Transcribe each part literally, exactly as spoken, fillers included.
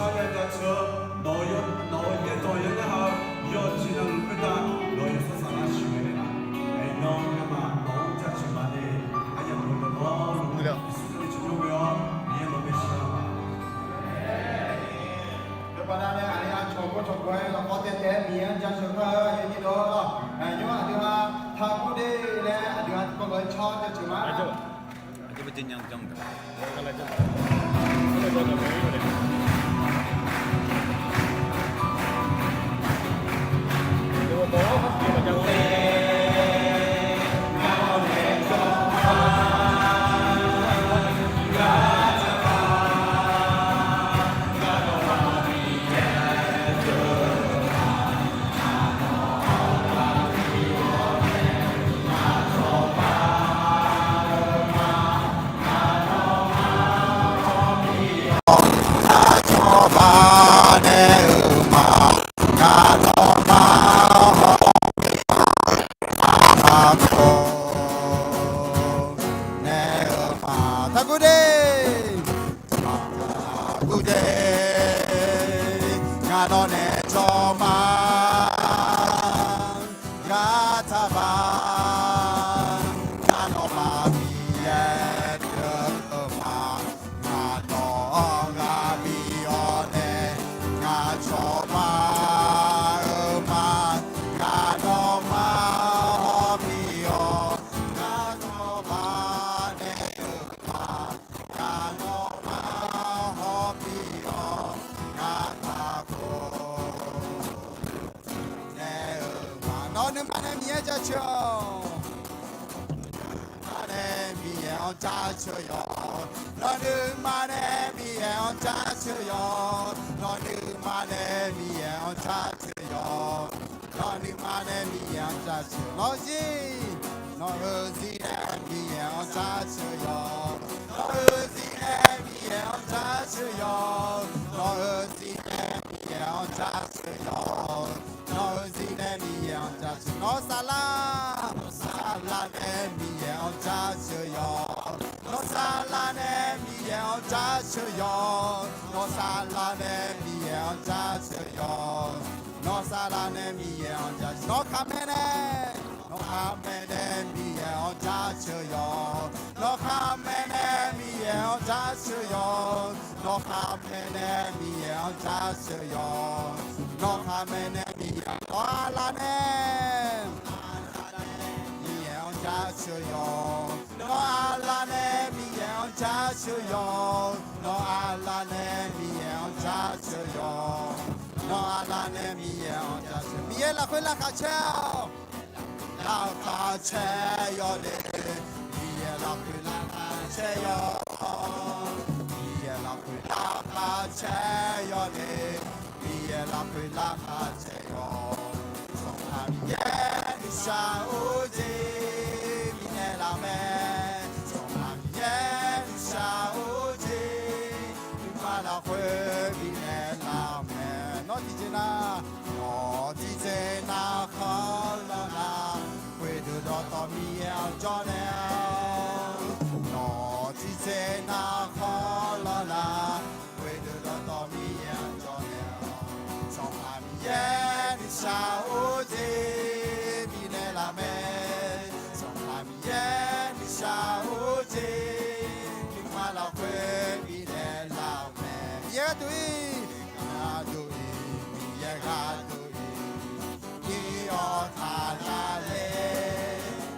Nawq-eu yaerdawq yaer nar-eu yawqjeq navluf khoertav nawq-eu yawsanr saflar siqnya naeqlaf. Aernar ngamaf nawq-anr jaceuq ma de. Aqyawf-euq dawqtawvluf Yeqsur Kali tsawrmyanr ghoe-awr Miqyaer nawq-anr maeqshi-a. Yawbaq nav nae aqli aqcawq gawr cawq gawr-aer lafkhoer taev taev-aer Miqyaer-anr jaceuq ma-eu aqyuif nyiq dawq-awr, aqyawf aqdui ha taqgor de laer aqdui ha tiqkawv lof-aer car jaceuq ma. Aqcawq banae-euq ma, ngaq nawmaf hawbif-awr, aqcawq nae-euq ma. Taqguv de, taqguv de, ngaq nawq naeq-aer jawr ma. Gaqtaqbaq, ngaq nawmaf Miqyaer pyeuf-eu ma. Ngaq nawq-anr ghaq bif-awr nae, ngaq cawba-eu ma. Ngaq nawmaf hawbif-awr, ngaq cawba nae-euq ma. Ngaq nawmaf hawbif-awr, ngaq taqkhof nae-euq ma. Nawq nuima nae Miqyaer jaceuq-awq. Nawq nuima nae Miqyaer-anr jaceuq yawq. Nawq nuima nae Miqyaer-anr jaceuq yawq. Nawq nuima nae Miqyaer-anr jaceuq yawq. Nawq nuima nae Miqyaer-anr jaceuq. Nawq-eu zir, nawq-eu zir nae Miqyaer-anr jaceuq yawq. Nawq-eu zir nae Miqyaer-anr jaceuq yawq. Nawq-eu zir nae Miqyaer-anr jaceuq yawq. Nawq-eu zir nae Miqyaer-anr jaceuq. Nawr saflar, nawr saflar nae Miqyaer-anr jaceuq yawq. Nawr saflar nae Miqyaer-anr jaceuq yawq. Nawr saflar nae Miqyaer-anr jaceuq yawq. Nawr saflar nae Miqyaer-anr jaceuq. Nawr khaqmae nae, nawr khaqmae nae Miqyaer-anr jaceuq yawq. Nawr khaqmae nae Miqyaer-anr jaceuq yawq. Nawr khaqmae nae Miqyaer-anr jaceuq yawq. Nawr khaqmae nae Miqyaer, nawr aqlaf nae, Miqyaer-anr jaceuq yawq. Nawr aqlaf nae Miqyaer-anr jaceuq yawq. Nawr aqlaf nae Miqyaer-anr jaceuq yawq. Nawr aqlaf nae Miqyaer-anr jaceuq. Miqyaer lafkhoer laqkhaq caer-awq. Laqkhaq caer yawq le. Miqyaer lafkhoer laqkhaq caer yawq. Miqyaer lafkhoer laqkhaq caer yawq le. Miqyaer lafkhoer laqkhaq caer yawq. Sanqpaq Miqyaer nuisar-eu jeq bifnaeq laf mae. Sanqpaq Miqyaer nuisar-eu jeq nuima lafkhoer bifnaeq laf mae. Nawr tiqjeq nar, nawr tiqjeq nar khanqlanr nar, khoerdeuq dawqtawv Miqyaer-anr jawrnaeq-awq. Nawr tiqjeq nar khanqlanr nar, khoerdeuq dawqtawv Miqyaer-anr jawrnaeq-awq. Sanqpaq Miqyaer nuisar-eu jeq bifnaeq laf mae. Sanqpaq Miqyaer nuisar-eu jeq nuima lafkhoer bifnaeq laf mae. Miqyaer gharduq-ir, gharduq-ir, Miqyaer gharduq-ir, ir-awr taqlaf le.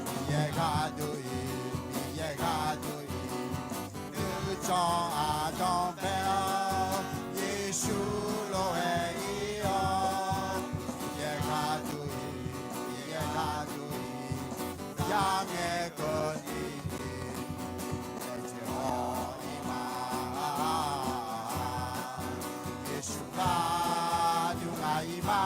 Miqyaer gharduq-ir, Miqyaer gharduq-ir, nuijan aqdanq bae-awr, Yeqsur lof-aer ir-awr. Miqyaer gharduq-ir, Miqyaer gharduq-ir, yarngae keuvni-ir, aerjeq-awr ir ma. Yeqsur gharduq ngaq ir ma.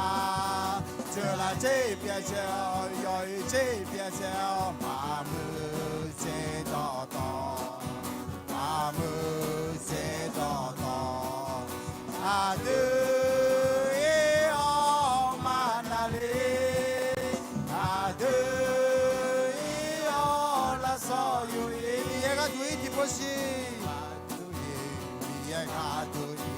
Jeurlaf jeq pyaev caev-awr, yawq-eu jeq pyaev caev-awr, maqmuiq jeq dawqtawv, maqmuiq jeq dawqtawv, aqdui ir-awr maqnav le. Aqdui ir-awr lafsawq yuf-ir. Miqyaer gharduq-ir tiqpov shiq. Aqdui-ir, Miqyaer gharduq-ir.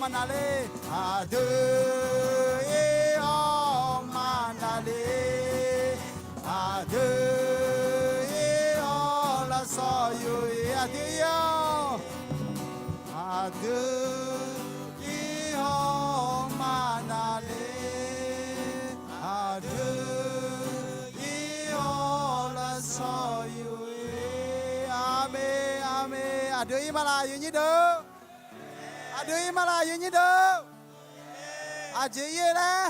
maqnav le. Aqdui ir-awr maqnav le. Aqdui ir-awr lavsawq yuf-ir. Aqdui ir-awr, aqdui ir-awr maqnav le. Aqdui ir-awr lavsawq yuf-ir. Aqmeq, aqmeq. Aqdui ir maqlaq, aqyuif nyir deuq? Aqdui ir maqlaq, aqyuif nyir deuq? Aqjeq ir-eu laer?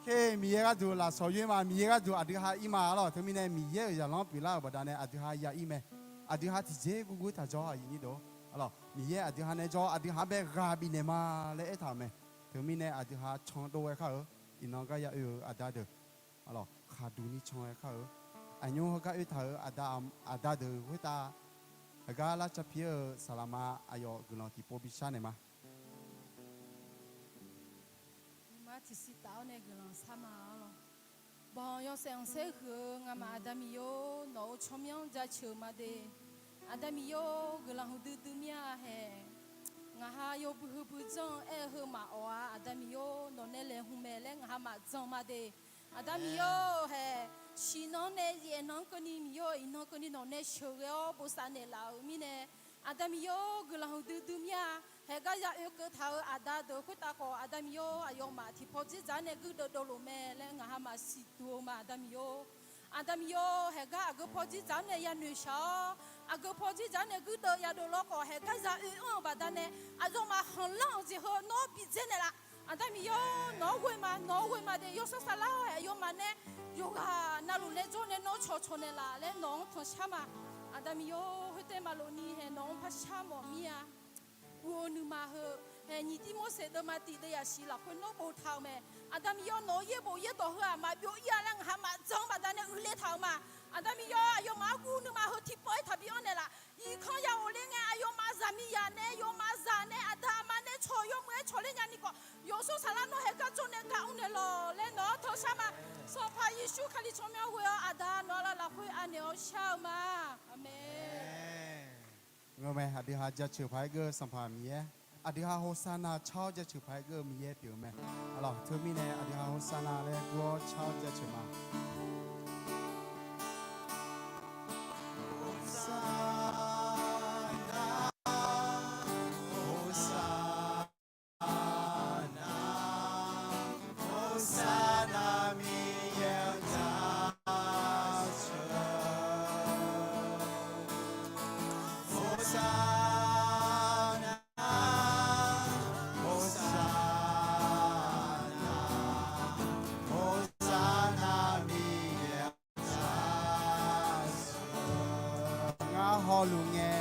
Khe, Miqyaer gharduq lafsawq yoer ma. Miqyaer gharduq aqdui ha ir ma. Arlawq, teumirnae Miqyaer-euq zaqlanr pyeuflar-euq baqdanae aqdui ha ya ir mae. Aqdui ha tiqjeq gurgur taq jawr-a, aqyuif nyir deuq. Arlawq, Miqyaer aqdui ha nae jawr, aqdui ha bae ghaq bifnaeq ma laer aertaq-euq mae. Teumirnae aqdui ha can dov ghae kar-eu, iqnan gar ya oe-eu aqda deuq, arlawq, khaqduq ni can ghae kar-eu, aqnymr heugar oe taq-euq aqda, aqda deuq khoertav, heugar lar cav pi-eu saqlaqma aqyawf guiqlanq tiqpov bishar naeq ma. Nuima tiqsiq taf-awr nae guiqlanq shar ma-awr lawr. Banq yawshaef anqsaer huiq-eu ngamaf Aqda Miqyaer-or, nawq-euq tsawrmyanr jaceuq ma de. Aqda Miqyaer-or, guiqlanq huiqdui dui mir-a haeq. Ngaq ha yawbui heubui janr-eu aer-eu heu maqawq-a. Aqda Miqyaer-or, nawq nae laeqhmq mae laer ngaq ha maqjan ma de. Aqda Miqyaer-or haeq, siqnan nae yaef nan-anr keuvni Miqyaer-or, iqnan keuvni nawq nae sheuqghae-awr bosav naeqlaf-euq mirnae, Aqda Miqyaer-or, guiqlanq huiqdui dui mir-a. Haeq gar ya oekeuv taq-euq aqda deuq khoertav khawf, Aqda Miqyaer-or, aqyawfmaf tiqpaw dzerdzaq-anr nae guirdeuv dovlof mae laer ngaq ha maqsiq duq-eu ma. Aqda Miqyaer-or, Aqda Miqyaer-or, haeq gar aqgeu paw dzerdzaq-anr nae yanoeq shaq-awr, aqgeu paw dzerdzaq-anr nae guirdeuv yadov lawr khawf, haeq gar ya oe-anr-euq baqdanae, aqyawfmaf khanqlanr-euq jeq heu nawr bi dzaer naeqlaf. Aqda Miqyaer-or, nawq-anr ghoe ma, nawq-anr ghoe ma de. Yawshawr saflar-awr haeq aqyawfmaf nae yawqghaq navluf nae jawr nae nawr cawqcawq naeqlaf laer nawq-anr tanqshar ma. Aqda Miqyaer-or, khoertav maqlof ni haeq nawq-anr par shar mawf mir-a. Guv-eu nuima heu, haeq nyiq Tirmorseq deuvma tiq deuv yaqsiq lafkhoer nawr boftaq-euq mae. Aqda Miqyaer-or, nawq-euq yaerbof yaerdawq heu-aq maqbyov ir-a laer ngaq ha maqjan-anr baqdanae uiqler taq-euq ma. Aqda Miqyaer-or, aqyawfmaf-anr guv nuima heu tiqpov-aer taqbi anr naeqlaf. Iqkanr ya ghofler ngae, aqyawfmaf zaqmiqzaq nae, yawfmaf zaq nae, aqda aqma nae cawq, yawmuiq-aer cawqler nyani khawf, yawshawr saflar nawr haeq gar jawr nae gar mr naeq lawq laer nawq-anr tanqshar ma. Sanqpaq Yeqsur Kali tsawrmyanr ghoe-awr aqda nawq-anr laflaf lafkhoer anaeq-awr shar-eu ma. Aqmeq. Ngeurmae, aqdui ha jaceuq paq-aer geur-eu Sanqpaq Miqyaer, aqdui ha Hosanna car-awr jaceuq paq-aer geur-eu Miqyaer pyeuf-eu mae. Arlawq, teumirnae aqdui ha Hosanna laer gur-awr car-awr jaceuq ma. Hosanna, Hosanna, Hosanna, Miqyaer-anr jaceuq. Hosanna, Hosanna, Hosanna, Miqyaer-anr jaceuq. Ngar hawluf ngae,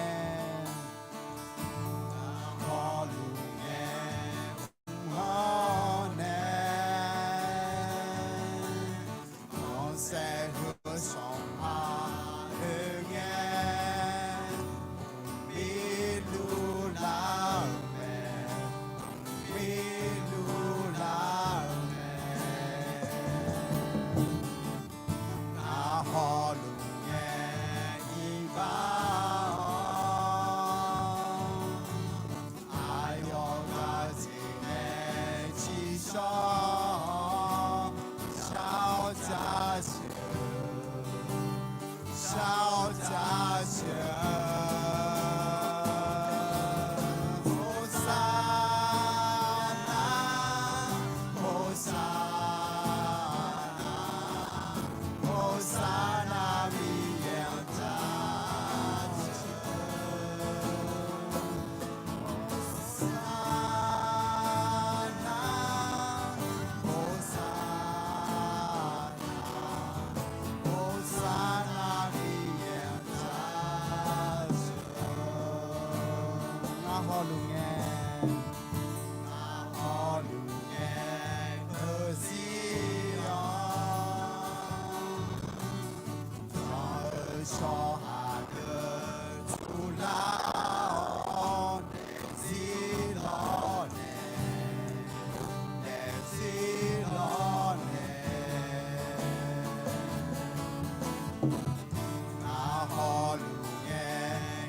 ngar hawluf ngae, mq-awr nae, khanqsaer heu sanqpaq oe ngae, mirluf lar-euq mae, mirluf lar-euq mae. Ngar hawluf ngae iqbax-awr, aqyawf ghaq jeq nae tsiqshawr-awr, shar-awr jaceuq, shar-awr jaceuq. Hosanna, Hosanna, Hosanna, Miqyaer-anr jaceuq. Hosanna, Hosanna, Hosanna, Miqyaer-anr jaceuq. Ngar hawluf ngae, ngar hawluf ngae, keuqzir-awr, jan-eu tsawrhaq deuq tuvlar-awr, daefzir lawr nae, daefzir lawr nae, ngar hawluf ngae,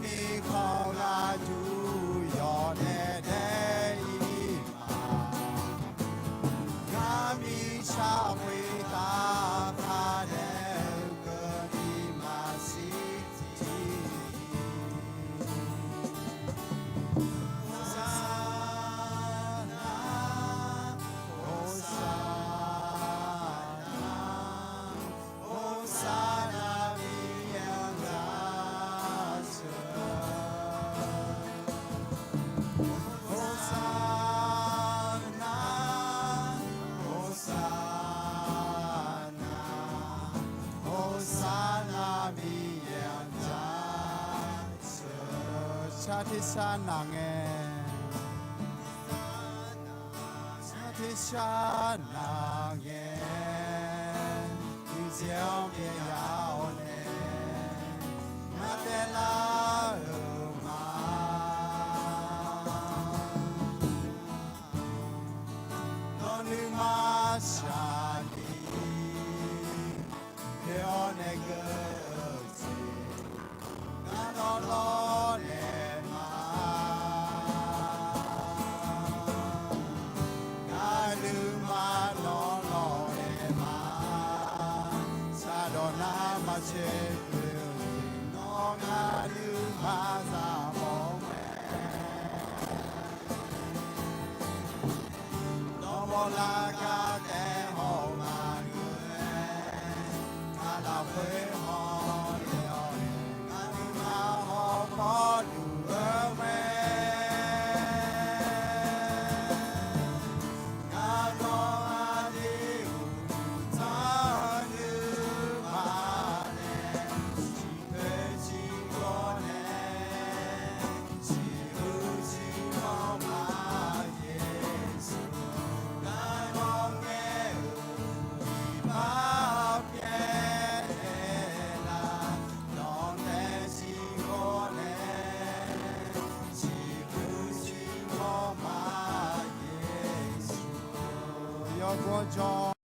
Mirkhanq gharduq yawdaef daef-ir ma. Ngar mirtsaq khoertav paq daef-eu keuvni maqsiq tiq. Hosanna, Hosanna, Hosanna, Miqyaer-anr jaceuq. Hosanna, Hosanna, Hosanna, Miqyaer-anr jaceuq. Sar tersar naq ngae, sar tersar naq ngae, nuijeq-anr byav ya-awr nae, ngar taelar-euq ma. Nawr nuima shaqni oe-awr nae geur-eu jeq, ngar nawr lawrnaeq ma. Ngar nuima nawr lawrnaeq ma. Shardawq nar maqtsoeq oe-eu jeq, nawr ngar nuima zaq mawf-eu mae. Nawr mawrlar gar taef haw-eu maqngeur-aer, ngar lafkhoer hawle-awr nae, ngar nuima hawmawr luf-eu mae. Ngar nawr aqdui uqduq tanqnymr ma nae, ciqpoeq ciqgawr nae, ciqhuiq ciqmanr ma Yeqsur. Ngar nawr ngaer-euq iqbax pyaeqnaeq nar, nawq nae ciqgawr nae, ciqhuiq ciqmanr ma Yeqsur. Yawgawr jawr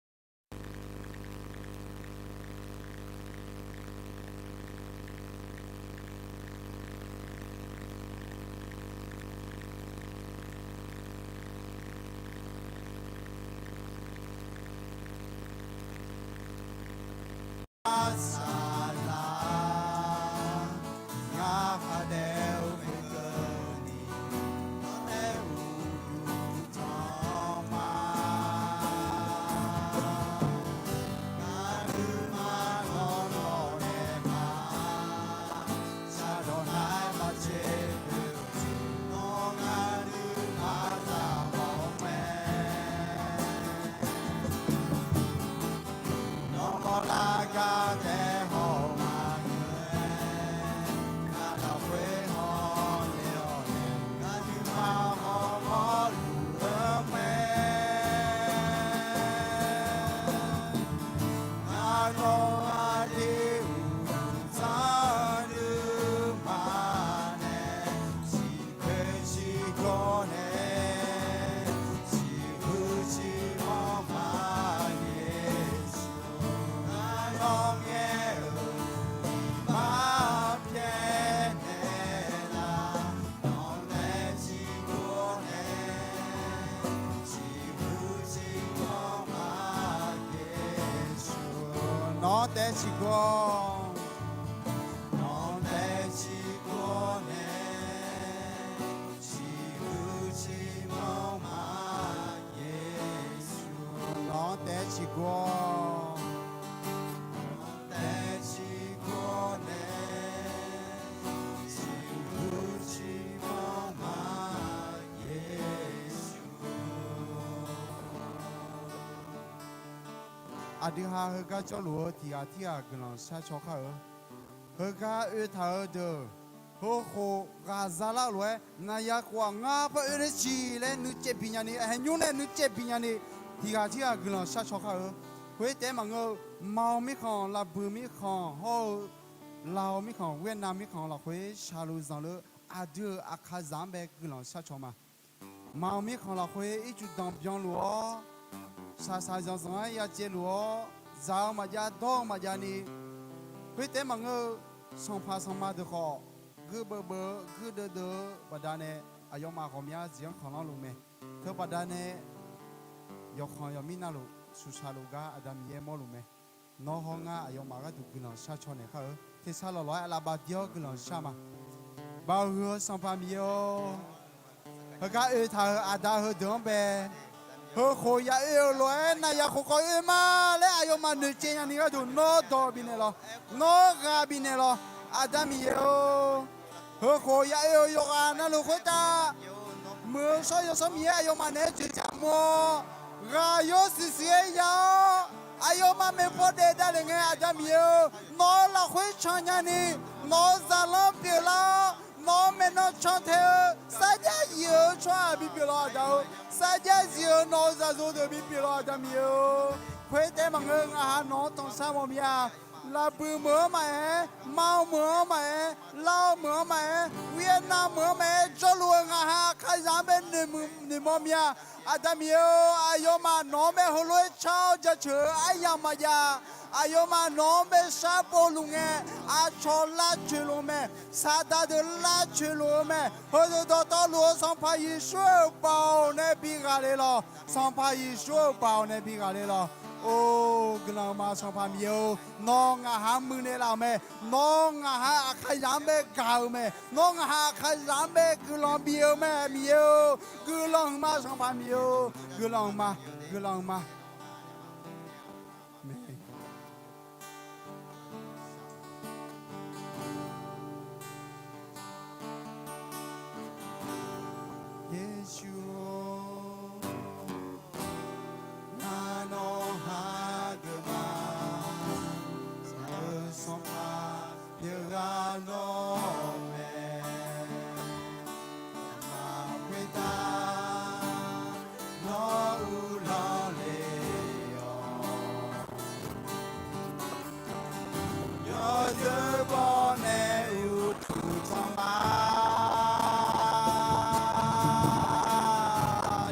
Saqlaq, ngar khar daef-eu khoerkeuvni, nawr nae uqduq tanq ma. Ngar nuima nawr lawrnaeq ma. Shardawq nar maqtsoeq oe-eu jeq, nawr ngar nuima zaq mawf-eu mae. Nawr mawrlar gar taef haw-eu maqngeur-aer, ngar lafkhoer hawle-awr nae, ngar nuima hawmawr luf-eu mae. Ngar nawr aqdui uqduq tanqnymr ma nae, ciqpoeq ciqgawr nae, ciqhuiq ciqmanr ma Yeqsur. Ngar nawr ngaer-euq iqbax pyaeqnaeq nar, nawq nae ciqgawr nae, ciqhuiq ciqmanr ma Yeqsur. Nawq taef ciqgawr, nawq taef ciqgawr nae, ciqhuiq ciqmanr ma Yeqsur. Nawq taef ciqgawr, nawq taef ciqgawr nae, ciqhuiq ciqmanr ma Yeqsur. Aqdui ha heugar jawrluf-eu tiq ghaq tirghaq guiqlanq sharcaw khar-eu. Heugar oe taq-eu deuq, heukhof ghaq zalar-eu lof-aer, ngaq ya khof-aq ngar par oe ler ciq laer nuicaev biq nyani, haeqnymr nae nuicaev biq nyani, tiq ghaq tirghaq guiqlanq sharcaw khar-eu. Khoer taef-aer maqngeur-eu, Mao mirkhanq, Laqbuiq mirkhanq hawr-eu, Lao mirkhanq, Vietnam mirkhanq lafkhoer shaqluf zanqluf-eu aqdui-euq aqkaqzaq-anr bae guiqlanq sharcaw ma. Mao mirkhanq lafkhoer ircuf danqbyan luf-awr, shaqshaq zanqzanq-aer ya caev luf-awr, zaq-eu maqjav dawr-eu maqjav ni, khoer taef-aer maqngeur-eu, sanqpaq sanqma deuq khawf guirdeuv beuv-eu guirdeuv deuv-eu baqdanae aqyawfmaf ghawqmya jeq-anr khanqlanr luf mae. Teubaqdanae yawqkhanq yawqmir navluf suqsaq luf gar Aqda Miqyaer mawrluf mae. Nawr hawr ngar aqyawfmaf gharduq guiqlanq shar caw naeq kar-eu. Tersar lawqlawq-aer aqlaf bafdir-awr guiqlanq shar ma. Baoq huiq-eu Sanqpaq Miqyaer-or, heugar oe taq-euq aqda heudeuq-anr bae, heukhof ya oe-euq lof-aer naqyaq khof khawf oe ma laer aqyawfmaf noeqtsaev nyani gharduq nawr dawq bifnaeq lawq. Nawr ghaq bifnaeq lawq. Aqda Miqyaer-or, heukhof ya oe-euq yawqghaq navluf khoertav muiq-eu shawr yawsanr Miqyaer aqyawfmaf naeq-aer dzoeqdzaq mr-awr, ghaq yawr siqsiq-aer ya-awr, aqyawfmaf maeqpaw daef davlef ngae Aqda Miqyaer-or, nawq-euq lafkhoer can nyani, nawq-euq zaqlanr pyeuflar-awr, nawq-euq maeqnan can tae-eu sarjax zif-eu tsawrhaq bipyeuf lawq Aqda-or. Sarjax zif-eu nawq-euq zaqyo deuq bipyeuf lawq Aqda Miqyaer-or. Khoertaef maqngeur ngaq ha nawq-anr tanqshar mawf mir-a. Laqbuiq meuq-anr maqaer, mav-eu meuq-anr maqaer, lar-eu meuq-anr maqaer, Vietnam meuq-anr maqaer, jawrluf-eu ngaq ha aqkaqzaq-anr bae noeqmawr mir-a. Aqda Miqyaer-or, aqyawfmaf nawq-anr bae heulof-aer car-awr jaceuq-eu aryamq maqjav. Aqyawfmaf nawq-anr bae sharpov luf ngae, aqcawq lavcoeq luf-eu mae. Saqdaq deuq lavcoeq luf-eu mae. Heudeuq dawqtawvluf-eu Sanqpaq Yeqsur-euq baoq nae bi ghaq le lawq. Sanqpaq Yeqsur-euq baoq nae bi ghaq le lawq. Or, guiqlanq ma Sanqpaq Miqyaer-or, nawr ngaq ha muiqnaeq laf-euq mae. Nawr ngaq ha aqkaqzaq-anr bae gaq-euq mae. Nawr ngaq ha aqkaqzaq-anr bae guiqlanq bif-eu mae Miqyaer-or. Guiqlanq huiqma Sanqpaq Miqyaer-or. Guiqlanq huiqma. Guiqlanq huiqma. Amen. Yeqsur-or, ngar nawr hageuf ma. Saqlaq-eu Sanqpaq pyeuf ghaq nawr mae. Maq khoertav nawr uvlanr le-awq. Yawzeu bawr nae uqduq tanq ma.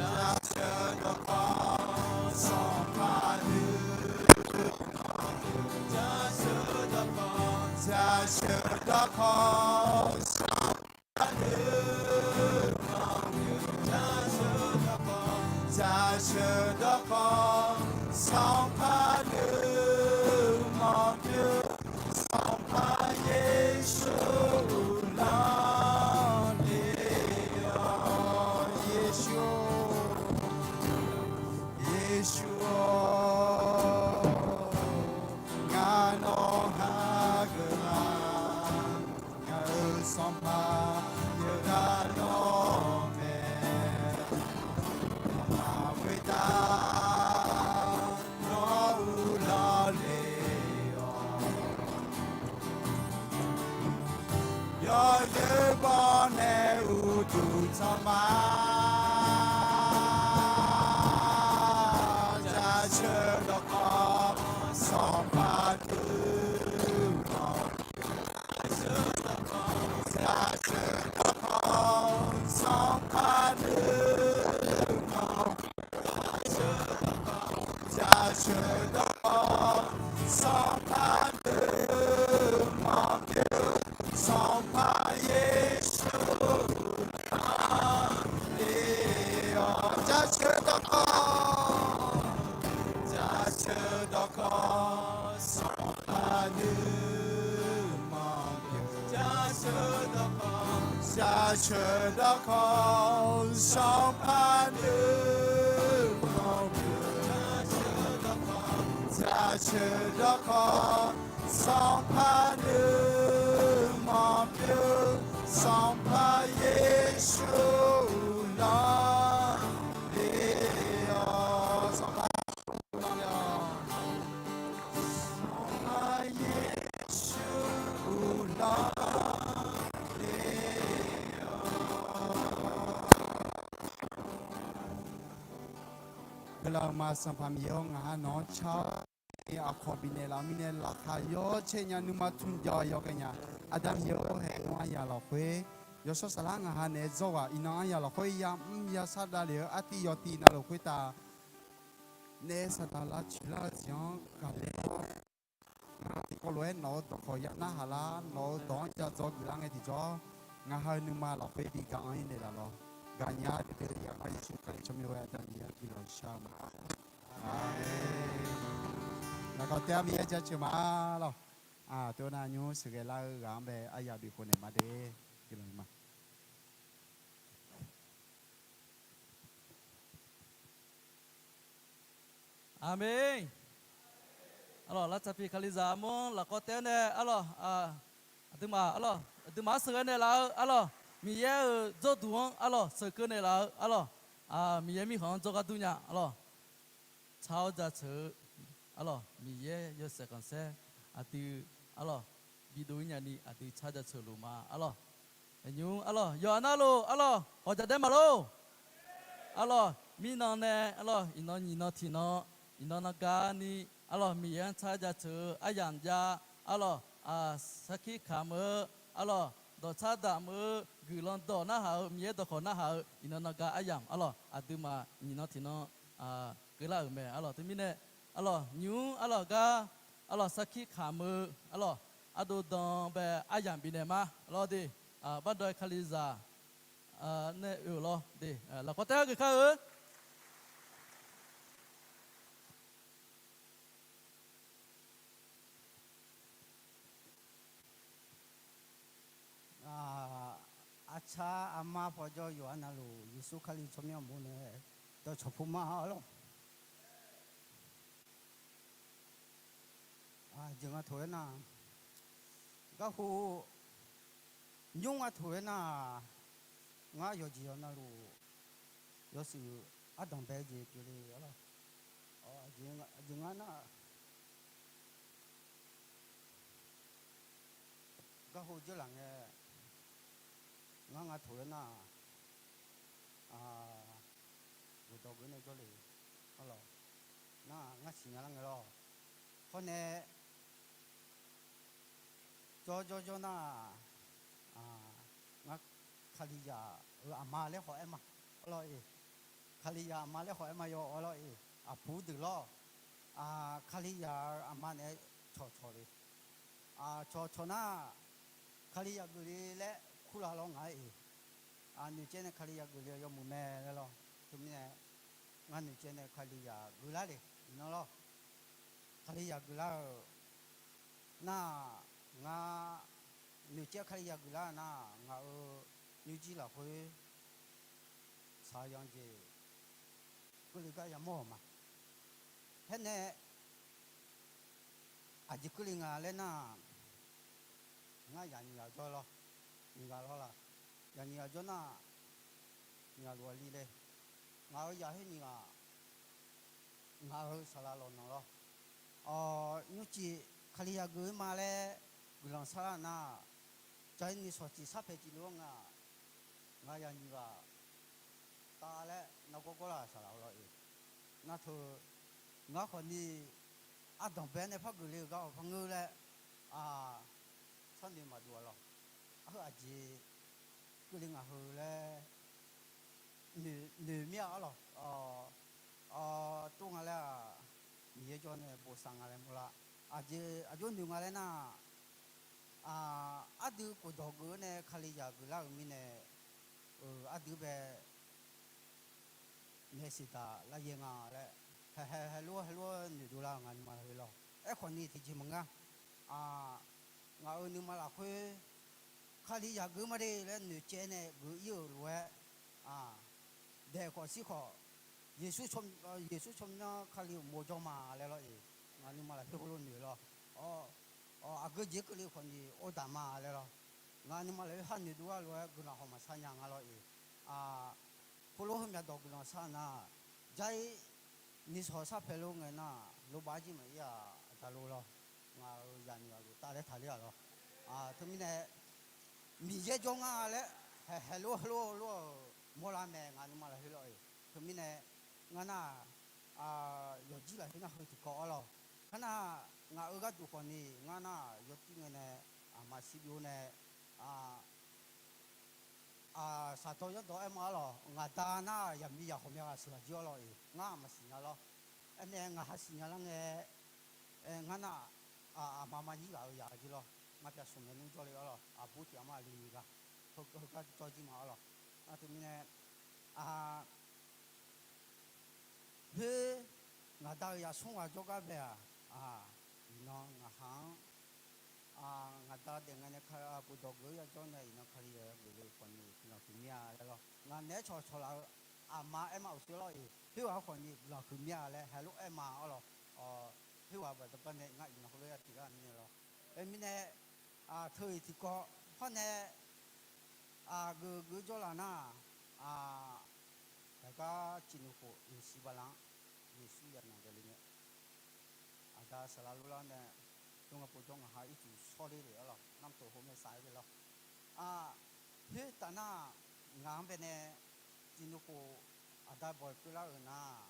Jaceuq dawqkawq Sanqpaq deuq. Jaceuq dawqkawq, jaceuq dawqkawq Sanqpaq deuq. Jaceuq dawqkawq, jaceuq dawqkawq Sanqpaq deuq mawr pyeuf. Sanqpaq Yeqsur uvlanr le-awq. Yeqsur, Yeqsur-or, ngar nawr hageuf ma. Ngaq-euq Sanqpaq pyeuf ghaq nawr mae. Maq khoertav nawr uvlanr le-awq. Yawzeu bawr nae uqduq tanq ma. Jaceuq dawqkawq Sanqpaq deuq mawr. Jaceuq dawqkawq Sanqpaq deuq mawr. Jaceuq dawqkawq Sanqpaq deuq mawr pyeuf. Sanqpaq Yeqsur uvlanr le-awq. Jaceuq dawqkawq, jaceuq dawqkawq Sanqpaq deuq mawr pyeuf. Jaceuq dawqkawq, jaceuq dawqkawq Sanqpaq deuq mawr pyeuf. Jaceuq dawqkawq Sanqpaq deuq mawr pyeuf. Sanqpaq Yeqsur uvlanr le-awq. Sanqpaq Sanqpaq Yeqsur uvlanr le-awq. Guiqlanq ma Sanqpaq Miqyaer-awr, ngaq ha nawq-anr car-awr, aqkawq bifnaeq laf-eu mirnae laqkhaq yawcaer nya nuima tmq jawr-awr yawkhaeq nya. Aqda Miqyaer-or, haeq-eu aryaq lafkhoer yawshawr saflar ngaq ha naeq-aer dzawr ghaq iqnan aryaq lafkhoer yamr yashar davlef-eu artiv yawtiv navluf khoertav naeq-aer saqdaq lavcoeq lar-eu jeq-anr ghaqler-awr, ngaq ha kawv lof-aer nawq-euq dawqkawq ya narhaq lar, nawq-euq dawq-anr ya dzaw geuf lar ngae tiqjawr, ngaq ha-eu nuima lafkhoer bi gaq-anr ir naeqlaf lawr. Gaqnya deuq deuq yaqkar Yeqsur Kali tsawrmyanr-aer Aqda Miqyaer-anr guiqlanq shar-eu ma. Aqmeq. Lafkawv taef-aer Miqyaer jaceuq ma lawr. Aq, tov nar nymr sheuqghae lar-eu ghaq-anr bae aryaq bif khof naeq ma de. Guiqlanq ma. Aqmeq. Arlawq, lavtsaq pyeuf Kalizaq armur-anr lafkawv taef-aer nae arlawq, aqduimaf arlawq, aqduimaf-anr sheuqghae naeqlaf-eu arlawq, Miqyaer-euq jawrduq-anr arlawq sheuqkeuv naeqlaf-eu arlawq, Miqyaer mirkhanq-anr jawrgar durnya arlawq, tsar-awr jaceuq-eu arlawq, Miqyaer yawshaef khanqsaer aqdui arlawq, bidov-ir nyani aqdui tsar jaceuq luf ma arlawq. Aqnymr arlawq, yawqha navluf arlawq, ghawqjaq daef maqlor. Arlawq, mirnan nae arlawq, iqnan nyiq nan tiq nan, iqnan nan garni arlawq, Miqyaer-anr tsar jaceuq-eu aryamq jav arlawq, sarkir kamq-eu arlawq, dawqtsar damq-eu guiqlanq dawq narhaq-eu, Miqyaer dawqkawq narhaq-eu iqnan nan gar aryamq arlawq, aqduimaf nyiq nan tiq nan keuvlar-euq mae arlawq. Teumirnae arlawq, nymr arlawq gar arlawq, sarkir kamq-eu arlawq, ardov dan bae aryamq bifnaeq ma lawr de. Bardawq-eu Kalizaq nae oe-eu lawr de. Lafkawv taef-aer geuf kar-eu Arcar armar pawjawr yawqha navluf, Yeqsur Kali tsawrmyanr mur nae dawqcawq pu ma arlawq. Aqjeq nga taq-aer nar, garhu nymr nga taq-aer nar, ngar yawqjeq yawq navluf yawshuif ardanq bae jeq pyeufle arlawq. Aqjeq nga nar, garhu dzeurlaf ngae, ngar nga taq-aer nar, ghofdawq geuf nae jawrle arlawq. Nar ngar siqnya lar ngae lawr. Hawr nae jawr jawr jawr nar, ngar Kalizaq-euq aqma laer khawf aer ma arlawq-iq. Kalizaq aqma laer khawf aer ma yaw arlawq-iq. Aqpur deuq lawr, Kalizaq-euq aqma naeq-aer cawq cawq le. Cawq cawq nar, Kalizaq geufle laer kurlaf lawr ngaq-aer-iq. Noeqcaev nae Kalizaq geufle-eu yawmuiq mae laer lawr. Teumirnae ngar noeqcaev nae Kalizaq geuflar le iqnan lawr. Kalizaq geuflar-euq nar, ngar noeqcaev Kalizaq geuflar nar, ngaq-euq nymrjir lafkhoer shaqzanq jeq keuvle gar yamawr-euq ma. Haer nae aqjeq keuvle nga laer nar, ngar zaqnyiq ghaq jawr lawr, nyiq ghaq lawr la. Zaqnyiq ghaq jawr nar, nyiq ghaq lof-aer li le. Ngaq-euq zaq khoer nyiq ghaq, ngaq-euq saqlaq lawqnanq lawr. Awq, nymrcif Kalizaq geuf-ir ma laer guiqlanq sharlar nar, jaqir nuishawq tiq sharpaeq tiq lof-aer nga, ngaq zaqnyiq ghaq tav laer nargawr gawrlar-euq saqlaq-eu lawr-iq. Nar teu, ngar khawfni ardanq bae nae par geufle-euq gar-awq par ngeur laer, sharnoeq maqdov-a lawq. Arheu aqjeq keuvle ngaq heu laer noeq mir-a arlawq. Tov nga laer-aq, Miqyaer jawr nae bosav nga laer mawrlar. Aqjeq aqjox noeq nga laer nar, aqdui khofdawq geuf-eu nae Kalizaq geuflar-euq mirnae, aqdui bae maeqsiq daq lavyaer nga laer, haeq haeq haeq lof-aer haeq lof-aer noeqdov lar-eu nga nuima lafkhoer lawr. Aerkhawfni tiqjeq maqngar, ngaq-euq nuima lafkhoer Kalizaq geuf ma de laer noeqcaev nae geuf-ir-euq lof-aer, daeq khawf shir khawf, Yeqsur tsawrmyanr Kali uqmov jawr ma laer lawr-iq. Ngaq nuima lafkhoer heulof noeq lawr. Aqgeu jeq keuvle khawfni or daq ma laer lawr. Ngaq nuima lafkhoer har noeqdov-a lof-aer guiqlanq hawq maqshar nya nga lawr-iq. Heulof heumyav dawq guiqlanq shar nar, jaqir nuishawq sharpaeq lof ngae nar, lobaf arjir maqir-aq, aqda lof lawr. Ngaq-euq zaqnyiq ghaq lof tav laer taqler-aq lawr. Teumirnae Miqyaer jawr nga laer haeq haeq lof-aer heulof lof-euq mawrlar mae ngaq nuima lafkhoer lawr-iq. Teumirnae ngar nar, yawqjir lafkhoer nar heu tiqkawv arlawq. Kar nar, ngaq-euq gharduq khawfni ngar nar yawtir ngae nae, aqma shirbyov nae, shaqdawr yawrdawr aer ma arlawq. Ngaq da nar yaqmiqyaq hawqmya ghaq sheuq ghaq jir arlawq-iq, ngar maqsiq nya lawr. Aernae ngaq ha siqnya lar ngae, ngar nar, aqma maqnyir ghaq-eu yaq-eu jir lawr. Ngar pyaq smq nae nmr jawrle arlawq. Aqbur tiq ghaq ma aqli nyiq ghaq, heugar jawr jir ma arlawq. Nar teumirnae, khoer ngaq da-euq yaqsmr ghaq jawrgar bae-aq, iqnan ngaq ha-anr ngaq da daef ngae nae ka pudawq geuf-eu yajawr nae iqnan Kali-euq yagaq geufle khawf ni guiqlanq huiq mir-a laer lawr. Ngaq naeq-aer cawqcawq laf-eu aqma aer ma uqshoe lawr-iq, khoerghaq-anr khawf ni guiqlanq huiq mir-a laer haeqlof-aer ma arlawq. Khoerghaq baqda bar nae ngar iqnan heulof-aer tiqghaq mirnae lawr. Khoermirnae, teu-iq tiqkawv hawr nae aqgeu geu jawrlaf nar-aq, haeqgar ciqnuiq khof nuisiq bala-anr Yeqsur yaqnanq daefle ngae, aqda saqlaq lorlar nae, tov nga pov jawr ngaq ha ircuf shawr ler le arlawq. Narmtoq hawmae saq-aer le lawr. Khoertaf nar, ngaq-anr bae nae ciqnuiq khof aqda bawq-iq keuvlar-euq nar,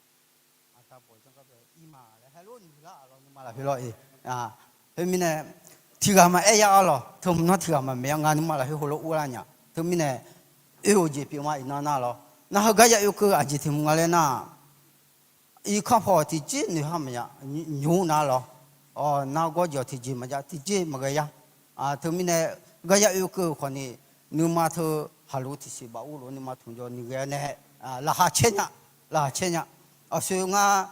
aqda bawq-iq janr gar bae ir ma laer haelof noeq lar-aq lawr nuima lafkhoer lawr-iq. Khoermirnae, tiqghaq maqaer ya arlawq. Teu hmq nar tiqghaq maqmaeq-a, ngar nuima lafkhoer heulof urlar nya. Teumirnae, oe-euq jeq pyeuf ma iqnan nar lawr. Nar heugar ya oekeuv aqjeq tiq hmq nga laer nar, irkanr paw tiqjeq noeq ha maqya, nymr nar lawr. Nar gawr jeq-awq tiqjeq maqjav, tiqjeq maqghae ya. Teumirnae, gar ya oekeuv-eu khawf ni, nuima teu haqlof tiqsiq baf urlof nuima tmq jaw ni ghae nae, laqkhaq caer nya, laqkhaq caer nya. Aqshoe ngar,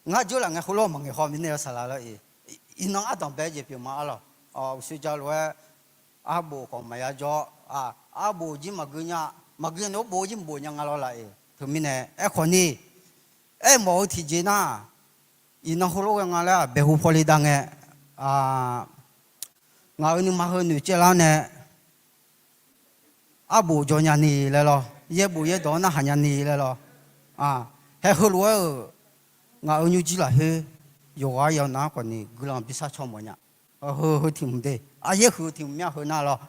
ngar dzeurlaf ngae heulof maqngaeq haw mirnae-eu saqlaq lawr-iq, iqnan ardanq bae jeq pyeuf ma arlawq. Uqshoe jalof-aer arbof khawf maqya jawr, arbof jir maqgui nya, maqgui nae arbof jir maqbof nya nga lawr laf-iq. Teumirnae aerkhawf ni, aermawf-eu tiqjeq nar, iqnan heulof ghae nga laer-aq baehu pawle dav ngae, ngaq-euq nuima heu noeqcaev lar nae, arbof jaw nya ni laer lawr, yaerbof yaerdawq-anr narhaq nya ni laer lawr. Hae heulof-aer-euq ngaq-euq nymrjir lafkhoer yawqghaq yawqnav-anr khawf ni guiqlanq bishar caw mawf nya. Heu heu tiq hmq de, aryaer huiq tiq hmq mya heu nar lawr.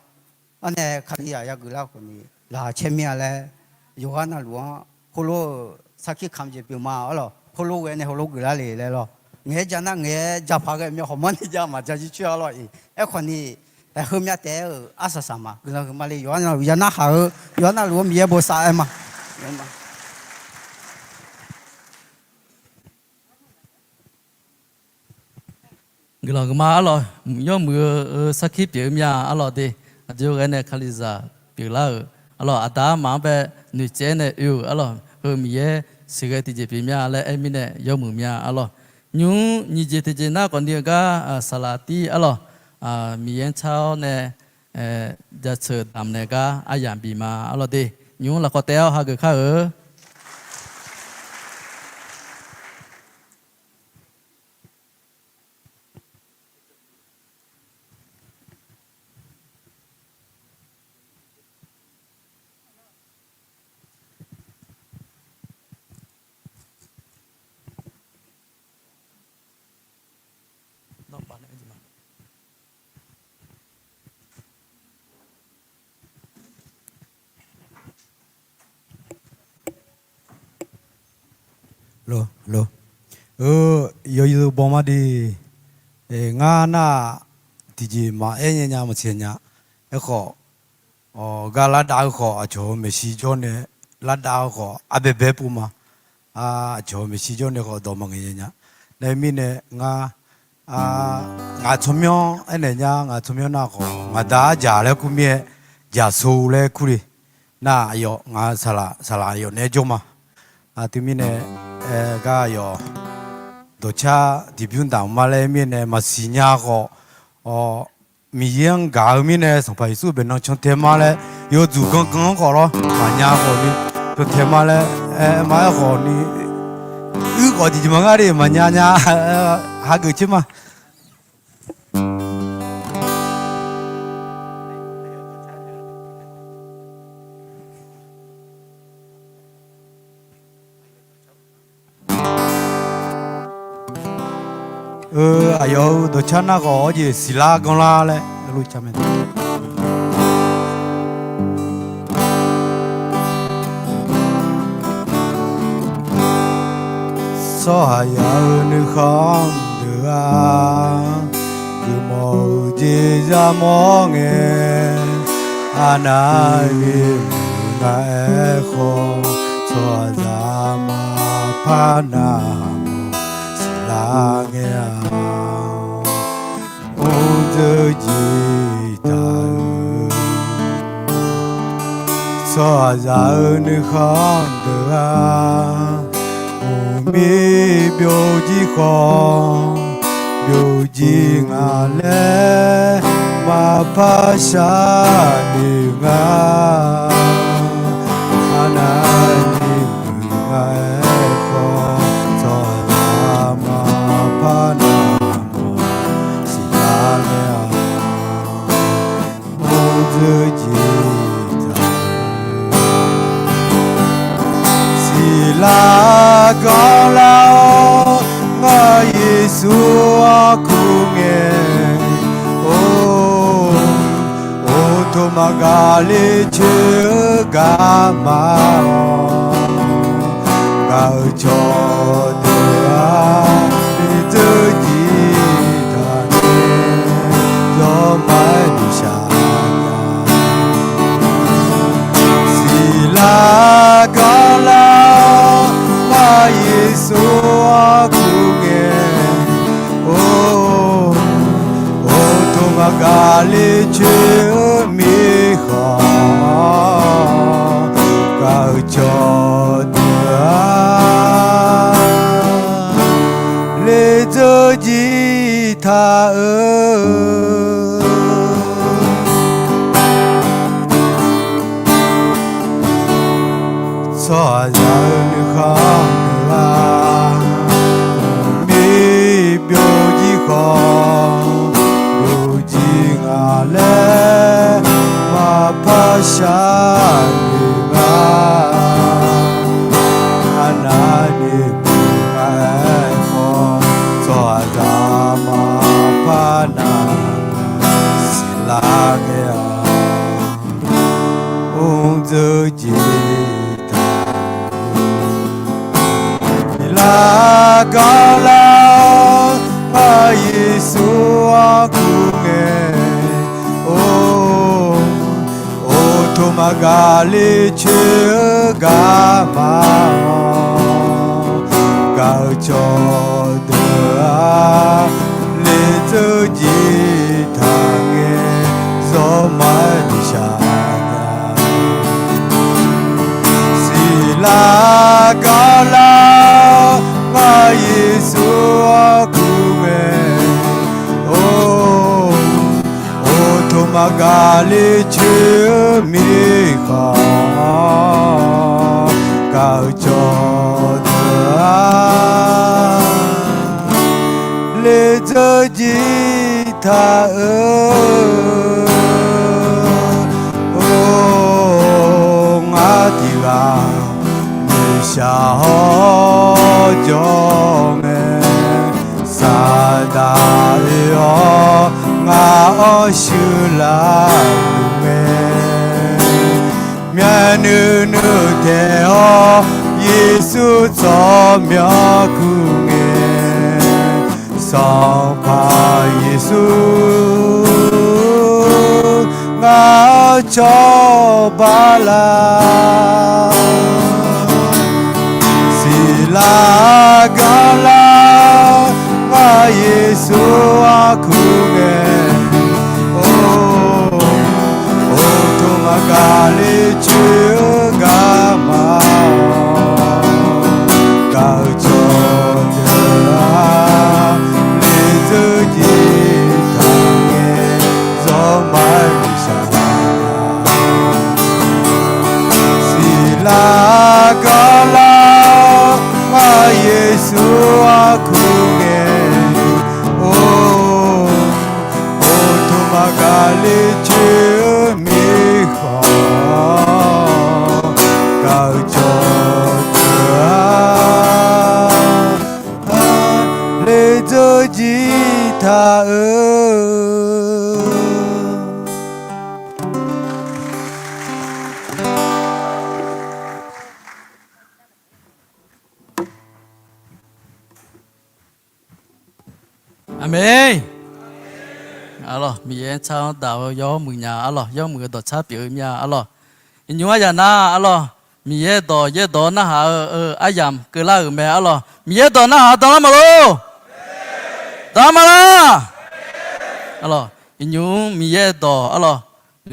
Arnae Kalizaq yageuf lar khawf ni laqkhaq caer mir-a laer, yawqghaq navluf-anr heulof-euq sarkir kamq jeq pyeuf ma arlawq. Heulof ghae nae heulof geuflar le laer lawr. Ngaeq-aer ja nar ngaeq-aer ja paq ghae mya hawq manr ni ja maqja jircoer arlawq-iq. Aerkhawf ni, hae heumya taef-aer-euq arsaq saq ma guiqlanq huiq ma le, yawqghaq navluf ya narhaq-eu, yawqghaq navluf-anr Miqyaer bosav-aer ma. Guiqlanq geufma arlawq, yawmuiq-eu sarkir pyeuf-eu mya arlawq de. Aqjox ghae nae Kalizaq pyeuflar-euq arlawq, aqda armaf-anr bae noeqtsaev-aer nae oe-euq arlawq, heu Miqyaer siqghae tiqjeq pyeuf mya laer aer mirnae yawmuiq mya arlawq. Nymr nyiq jeq tiqjeq nar khawf ni-eu gar saqlaq tir arlawq, Miqyaer-anr car-awr nae jaceuq damq nae gar aryamq bif ma arlawq de. Nymr lafkawv taef-awr hageuf kar-eu. Lo, lo. Eu, yawzeu baw ma de. Ngar nar tiqjeq maqaer nya nya maqsiq nya. Aerkhawf, gar lardav-eu khawf aqcawq-euq maeqshi jawr nae lardav-eu khawf arbaebae pov ma. Aqcawq-euq maeqshi jawr nae khawf dawq maqngaeq nya nya. Nae mirnae ngar, ngaq tsawrmyanr aernaeq nya, ngaq tsawrmyanr nar khawf ngaq da arjaq laer kur mir-aer, jaqso laer kur le. Nar aqyawf ngaq saqlaq, saqlaq aqyawf naeq-aer jawr ma. Teumirnae, gar aqyawf dawqcar tiqbymr daq ma laer mirnae maqsiq nya khawf, Miqyaer-anr gaq-eu mirnae Sanqpaq Yeqsur baeqnan cantae ma laer yawduq gangan-anr khawf lawr maqnya khawf ni, cantae ma laer, aer ma aer khawf ni, uir khawf tiqjeq maqngar de maqnya nya, hageuf caer ma. Eu, aqyawf-euq dawqcar nar khawf awr jeq siqlar ganlar laer, tsawrhaqzaq-euq nuikhanr deuq-aq, guiqmawf-eu jeq yamawr ngae, arnavni muiq nga aerkhawf, tsawrhaqzaq maqpar navmawf siqlar ngae-a. dzeur jir taq-eu tsawrhaqzaq-eu nuikhanr deuq-aq, uqmir byovjir khawf, byovjir nga laer maqpar sharnoeq nga. Arnavni muiq nga-aer khawf, tsawrhaqzaq maqpar navmaqtser lar ngae-aq, mr dzeur jir taq-eu siqlar ganrlar-awr, ngar Yeqsur-anr kur ngae, or, or, toqmaq gaqler coer-eu garma-awr, gaq-eu cawqdeuq-aq, ledzeur jir taq ngae, zawrma-aer noeqshaq nya. Siqlar ganrlar-awr, ngar Yeqsur-anr kur ngae, or, or, toqmaq gaqler coer-eu mirkhanq, gaq-eu cawqdeuq-aq, ledzeur jir taq-eu tsawrhaqzaq-eu nuikhanr deuq-aq, uqmir byovjir khawf, byovjir nga laer maqpar sharnoeq nga. Arnavni muiq nga-aer khawf, tsawrhaqzaq maqpar navmaqtser lar ngae-aq, mr dzeur jir taq-eu siqlar ganrlar-awr, ngar Yeqsur-anr kur ngae, or, or, toqmaq gaqler coer-eu garma-awr, gaq-eu cawqdeuq-aq, ledzeur jir taq ngae, zawrma-aer noeqshaq nya. Siqlar ganrlar-awr, ngar Yeqsur-anr kur ngae, or, or, toqmaq gaqler coer-eu mirkhanq, gaq-eu cawqdeuq-aq, ledzeur jir taq-eu, or, ngar tiq ghaq noeqshaq hawr jawr ngae, Saqdaq oe-awr ngar-anr shuir laf-euq mae. Myavnuiv nuiv taeq-awr Yeqsur tsawrmyanr kur ngae, Sanqpaq Yeqsur ngar-anr cawba laf. Siqlar ganrlar-awr ngar Yeqsur-anr kur ngae, or, or, toqmaq gaqler coer-eu garma-awr, gaq-eu cawqdeuq-aq, ledzeur jir taq ngae, zawrma-aer noeqshaq nya. Siqlar ganrlar-awr ngar Yeqsur-anr kur ngae, or, or, toqmaq gaqler coer-eu mirkhanq, gaq-eu cawqdeuq-aq, ledzeur jir taq-eu. Aqmeq. Arlawq, Miqyaer tsar-anr daq-eu yawmuiq nya. Arlawq, yawmuiq-eu dawqtsar pyeuf-eu mir-a. Arlawq, iqnymr aryaq nar, arlawq, Miqyaer dawq yaerdawq-awr narhaq-eu aryamq keuvlar-euq mae. Arlawq, Miqyaer dawq narhaq-awr danlar maqlor? Danlar maqlar? Arlawq, Iqnymr Miqyaer dawq arlawq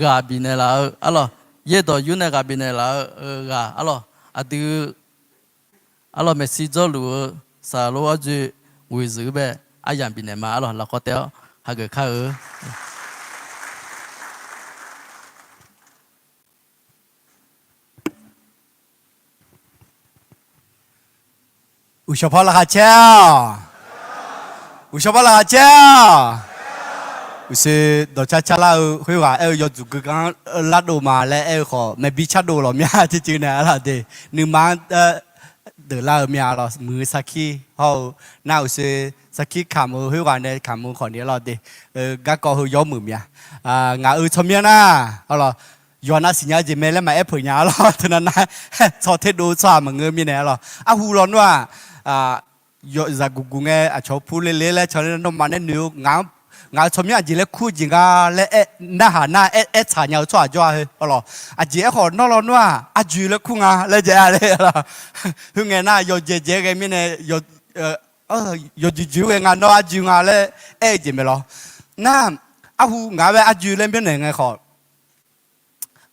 ghaq bifnaeq laf-eu arlawq, yaerdawq yur nae ghaq bifnaeq laf-eu ghaq arlawq, aqdui arlawq maeqshi dzawrluf-eu Saqlor Arjoe ghoeqzuiq-eu bae aryamq bifnaeq ma arlawq, lafkawv taev-awr hageuf kar-eu. Uqshawq paw laqkhaq caer-awq. Uqshawq paw laqkhaq caer-awq. Uqshoe dawqcar car lar-eu khoerghaq aer-eu yawduq geugar-anr lardov ma laer aer-eu khawf, maeqbi cardov lawq mya. Ciqciv nae arlawq de, nuima-anr deuq lar-eu mya lawq, muiq-eu sarkir hawr-eu nar, uqshoe sarkir kamq-eu khoerghaq nae kamq-eu khawfni arlawq de, garkawv heu yawmuiq mya. Ngaq-euq tsawrmyanr nar arlawq, yawqha nav siqnya-eu jeq mae laer maqaer peuq nya arlawq. Teunav nar, tsawq terdov-eu tsawrhaq maqngeur mirnae arlawq, arhu lawnmr-aq, zaqguq guq ngae aqcawq pu le le laer can ler nawmaf nae noeq-eu ngaq-euq tsawrmyanr aqjeq laer kur-eu jeq nga laer aer, narhaq nar aer tsaq nya-eu tsawrhaq jawr-a heu arlawq. Aqjeq aerkhawf nawr lawnmr-aq arjoe laer kur nga laer jav-a le arlawq. Khoerngae nar yawjae jae ghae mirnae yawjoe joe ghae nga, nawr arjoe nga laer aer-eu jeq mae lawq. Nar, arhu ngaq-anr bae arjoe laer myanrnaeq ngae khawf,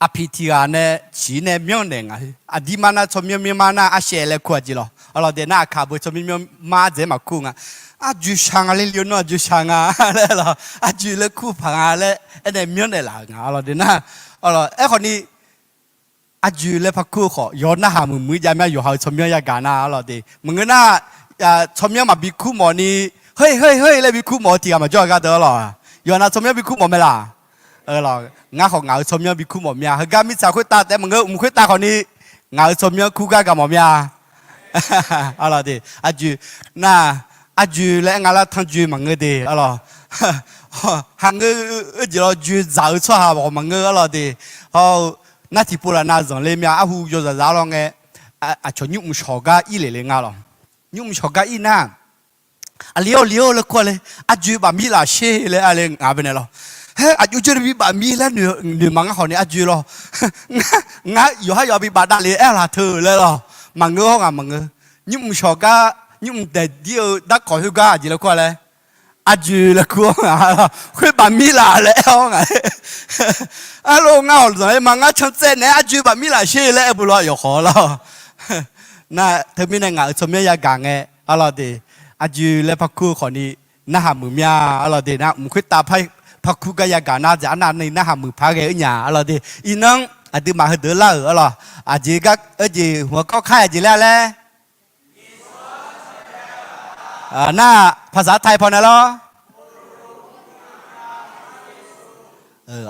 aqpiq tiq ghaq nae ciq nae myanrnaeq ngaq-eu aqdirmar nar tsawrmyanr myanrma nar arshaev laer kur-a jeq lawq. Arlawq de nar aqkaq beu tsawrmyanr myanrma ardzaeq-aer maqkur nga. Arjoe shaq nga le le-eu nawr arjoe shaq nga laer lawq, arjoe laer kur paq nga laer aernae myanrnaeq laf-euq nga arlawq de nar. Arlawq aerkhawfni arjoe laer par kur-eu khawf yawqha narhaq muiq muiq jav mya, yawqha-euq tsawrmyanr yagaq nar arlawq de. Maqngeur nar, tsawrmyanr maqbi kur mawfni, heu heu heu laer bi kur mawf-eu tiq ghaq maqjawr-a gar deuq arlawq. Yawqha nav tsawrmyanr bi kur mawf mae laq? Ngar khawf ngaq-euq tsawrmyanr bi kur mawf mya. Heugar mirtsaq khoertav taef maqngeur, mq khoertav khawfni ngaq-euq tsawrmyanr kur gar gaq mawf mya. Arlawq de, arjoe nar, arjoe laer aer nga lar tanrjoe maqngeur de arlawq. Haqngeur-eu jeq lawr joe dzaq-eu tsawrhaq ghawq maqngeur arlawq de. Hawr-eu nar tiqpov laf nav zanqler mya, arhu yawzaq zaq lawr ngae, aqcawq nymr mq shawq gar ir lef le nga lawq. Nymr mq shawq gar ir nar, aqli-awr li-awr laer kur-a le, arjoe baf mir laf sher laer a le ngaq baenaeq lawq. Haer aqjox jawr nae bi baf mir laer noeq ma ngar khawfni arjoe lawq. Ngar yawqhar yawqha bi baf davlef aer laq teu laer lawq. Maqngeur hawr ngaq maqngeur. Nymr mq shawq gar, nymr mq daeq dir-eu darkawq khoergar aqjeq laer kur-a laer, arjoe laer kur-awr ngaq lawq. Khoer baf mir laf laer aer-awr ngaq. Arlawq ngar awq zanq-aer ma, ngar can tsaev naeq-aer arjoe baf mir laf sher laer aer beu lawr yawqkhawq lawq. Nar teumirnae ngaq-euq tsawrmyanr yagaq ngae arlawq de, arjoe laer par kur-eu khawfni narhaq muiq mya. Arlawq de nar mq khoertav par kur gar yagaq nar dzaeq arnavni narhaq muiq par ghae-eu nya arlawq de. Iqnan aqduimaf heudeuq lar-euq arlawq, aqjeq gar, arjeq hmq-eu kawr kar aqjeq laer-a laer. Nar, ภาษาไทย pawnae lawr.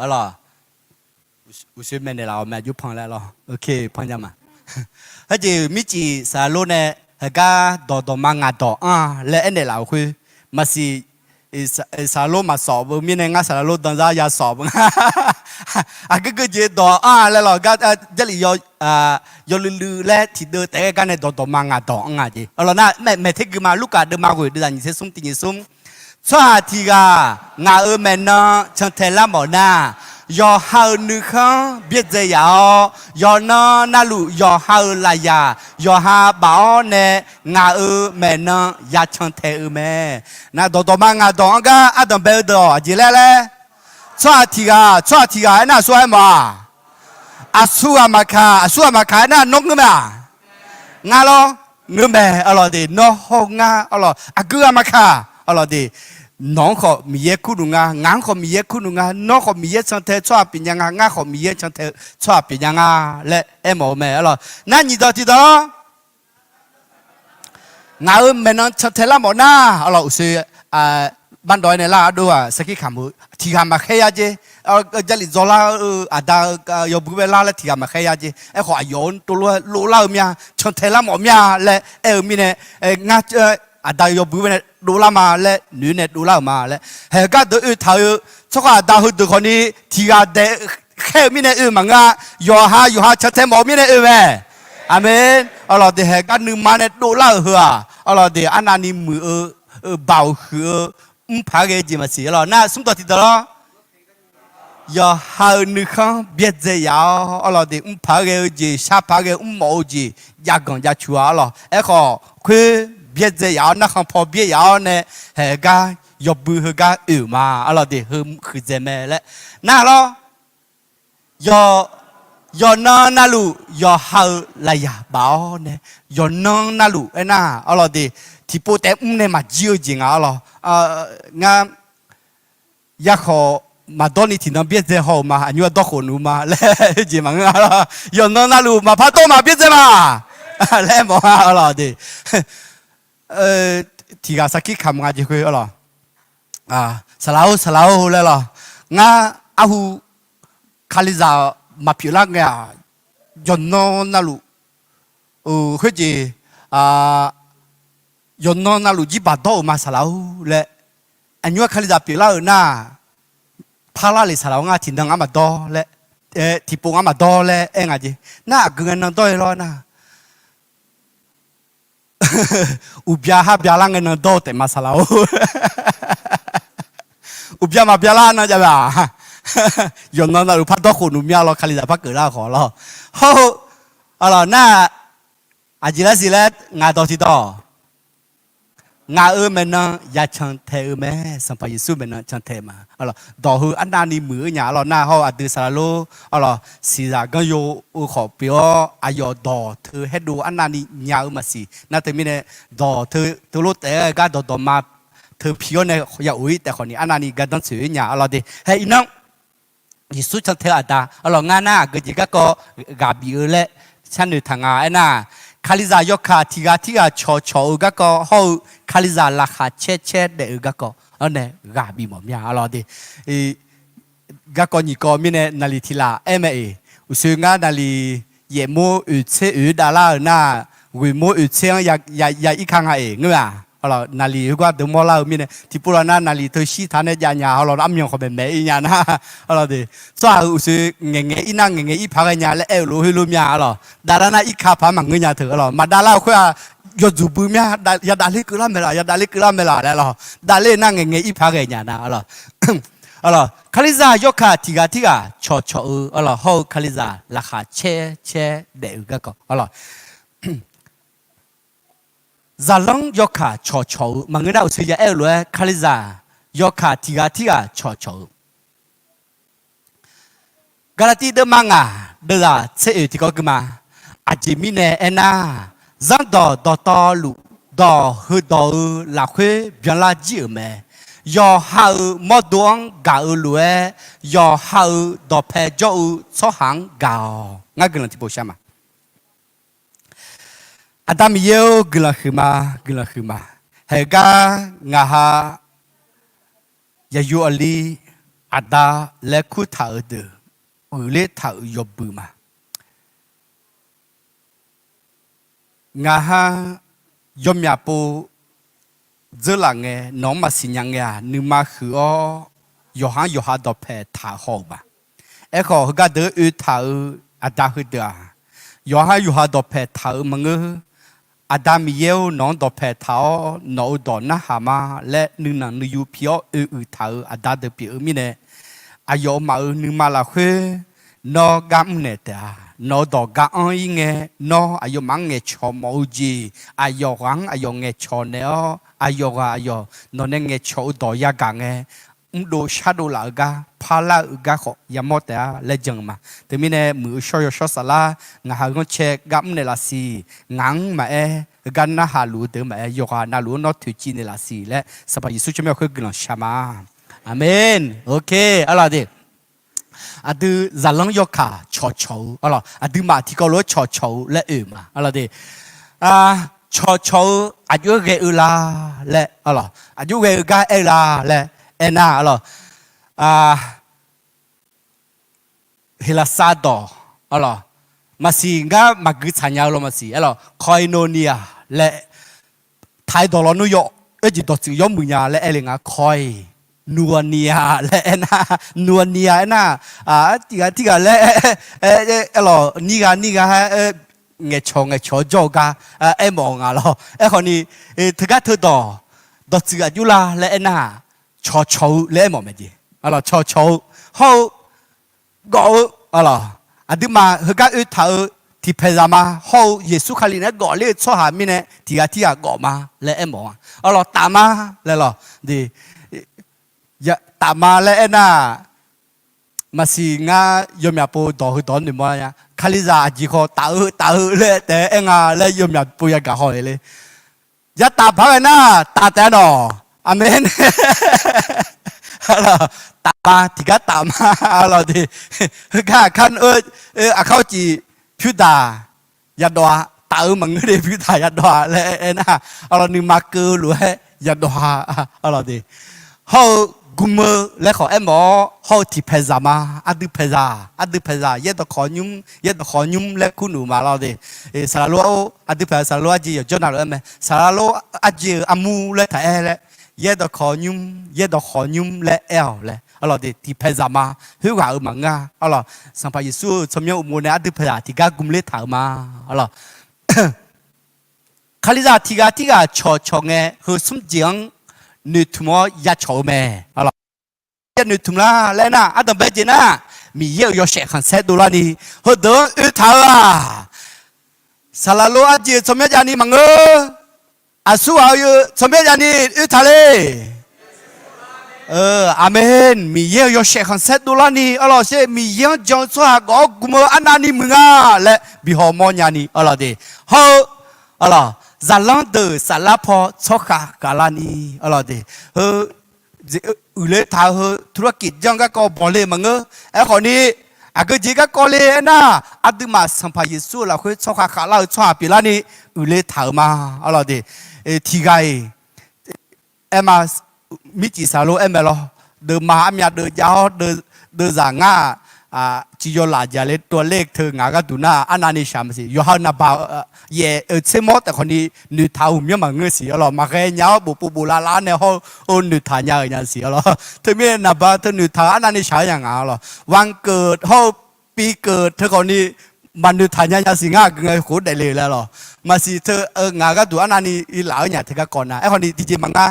Arlawq, uqshoe maeqnaeq laf-awq mae, aqjox pan laer lawr. Pan nya ma. Heujeq mircif saqlor nae heugar dawq dawqma ngaq dawq anr-a laer aernaeq laf-euq khoer, maqsiq, saqlor maqsawf beu mirnae ngar saqlor danzar ya sawf beu nga. Aqgeu geujeq dawq anr-a laer lawq gar, Jarlif yawluiv luiv laer tiqdeuv taef-aer gar nae dawq dawqma ngaq dawq anr-a jeq. Arlawq nar, maeq ter gui ma, Lurkaf deuvma ghoeq deuvzaq nyiq tser smr tiq nyiq smr. Tsawrhaq tiq ghaq ngaq-euq maeqnan cantae lar mawf nar, yawqha-euq nuikhanr byaerdzae yaf-awr, yawqnan navluf yawqha-euq lafyaq yawqha baf-awr nae ngaq-euq maeqnan ya cantae-eu mae. Nar dawq dawqma ngaq dawq anr gar ardanq bae-eu dawq aqjeq laer laer. Tsawrhaq tiq ghaq, tsawrhaq tiq ghaq aernar aqsur aer mawf-aq? Aqsur ghaq maqkaq, aqsur ghaq maqkaq aernar nawr ngeur mae-aq? Ngar lawr, ngeur mae. Arlawq de, nawr hawr ngar arlawq, aqgeu ghaq maqkaq arlawq de. Nawq-anr khawf Miqyaer kurnmr nga, ngaq-anr khawf Miqyaer kurnmr nga, nawr khawf Miqyaer cantae tsawrhaq pyeuf nya nga, ngar khawf Miqyaer cantae tsawrhaq pyeuf nya nga laer aermawf-eu mae arlawq. Nar nyiq dawq tiq dawq ngaq-euq maeqnan cantae lar mawf nar arlawq, uqshoe bardawq-aer nae lar ardov-aq sarkir kamq-eu tiq ghaq maqkhaer ya jer. Jarlif dzawlar-eu aqda yawbui bae lar laer tiq ghaq maqkhaer ya jer. Aerkhawf aqyawf-anr dovlar-eu mya, cantae lar mawf mya laer aer-eu mirnae, ngar aqda yawbui bae nae dovlar ma laer noeq nae dovlar-euq ma laer. Haeq gar deuq oe taq-eu tsawrhaq aqda heudeuq khawfni tiq ghaq daef khaer-eu mirnae oe maqngeur-a. Yawqha yawqha cantae mawf-eu mirnae oe mae. Aqmeq. Arlawq de, haeq gar nuima nae dovlar-euq heu-aq arlawq de, arnavni muiq-eu, baoq huiq-eu, mrpaq-aer ghae-eu jeq maqsiq arlawq. Nar smr dawq tiq dawq lawr. Yawqha-euq nuikhanr byaerdzae yaf-awr arlawq de, mrpaq-aer ghae-eu jeq, sharpaq-aer ghae mrmawf-eu jeq jav ganq jav cu-a arlawq. Aerkhawf khoer byaerdzae yaf-awr, narkhan paw byaer yaf-awr nae haeq gar yawbui heugar oe-euq ma. Arlawq de, heu huiqdzaeq mae laer nar lawr. Yawq, yawqnan navluf yawqha-euq lafyaq baf-awr nae, yawqnan navluf aernar, arlawq de, tiqpov taef mr nae maqjir-eu jeq nga arlawq. Ngar yakhawf maqdawr ni tiqnan byaerdzae haw-euq ma, aqnymr-aer dawrkhof nuq ma laer jeq maqngeur-a lawr. Yawqnan navluf maqpar dawr ma byaerdzae ma laer mawf-a arlawq de. Tiqghaq sarkir kamq nga jeq khoer arlawq. Saqlaq-or, saqlaq-or laer lawq. Ngar arhu Kalizaq maqpyeuflar ngae-aq, yawqnan navluf khoerjeq, yawqnan navluf jirbaq dawr-euq ma saqlaq-or laer. Aqnymr-aer Kalizaq pyeuflar-euq nar, parlar le saqlaq-or, ngar tiqnan ngar maqdawr laer, tiqpov ngar maqdawr laer aer nga jeq. Nar aqgeu ngae nan dawr-ir lawr nar, uqbya har byalar ngae nan dawr-eu taef ma saqlaq-or. Uqbya maqbyalar nan jav-a. Yawqnan navluf par dawrkhof nuq mya lawr, Kalizaq par keuvlar khawf lawr. Hawr-eu, arlawq nar, aqjeq lar siq laer ngaq dawq tiqdawq, ngaq-euq maeqnan ya cantae-eu mae. Sanqpaq Yeqsur maeqnan cantae ma. Dawq heu arnavni muiq-eu nya arlawq nar, hawr-eu aqdui saqlaq lor, arlawq siqzaq ganryo-eu khawf pyeuf-awr, aqyawf dawq teu haerdov arnavni nya-eu maqsiq. Nar teumirnae, dawq teu teulof taef-aer gar dawqdawq ma teu pi-awr nae ya of-ir taef khawfni arnavni gardanr tsoeq-ir nya arlawq de. Hae iqnan Yeqsur cantae-eu aqda arlawq, ngar nar aqgeu jeq garkawv ghaq bif-eu laer sharnoeq taq nga aernar, Kalizaq yawkaq tiqghaq tirghaq cawqcawq-eu garkawv hawr-eu Kalizaq laqkhaq caer caer daef-eu garkawv-anr nae ghaq bif mawf mya arlawq de. Garkawv nyiq kawv mirnae naqliq tiq laf aer mae-iq, uqshoe ngar naqliq yaef mor oeq tser oeq davlar-euq nar, ghoeq mor oeq tser-anr ya ir ka nga-iq ngeur-aq. Naqliq heugar deuq mawrlar-eu mirnae tiqpov laf nar naqliq teu shir taq nae jav nya arlawq, armyanq khawf maeqmaeq-ir nya nar, tsawrhaq-euq uqshoe ngaeqngae ir nar ngaeqngae ir paq ghae nya laer aer-eu lof heulof mya arlawq. Davlar nar ir ka paq-aer maqngeur nya teu arlawq. Maqdavlar-eu khoer-aq, yawdzuq bui mya, ya davler keuvlar mae laf, ya davler keuvlar mae laf laer arlawq. Davler nar ngaeqngae ir paq ghae nya nar arlawq. Arlawq, Kalizaq yawkaq tiqghaq tirghaq cawqcawq-eu arlawq, hawr-eu Kalizaq laqkhaq caer caer daef-eu garkawv arlawq. Zaqlanr yawkaq cawqcawq-eu maqngeur nar, uqshoe ya aer-eu lof-aer Kalizaq yawkaq tiqghaq tirghaq cawqcawq-eu. Gaqlaqtiv deuvma ngaq deuvzaq tser oeq tiqkawv gui ma. Aqjeq mirnae aernar, zanrdawq dawqtawvluf dawq heudawq-eu lafkhoer byanlar jir-euq mae. Yawqha-euq mawrdo-anr gaq-eu lof-aer, yawqha-euq dawqpae jawr-eu tsawrhaq-anr gaq-awq. Ngar guiqlanq tiqpov shar ma. Aqda Miqyaer-or, guiqlanq huiqma, guiqlanq huiqma. Haeqgar ngaq ha yaqyur aqli aqda laer kurtaq-euq deuq uiqler taq-euq yawbui ma. Ngaq ha yawmyaq pov dzeurlaf ngae nawq-anr maqsiq nya ngae-aq, nuima huiq-awr yawqha-anr yawqha dawqpae taq haw-euq ma. Aerkhawf, heugar deuq-anr oe taq-euq aqda heudeuq-aq, yawqha-anr yawqha dawqpae taq-euq maqngeur. Aqda Miqyaer-or, nawq-anr dawqpae taq-awr nawq-euq dawq narhaq ma laer nuinanq nuiyu pi-awr oe uiq taq-euq aqda deuq pyeuf-eu mirnae, aqyawfmaf-euq nuima lafkhoer nawr gar mrnaeq taef-a. Nawq-euq dawq gar anr-ir ngae, nawr aqyawfmaf-anr ngaeqcawq mawf-eu jeq, aqyawf ghaq-anr aqyawf ngaeqcawq naeq-awr, aqyawf ghaq aqyawf nawq nae ngaeqcawq-eu dawq yagaq ngae, mrdov shardov laf-eu gar parlar-eu gar khawf yamawr taef-a laer jan-eu ma. Teumirnae muiq-eu shawr yawshawr saflar, ngaq ha ghanrcae gar mrnaeq laf siq. Ngaq-anr maqaer, heugar narhaq luf-eu deuq maqaer, yawqghaq navluf-anr nawr toeqciv naeq laf siq laer Sanqpaq Yeqsur tsawrmyanr khoer guiqlanq shaq ma. Aqmen. Ok, arlawq de. Aqdui zaqlanr yawkaq cawqcawq-eu arlawq, aqduimaf tiqkawv lof-aer cawqcawq-eu laer oe-euq ma arlawq de. Cawqcawq-eu aqjox-aer ghae-eu la laer arlawq, aqjox ghae-eu gar aer-eu la laer aernar arlawq, Heqlaqsar dawq arlawq, maqsiq ngar maqgui tsaq nya-eu lawr maqsiq arlawq, koinonia laer taq-eu dawq lawnmr yaw, oerjeq dawqtsuif yawmuiq nya laer aer le nga. Koi, nuania laer aernar, nuania aernar, tiqghaq tirghaq laer arlawq, nirghaq nirghaq-aer ngaeqcawq ngaeqcawq-awr jawr-eu gar aermawf-eu nga lawr. Aerkhawfni, teugar teudawq dawqtsuif aqjox la laer aernar, cawqcawq-eu laer aermawf mae jeq. Cawqcawq-eu hawr-eu gawf-eu arlawq, aqduimaf heugar oe taq-eu tiqpaeq zaqma hawr-eu Yeqsur Kali naeq-aer gawf ler-eu tsawrhaq mirnae tiqghaq tirghaq gawf ma laer aermawf-a. Arlawq, taf ma laer lawq de. Taf ma laer aernar, maqsiq ngar yawmyaq pov dawq heu dawq-anr noeqmawr nya. Kalizaq aqjeq khawf taf-eu taf-eu laer taef-aer aer nga laer yawmyaq pov yagaq haw-eu le. Yataf paq ghae nar taf taef-a nawq. Aqmeq. Taf ma, tiqgar taf ma. Arlawq de. Heugar aqkar aqkar-awr cif pyurdaq yadawv-a, taf-eu maqngeur de pyurdaq yadawv-a laer aernar, arlawq nuima keuv-eu lof-aer yadawv-a. Arlawq de. Hawr-eu gm-eu laer khawf aermawf-awr, hawr-eu tiqpaeqzaq ma, aqdui paeqzaq, aqdui paeqzaq yaerdawq khawf nymr, yaerdawq khawf nymr laer kur nuf ma lawr de. Saqlaq lof-aer, aqdui paeqzaq saqlaq lof-aer arjeq yawqjawr navluf-aer mae. Saqlaq lof-aer arjeq-euq armur laer taq-aer laer, yaerdawq khawf nymr, yaerdawq khawf nymr laer aer-awq laer. Arlawq de, tiqpaeqzaq ma, khoerghaq-euq maqngeur-a. Arlawq, Sanqpaq Yeqsur-euq tsawrmyanr uqmov nae aqdui paeqzaq tiqgar gmler taq-euq ma. Arlawq, Kalizaq tiqghaq tirghaq cawqcawq ngae heu smr jeq-anr noeqtmq-awr yacawq-eu mae. Arlawq, yanoeqtmq lar laer nar, ardanqbae jeq nar, Miqyaer-euq yawshaef khanqsaer dovlarni heudeuq-anr oe taq-eu-aq, saqlaq lof-aer arjeq-eu tsawrmyanr javni maqngeur. Aqsurghaq-eu tsawrmyanr javni oe taq le. Aqmeq. Miqyaer-euq yawshaef khanqsaer dovlarni arlawq sher, Miqyaer-anr jan-eu tsawrhaq gawf-awr gm-eu arnavni muiq nga laer bi hawmawr nyani arlawq de. Hawr-eu arlawq, zaqlanr deuq saflar paw tsawrkhav khavlarni arlawq de. Heu uiqle taq-eu heu turlarkif janr garkawv bawqle maqngeur. Aerkhawfni, aqgeu jeq garkawv le aernar, aqduimaf Sanqpaq Yeqsur-euq lafkhoer tsawrkhav khavlar-eu tsawrhaq pyeuflarni uiqle taq-euq ma. Arlawq de, tiqghaq-iq aer ma, mircif saqlaq lof-aer aer mae lawr. Deuvma armyav deuv jav-awr, deuvzaq ngar-aq, ciqyaw laf jaq le tov ler teu ngaq gharduq nar arnavni shaq maqsiq. Yawqha-eu naqbaq yaef-euq tsermawr taef khawfni noeqtaq-eu uqmyanr maqngeur siq arlawq. Maqghae nya-awr bofpov boflav lar nae hawr-eu noeqtaq nya-euq nya siq arlawq. Teumirnae naqbaq teu noeqtaq-eu arnavni shaq-eu nya ngaq arlawq. วันเกิด hawr-eu ปีเกิด teu khawfni maqnoeqtaq nya nya siq. Ngar aqgeu ngae khof daefle laer lawq. Maqsiq teu ngaq gharduq arnavni laf-eu nya teu garkawv nar. Aerkhawfni tiqjeq maqnga.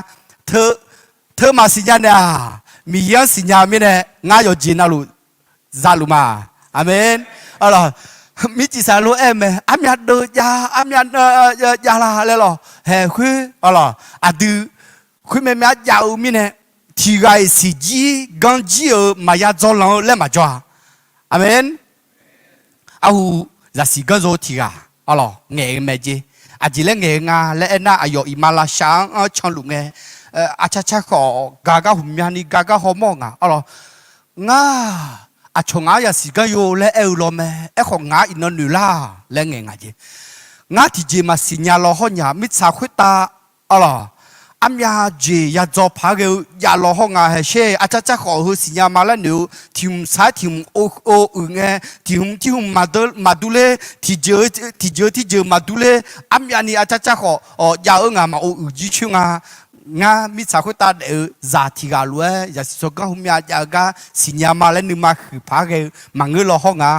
Teu maqsiq nya naeq-aq, Miqyaer-anr siqnya-eu mirnae ngar yawqjeq navluf zaluf ma. Aqmeq. Arlawq, mircif saqlaq lof-aer aer mae, armyav deuv jav, armyav jav la laer lawq. Haeq khoer arlawq, aqdui khoermae myav jav-eu mirnae, tiqghaq-iq siqjir ganr jir-euq maqya dzawlanq-eu laer maqjawr-a. Aqmeq. Arhu, zaqsiq ganr zaw-eu tiqghaq arlawq ngaeq-eu mae jer. Aqjeq laer ngaeq-eu nga laer aernar, aqyawf iqmalavshav-anr canluf ngae, arcar car khawf gar gar hmqmyani gar gar hawmawr-eu nga arlawq. Ngar aqcawq ngaq-anr yasiq ganr yo laer aer-eu law mae. Aerkhawf ngar iqnan noeq lar laer ngaeq nga jeq. Ngar tiqjeq maqsiq nya law hawr nya mirtsaq khoertav arlawq, armyav jeq yadzaw paq-aer ghae-eu jav law hawr nga haeq sher. Arcar car khawf heu siqnya ma laer noeq-eu tiq hmq sar-aer tiq hmq ov uiq ngae, tiq hmq tiq hmq maqdur ler, tiqjeq tiqjeq tiqjeq maqdur ler, armyavni arcar car khawf jav-eu ngaq maqov uiq jircoer nga. Ngar mirtsaq khoertav daef-eu zaq tiqghaq lof-aer yasiq tsawrganr hmqmyav jav-eu gar siqnya ma laer nuima huiq paq-aer ghae-eu maqngeur law hawr nga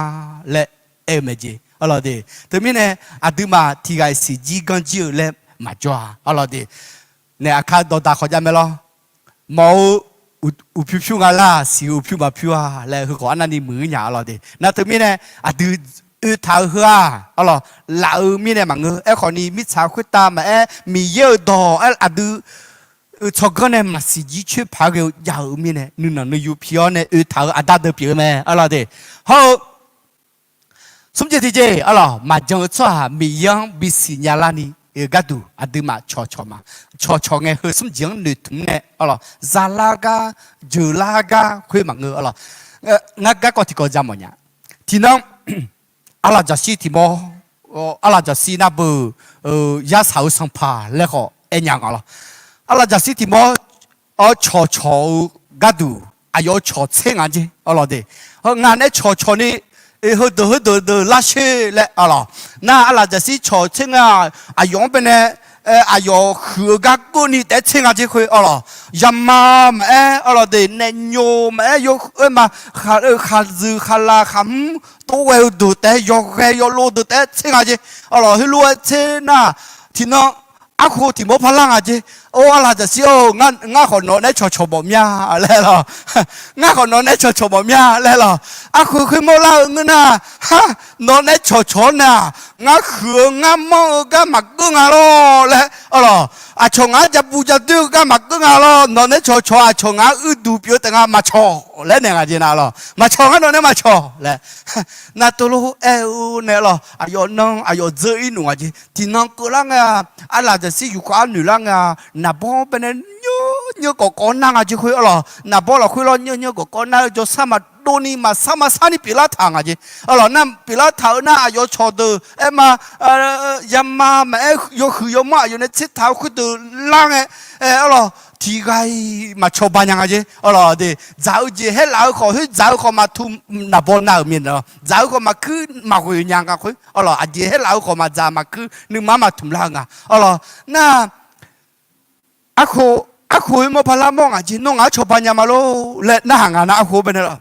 laer aer-eu mae jeq arlawq de. Teumirnae aqduimaf tiqghaq-iq siqjir ganr jir-eu laer maqjawr-a arlawq de. Naeq aqkar dawqdaq khawf jav mae lawr. Mawf-eu uqpyur pyur nga lar, siq-eu uqpyur maqpyur-a laer heukhawf arnavni muiq-ir nya arlawq de. Nar teumirnae aqdui oe taq-eu heu-aq arlawq, laf-eu mirnae maqngeur. Aerkhawfni mirtsaq khoertav maqaer Miqyaer-euq dawq-aer aqdui tsawrganr nae maqsiq jircoer paq-aer ghae-eu jav-eu mirnae nuinanq nuiyu pi-awr nae oe taq-eu aqda deuq pyeuf-eu mae arlawq de. Hawr-eu smr jeq tiqjeq arlawq, maqjan-eu tsawrhaq Miqyaer-anr bisiq nya larni gharduq aqduimaf cawqcawq ma. Cawqcawq ngae heu smr jeq-anr noeqtmq nae arlawq, zalar gar, jeuqlar gar khoer maqngeur arlawq. Ngar garkawv tiqkawv ja mawf nya. Tiqnan, arlaqjaqshir tiq mawr, arlaqjaqshir nar beu, yarsaq-eu sanqpaq laer khawf aer nya nga lawr. Arlaqjaqshir tiq mawr-awr cawqcawq-eu gharduq aqyawf-euq cawq tser nga jer arlawq de. Ngaq nae cawqcawq ni heudeuq heudeuq deuq lar sher laer arlawq. Nar arlaqjaqshir cawq tser nga, aqyawf-anr baenae aqyawf huiq-eu gar keuvni taef-aer tser nga jer khoer arlawq. Yama maqaer arlawq de, naef nyoq maqaer, yawkhoer ma, khaqzuiq khaqlaq khaqhmr tov ghae-eu deuq taef-aer, yawghae yawlov deuq taef-aer tser nga jer arlawq. Heulof-aer tser nar, tiqnan arkhof tiq mawr parlar nga jer. Or arlaqjaqshir-or, ngar khawf nawq nae cawqcawq mawf mya laer lawq. Ngar khawf nawq nae cawqcawq mawf mya laer lawq. Arkhof khoermawr lar-eu ngeur nar, ha, nawq nae cawqcawq-awr nar, ngar huiq-eu ngar manr-eu gar maqgeur nga lawr laer Arlawq, aqcawq ngaq-anr jabu jadoer-eu gar maqgeur nga lawr. Nawq nae cawqcawq aqcawq ngaq-anr uiduq pyeuf-eu taef nga maqcawq laer naeq nga jeq na lawr. Maqcawq ngar nawq nae maqcawq laer. Nar tov lof aer-eu nae lawr, aqyawf nan aqyawf dzeur ir nuf nga jeq. Tiqnan keuvlar ngae-a, arlaq jaqshir yufkhav-anr noeqlar ngae-a, naqbawr baenae nymr nymr kawfkawf nar nga jeq khoer arlawq. Naqbawr lafkhoer lawr nymr nymr kawfkawf nar-eu jawrsar maqdov ni maqsar maqsar ni pyeuflar taq nga jeq. Arlawq nar pyeuflar taq-eu nar aqyawf cawqdeuq aer ma, yama maqaer yawhuiq yawmanr aqyawf nae tsertaq-eu khoerdeuq lar ngae, arlawq tiqghaq-iq maqcawba nya nga jeq. Arlawq de, dzaq-eu jeq haerlaf-eu khawf khoer dzaq-eu khawf maqtmq naqbawr nar-euq mir-a, dzaq-eu khawf maqkuir maqghoeq nya nga khoer arlawq. Aqjeq haerlaf-eu khawf maqdzaq maqkuir nuima maqtmq lar-eu nga. Arlawq nar, arkhof, arkhof khoermawr parlar mawr ngaq jeq nawr ngaq-anr cawba nya ma lor laer narhaq nga nar arkhof baenae lawr.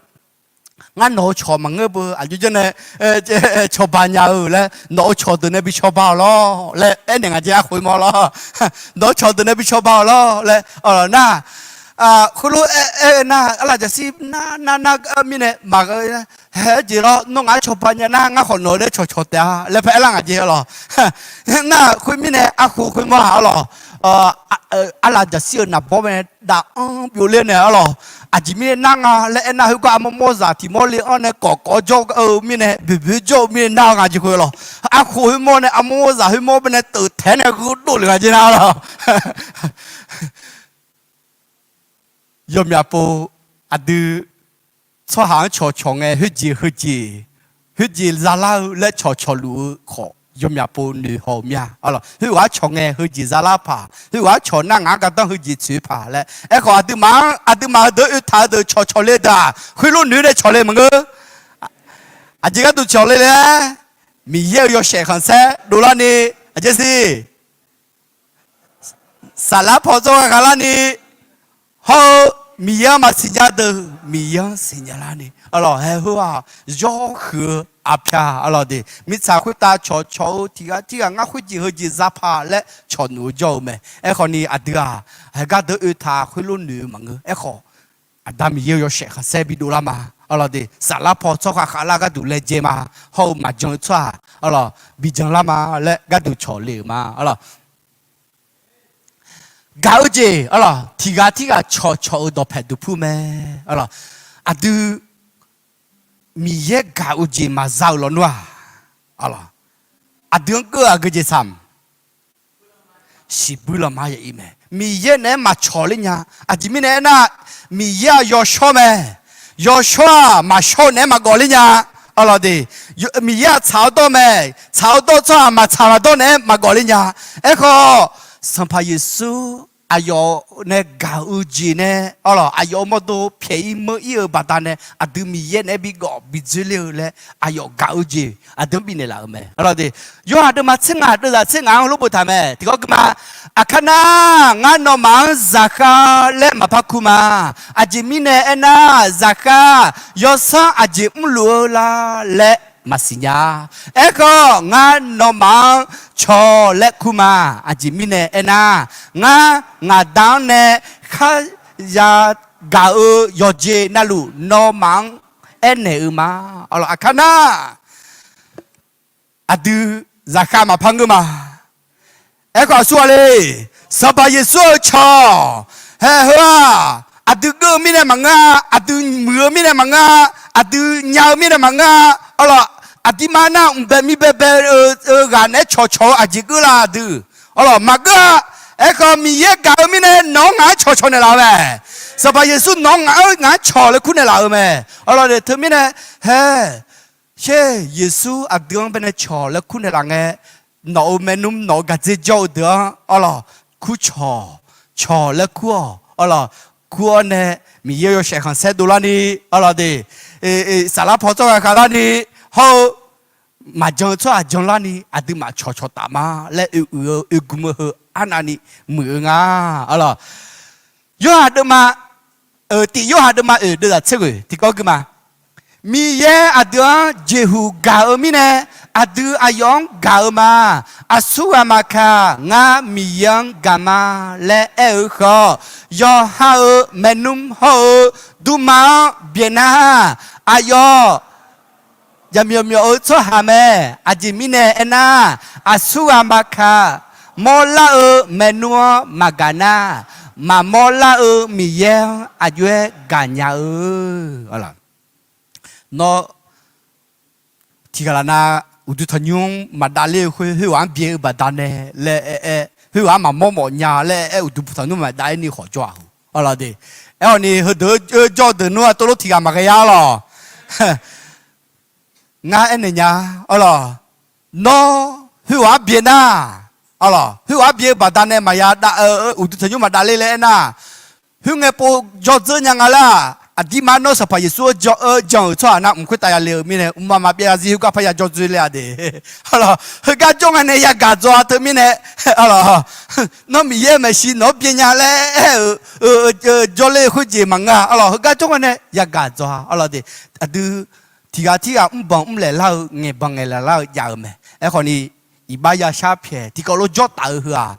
Ngar nawq-eu cawq maqngeur beu aqjox janr nae cawba nya-eu laer nawq-eu cawqdeuq nae bi cawba-awq lawr laer aernaeq nga jeq arkhof khoermawr lawr. Nawq-eu cawqdeuq nae bi cawba-awq lawr laer arlawq nar, khoerlof aer-eu nar arlaq jaqshir nar nar nar mirnae maqghae, haer jeq lawr nawr ngaq-anr cawba nya nar ngar khawf nawq-eu nae cawqcawq taef-a laer par aerlar nga jeq arlawq. Nar khoermirnae arkhof khoermawr-aq arlawq, arlaq jaqshir-euq naqbawr baenae dav-anr byovler nae arlawq. Aqjeq mirnae nar nga laer aernar khoergar armawr mawrzaq tiq mawr le-anr nae kawfkawf jawr-eu mirnae boeqboeq jawr-eu mirnae nar-eu nga jeq khoer lawr. Arkhof khoermawr nae armawr mawrzaq khoermawr baenae teuf taef-aer nae gheudov lef nga jeq nar arlawq. Yawmyaq pov aqdui tsawrhaq-anr cawqcawq ngae khoerjeq heujeq, khoerjeq zalar-eu laer cawqcawq luf-eu khawf yawmyaq pov noeqhaw-eu mir-a. Arlawq khoerghaq-anr cawq ngae heujeq zalar paq, khoerghaq-anr cawq nar ngaq-anr gardanr heujeq tsoeq paq laer. Aerkhawf aqduimaf-anr aqduimaf heudeuq oeqtaq-eu deuq cawqcawq le deuq-aq khoerlof noeq nae cawq le maqngeur. Aqjeq gharduq cawq le laer, Miqyaer-euq yawshaef khanqsaer dovlarni, aqjeq siq saflar paw tsawrhaq khavlarni, hawr-eu Miqyaer-anr maqsiqnya deuq Miqyaer-anr siqnya larni arlawq. Haer heu-aq, yawhuiq-eu aqpyaq arlawq de, mirtsaq khoertav cawqcawq-eu tiqghaq tirghaq ngar khoerjeq heujeq zapaq laer cawqnuf-eu jawr-eu mae. Aerkhawfni aqdui-aq, haer gardeuv oetaq khoerlof noeq-eu maqngeur. Aerkhawf, Aqda Miqyaer-euq yawshaef khanqsaer bidov lar ma arlawq de, saflar paw tsawrhaq khavlar gharduq laejae ma, hawr-eu maqjan-eu tsawrhaq arlawq bijan lar ma laer gharduq cawq le-euq ma arlawq. Gaq-eu jeq arlawq, tiqghaq tirghaq cawqcawq-eu dawqpaeq duqpur mae arlawq. Aqdui Miqyaer gaq-eu jeq maqza-euq lawnmr-aq, aqdui-anr geur-eu aqgeu jeq sam shiqbuir lanma ya ir mae. Miqyaer naeq-aer maqcawq ler nya. Aqjeq mirnae aernar, Miqyaer-aq yawshawr mae. Yawshawr-aq maqshawr-eu naeq-aer maqgawf ler nya. Arlawq de, Miqyaer-aq tsaq-awr dawr mae. Tsaq-awr dawr tsawrhaq maqtsaq maqdawr naeq-aer maqgawf ler nya. Aerkhawf, Sanqpaq Yeqsur aqyawf nae gaq-eu jeq nae arlawq, aqyawf-euq mawrdo pyaeq ir meur ir-eu baqdanae aqdui Miqyaer naeq-aer bigawf bidzoerler-eu laer aqyawf gaq-eu jeq aqdui-anr bifnaeq laf-euq mae. Arlawq de, Yorhaq deuvma tser ngaq deuvzaq tser ngaq-anr heulof boftaq mae. Tiqkawv gui ma. Aqkar nar, ngar nawmaf-anr zaqkhav laer maqpar kur ma. Aqjeq mirnae aernar, zaqkhav yawsanr aqjeq mrluf-eu la laer maqsiq nya. Aerkhawf, ngar nawmaf-anr cawq laer kur ma. Aqjeq mirnae aernar, ngar ngaq Da-anr nae kharya gaq-eu yawqjeq navluf nawmaf-anr aernaeq-eu ma. Arlawq, aqkar nar, aqdui zaqkhav maqpar ngeur ma. Aerkhawf aqsur ghaq le, Sanqpaq Yeqsur-euq cawq hae heu-aq, aqdui geur-eu mirnae maqngeur-a, aqdui muiq-eu mirnae maqngeur-a, aqdui nya-eu mirnae maqngeur-a. Arlawq, aqdirma nar mqbae mirbae bae-eu ghaq naeq-aer cawqcawq-eu aqjeq geur la aqdui. Arlawq, maqgeur-a. Aerkhawf Miqyaer gaq-eu mirnae nawq-anr ngaq-anr cawqcawq naeqlaf-eu mae. Sanqpaq Yeqsur nawq-anr ngaq-anr cawq laer kur naeqlaf-eu mae. Arlawq, teumirnae hae, sher Yeqsur aqdui-anr baenae cawq laer kur naeqlaf ngae, nawq-euq maernmr nawq-euq gaqdzer jawr-eu deuq-anr arlawq, kur cawq, cawq laer kur-awq. Arlawq, kur-awr nae Miqyaer-euq yawshaef khanqsaer dovlarni, arlawq de, saflar paw tsawrhaq khavlarni, hawr-eu maqjan-eu tsawrhaq janlarni aqduimaf cawqcawq taf ma laer oe uiq-eu oe gm-eu heu arnavni muiq-eu nga. Arlawq, Yorhaq deuvma, tiq Yorhaq deuvma oeq deuvzaq tser ghoeq tiqkawv gui ma. Miqyaer aqdui-anr jeqhuq gaq-eu mirnae, aqdui aqyawf-anr gaq-eu ma. Aqsurghaq maqkaq, ngar Miqyaer-anr gaq ma laer aer-eu khawf, yawqha-euq maernmr hawr-eu duqma-anr byaeq nar, aqyawf jaqmyawf myawf-eu tsawrhaq mae. Aqjeq mirnae aernar, aqsurghaq maqkaq, Mawrlar-eu maernmr-anr maqgaq nar, maqmawr lar-eu Miqyaer-anr aqjox-aer gaqnya-eu. Nawr tiqghaq laf nav uqduq tanqnymr maqdav ler-eu khoer, khoerghaq-anr byae-eu baqdanae laer aer-aer, khoerghaq-anr maqmawr mawf nya laer aer-aer uqduq tanqnymr maqdav-aer ni khawf jawr-aq heu. Arlawq de. Aerkhawf ni heudeuq-eu jawr-eu deuq nmr-aq tov lof tiqghaq maqghae ya arlawq. Ngar aernaeq nya arlawq. Nawr khoerghaq-anr byae nar, arlawq, khoerghaq-anr byae-eu baqdanae maqya dav-eu uqduq tanqnymr maqdav ler laer aernar, khoerngae pov jawr dzeur nya nga laer-aq, aqdirmar nawr Sanqpaq Yeqsur-anr jan-eu tsawrhaq nar mq khoertav ya le-eu mirnae, mqmaq maqbyav zarzir khoergar parya jawr dzeur ler-a de. Arlawq, heugar jawr ngae nae yagaq dzaw-a teumirnae, arlawq, nawr Miqyaer maeqshi nawq-anr byae nya laer aer-eu jawrler-eu khoerjeq maqngeur-a. Arlawq, heugar jawr ngae nae yagaq dzaw-a. Arlawq de. Aqdui tiqghaq tirghaq mrbanq mrlaeq lar-eu, ngaeqbanq ngaeqlaeq lar-eu jav-eu mae. Aerkhawf ni iqbax ya shar pyaeq, tiqkawv lof jawr taf-eu heu-aq,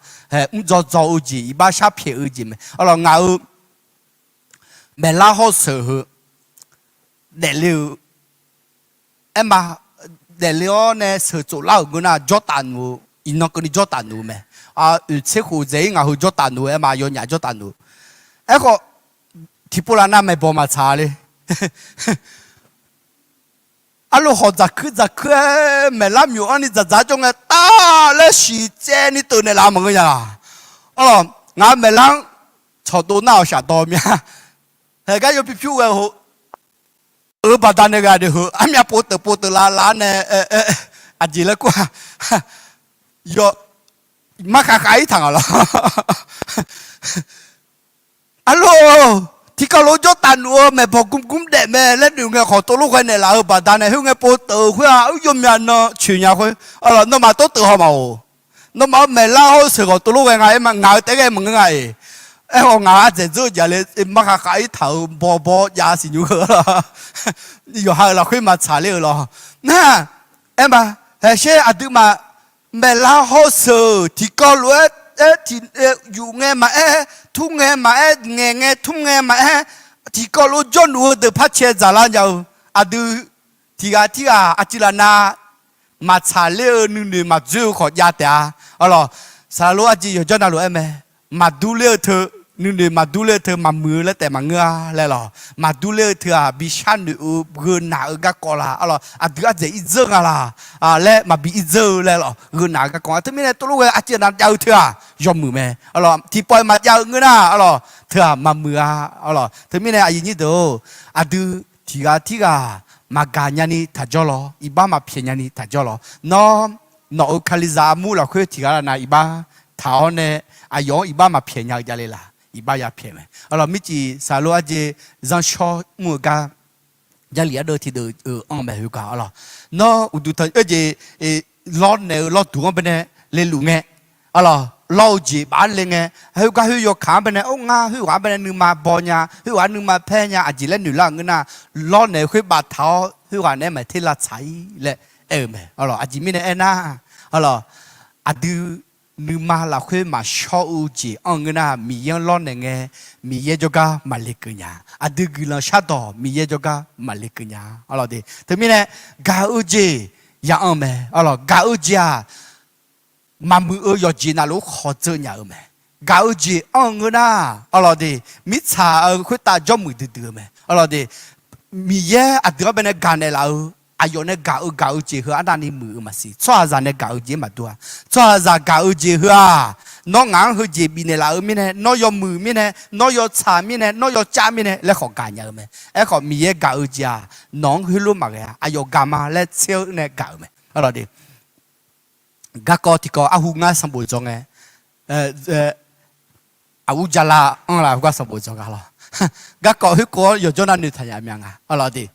mrdzaw dzaw-eu jeq, iqbax shar pyaeq-eu jeq mae. Arlawq, ngaq-euq maeqlar hawr-eu sheuq heu daefle-eu aerma, daefle-awr nae sheuq tsof lar-euq ngeur nar jawr taf nuq-eu, iqnan keuvni jawr taf nuq-eu mae. Oeq tser khof dzaeq-ir ngaq heu jawr taf nuq-eu aerma, yawnyaf jawr taf nuq-eu. Aerkhawf, tiqpov laf nav maeqbawq maqtsaq le. Arlof hawq dzaqkuir dzaqkuir-aer maeqlar myawf-anr ni dzaqdzaq jawr ngae taf laer shiqcaev ni teuf naeqlaf maqngeur nya laq. Arlawq, ngaq maeqlar-anr tsawqdov nar-awq shafdawq mya. Haeq gar yawpyur pyur ghae-eu heu-eu baqdanae ghae deuq heu armyav pov teuf pov teuf lavlav nae aqjeq laer kur-a. Yawf, markhav khav-ir taq ngaq lawr. Arlof, tiqkawv lof jawr taf nuq-eu maeqbawq gmgmr daef mae laer noeq ngae khawf tov lof ghae naeqlaf-eu baqdanae khoerngae pov teuf-eu khoer-aq, aryaw myav nan coeq nya khoer. Arlawq, nawmaf tov teuf haw ma-oq. Nawmaf-euq maeqlar hawr-eu sheuq khawf tov lof ghae nga aer ma, ngaq-euq taef ghae maqngeur nga-eq. Aerkhawf ngaq-anr dzaeq dzeur-eu jaqle markhav khav-ir taq-euq bawbaw jav siqnymr heu-a. Yawqha-euq lafkhoer maqtsaq ler-eu lawr. Nar, aer ma, haeqsher aqduimaf maeqlar hawr-eu sheuq tiqkawv lof-aer, aer tiq, yuf ngae maqaer, tur ngae maqaer, ngaeq ngae tmr ngae maqaer, tiqkawv lof jawrluf-eu deuq par cae dzaqlar nya-eu. Aqdui tiqghaq tirghaq aqcuiv laf nav maqtsaq ler-eu nuinoeq maqdzoer-eu khawf jav taef-a. Arlawq, saqlaq lof arjeq yawqjawr navluf aer mae. Maqdur ler-eu teu, nuinoeq maqdur ler-eu teu maqmuiq-eu laer taef maqngeur-a laer lawq. Maqdur ler-eu teu-aq bi sharnoeq-eu gheu naq-eu garkawv la. Arlawq, aqdui ardzaeq irdzeur nga la laer maqbi irdzeur-eu laer lawq, gheu naq-eu garkawv-a. Teumirnae tov lof ghae aqcuiv nav jav-eu teu-aq yawmuiq mae. Arlawq, tiqpawf-iq maqjav-eu ngeur nar, arlawq, teu-aq maqmuiq-a. Arlawq, teumirnae aqyuif nyir deuq-or, aqdui tiqghaq tirghaq maqgaq nyani taq jawr lawr, iqbax maqpyaeq nyani taq jawr lawr. Nawr, nawq-euq Kalizaq armur lafkhoer tiqghaq laf nav iqbax taq-awr nae, aqyawf-anr iqbax maqpyaeq nya-eu javle laq, iqbax ya pyaeq mae. Arlawq, mircif saqlaq lof arjeq zanrshawr mr-eu gar, Jarlif ardeuv tiqdeuv-euq anr mae khoergar arlawq. Nawr uqduq tanq-eu jeq, lawrnaeq-eu lawrduq-anr baenae leluf ngae, arlawq, lawr-eu jeq baf-anr le ngae, khoergar khoer yawkaq-anr baenae, or ngar khoerghaq-anr baenae nuima baw nya, khoerghaq nuima paer nya aqjeq laer noeq lar-euq ngeur nar, lawrnaeq-eu khoer baftaq-awr khoerghaq naeq-aer maqter lavtsaq-ir laer aer-eu mae. Arlawq, aqjeq mirnae aernar, arlawq, aqdui nuima lafkhoer maqshawr-eu jeq anr-eu ngeur nar, Miqyaer-anr lawrnaeq ngae, Miqyaer jawrgar maqle keuv nya. Aqdui guiqlanq shardawq Miqyaer jawrgar maqle keuv nya. Arlawq de, teumirnae gaq-eu jeq ya anr mae. Arlawq, gaq-eu jeq-aq, maqmuiq-eu yawqjeq navluf-anr khawf dzeur nya-eu mae. Gaq-eu jeq anr-eu ngeur nar, arlawq de, mirtsaq-eu khoertav jawrmuiq duidui-eu mae. Arlawq de, Miqyaer aqdui-anr baenae gaqnaeq laf-eu, aqyawf nae gaq-eu gaq-eu jeq heu arnavni muiq-eu maqsiq. Tsawrhaqzaq nae gaq-eu jeq maqdur-a. Tsawrhaqzaq gaq-eu jeq heu-aq, nawr ngaq-anr heujeq bifnaeq laf-eu mirnae, nawr yawmuiq mirnae, nawr yawtsaq mirnae, nawr yawcav mirnae laer khawf gaqnya-eu mae. Aerkhawf Miqyaer gaq-eu jeq-aq, nawq-anr heulof maqghae-a. Aqyawf gaq ma laer tser-eu nae gaq-euq mae. Arlawq de, garkawv tiqkawv arhu ngar sanqbof dzawq ngae, aqur jala anr la gar sanqbof dzawq nga lawq. Garkawv khoerkawv-anr yawqjawr nar noeqtaq nya mya nga. Arlawq de,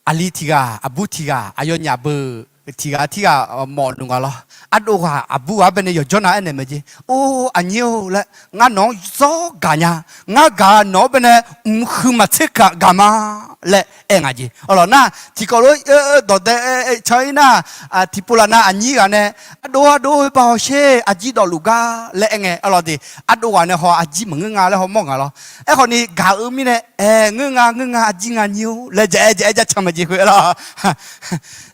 aqli tiqghaq, aqbur tiqghaq, aqyawfnyaf beuq tiqghaq tirghaq mawf nmr nga lawr. Ardov ghaq aqbur ghaq-anr baenae yawqjawr nar aernaeq mae jeq. Or, aqnyir-or laer, ngar nawq-anr zawr gaq nya. Ngar gaq nawq-anr baenae mq huiq maqtser kaq gaq ma. laer aer nga jeq. Arlawq nar, tiqkawv lof dawqdae can-ir nar, tiqpov laf nav aqnyir ghaq nae, ardov ardov-or, khoerbar hawsher, arjir dawvluf gar laer aer ngae, arlawq de, ardov ghaq nae haw arjir maqngeur nga laer hawmawr nga lawr. Aerkhawf ni gaq-eu mirnae, aer, ngeur nga, ngeur nga, arjir nga nyir-or laer jaq-aer jaq-aer jar can mae jeq khoer lawr.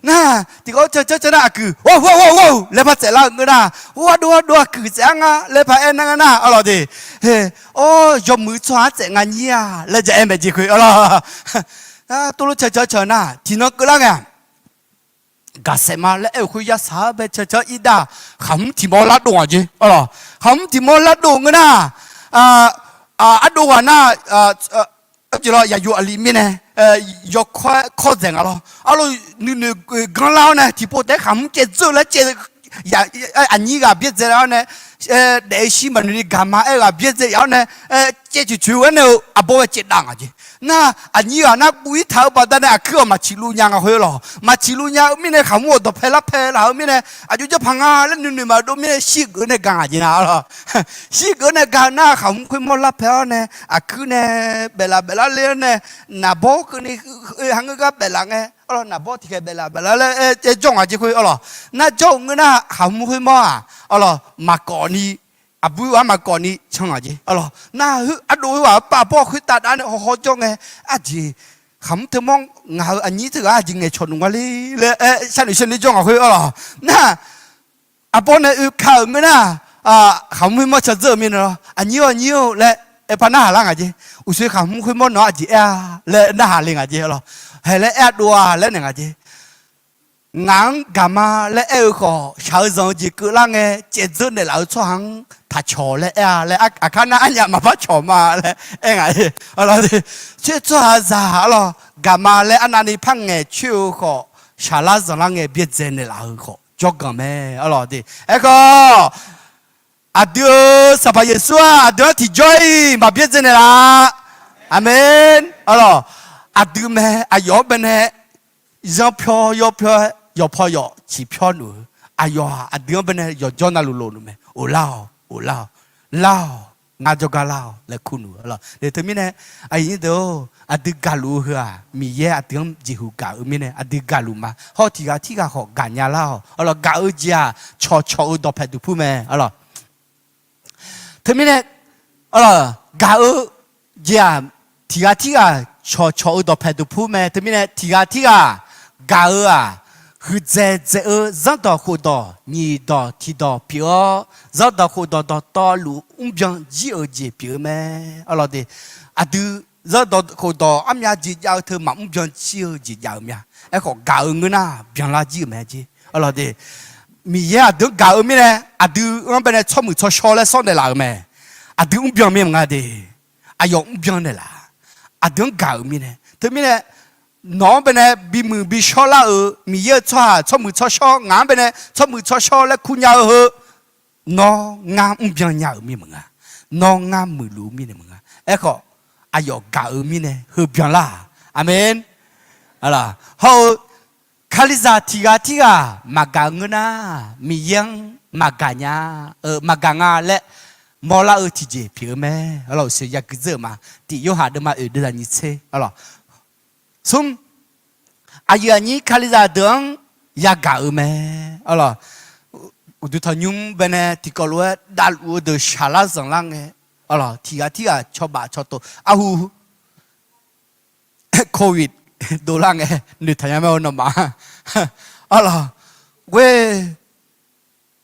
Nar, tiqkawv can can can nar aqkuiq, ghawr ghawr ghawr laer par tsaevlar-eu ngeur nar, ardov ardov aqkuiq tsaev-ar nga laer par aer nar nga nar, arlawq de, awr, yawmuiq tsawrhaq-anr tsaev nga nyir-a laer jaq-aer mae jeq khoer lawr. Tov lof can can can nar tiqnan keuvlar ngae-aq, gaqsaef ma laer aer-euq khoer yasaq-ar bae can can-ar ir dar-aq, khaqhmr tiq mawr lardov ngaq jeq. Arlawq, khaqhmr tiq mawr lardov ngeur nar, ardov ghaq nar, yaqyuq aqli mirnae, yawkawr-aer kawr dzaeq nga lawr. Arlawq, nuinoeq ganrlar-awr nae tiqpov taef-aer khaqhmr caev dzeur laer caev, aqnyir ghaq byaerdzae lar-awr nae, daef-eu shir maqnoeq ni gaq ma aer-eu ghaq byaerdzae yaf-awr nae, caev coeq coeq-aer nae-eu arbawr bae caev dav ngaq jeq. Nar, aqnyir ghaq nar guv-ir taq-eu baqdanae aqkuir-awq maqciqluv nya nga khoer lawq. Maqciqluv nya-eu mirnae khaqhmr-euq dawqpae larpae laf-eu mirnae, aqjox janrpaq nga laer nuinoeq maqdov mirnae shirgeuf nae gaq ngaq jeq nar, arlawq. Shirgeuf nae gaq nar khaqhmr khoermawr larpae-awr nae, aqkuir nae baeflaf baeflar ler-awr nae, naqbawr keuvni, ha ngeur gar baeflaf ngae, arlawq, naqbawr tiqkhaeq baeflaf baeflar laer aer jawr ngaq jeq khoer, arlawq. Nar jawr-euq ngeur nar khaqhmr khoermawr-aq, arlawq, maqkawv ni, aqbur-anr maqkawv ni can ngaq jeq, arlawq. Nar, ardov khoerghaq-euq pavbawr khoertav dav nae hawhaw jawr ngae, aqjeq khaqhmr teu mawr ngaq-euq aqnyir teughaq aqjeq ngaeqcawq nmq nga le laer aer sharnoeq sharnoeq jawr ngaq khoer, arlawq. Nar, arbawr nae oeka-euq ngeur nar, khaqhmr khoermawr can dzeur-euq mirnae lawr, aqnyir-awr aqnyir-or laer aer par narhaq lar ngaq jeq. Uqshoe khaqhmr khoermawr nawq-anr aqjeq aer-a laer narhaq le ngaq jeq, arlawq. Haeq laer aer ardov-a laer naeq ngaq jeq. Ngaq-anr gaq ma laer aer-eu khawf, shaq-eu zanq-eu jeq keuvlar ngae, caev dzeur naeqlaf-eu tsawrhaq-anr taq cawq laer aer-a laer, aqkar nar arnyaf maqpar cawq ma laer aer ngaq. Arlawq, tsawrhaqzaq arlawq, gaq ma laer arnavni par ngaeqcoer-eu khawf, shaqlar zanqlar ngae byaerdzae naeqlaf-eu khawf jawrganq mae, arlawq de. Aerkhawf, aqdui-euq Sanqpaq Yeqsur-aq, aqdui-anr tiqjawr-iq maqbyaerdzae naeqlaf. Aqmeq. Arlawq, aqdui mae, aqyawf-anr baenae zanr pyawr yawr pyawr-aer yawqpaw yawf ciq pyawr nuf-eu, aqyawf-aq aqdui-anr baenae yawqjawr navluf lof nuf mae. Of lar-awq, of lar-awq, lar-awq, ngar jawrgar lar-awq laer kur nuf-eu, arlawq. Teumirnae, aqyuif nyir deuq-or, aqdui gaqluf-eu heu-aq, Miqyaer aqdui-anr jeqhuq gaq-eu mirnae aqdui gaqluf ma. Hawr tiq ghaq tirghaq khawf gaqnya lar-awq, arlawq. Gaq-eu jeq-aq, cawqcawq-eu dawqpaeq duqpur mae, arlawq. Teumirnae, arlawq, gaq-eu jeq-aq, tiq ghaq tirghaq cawqcawq-eu dawqpaeq duqpur mae. Teumirnae tiq ghaq tirghaq gaq-eu-aq, huiqdzaeq dzaeq-eu zanrdawq khofdawq nyiq dawq tiq dawq pyeuf-awr, zanrdawq khofdawq dawqtawvluf mrbyan jir-euq jeq pyeuf-eu mae, arlawq de. Aqdui zanrdawq khofdawq armyav jeq jav-eu teu maqmr byan jir-eu jeq jav-eu mya. Aerkhawf gaq-eu ngeur nar byanlar jir-euq mae jeq, arlawq de. Miqyaer aqdui-anr gaq-eu mirnae, aqdui-anr baenae tsawrmuiq tsawrshawr laer sawr naeqlaf-euq mae. Aqdui mrbyan mir maqnga de. Aqyawf mrbyan naeqlaf. Aqdui-anr gaq-euq mirnae. Teumirnae nawq-anr baenae bimuiq bishawr lar-euq Miqyaer-euq tsawrhaq tsawrmuiq tsawrshawr ngaq-anr baenae tsawrmuiq tsawrshawr laer kur nya-eu heu, nawr ngar mrbyan nya-euq mir maqnga. Nawr ngar muiqluf-eu mirnae maqnga. Aerkhawf, aqyawf gaq-eu mirnae heu byanlar-aq. Aqmeq. Hawr-eu Kalizaq tiq ghaq tirghaq maqgaq ngeur nar, Miqyaer-anr maqgaq nya-eu maqgaq nga laer mawrlar-eu tiqjeq pyeuf-eu mae. Arlawq, uqshoe yagui dzeur-euq ma. Tiq Yorhaq deuvma oeq deuvzaq nyiq tser, arlawq. Smr, aqyuif aqnyir Kalizaq deuq-anr yagaq-eu mae. Arlawq, uqduq tanqnymr baenae tiqkawv lof-aer davluf-eu deuq shaqlar zanqlar ngae, arlawq, tiq ghaq tirghaq cawbaf cawtov arhu covid dovlar ngae noeqtaq nya mae-eu nawmaf. Arlawq, ghoe,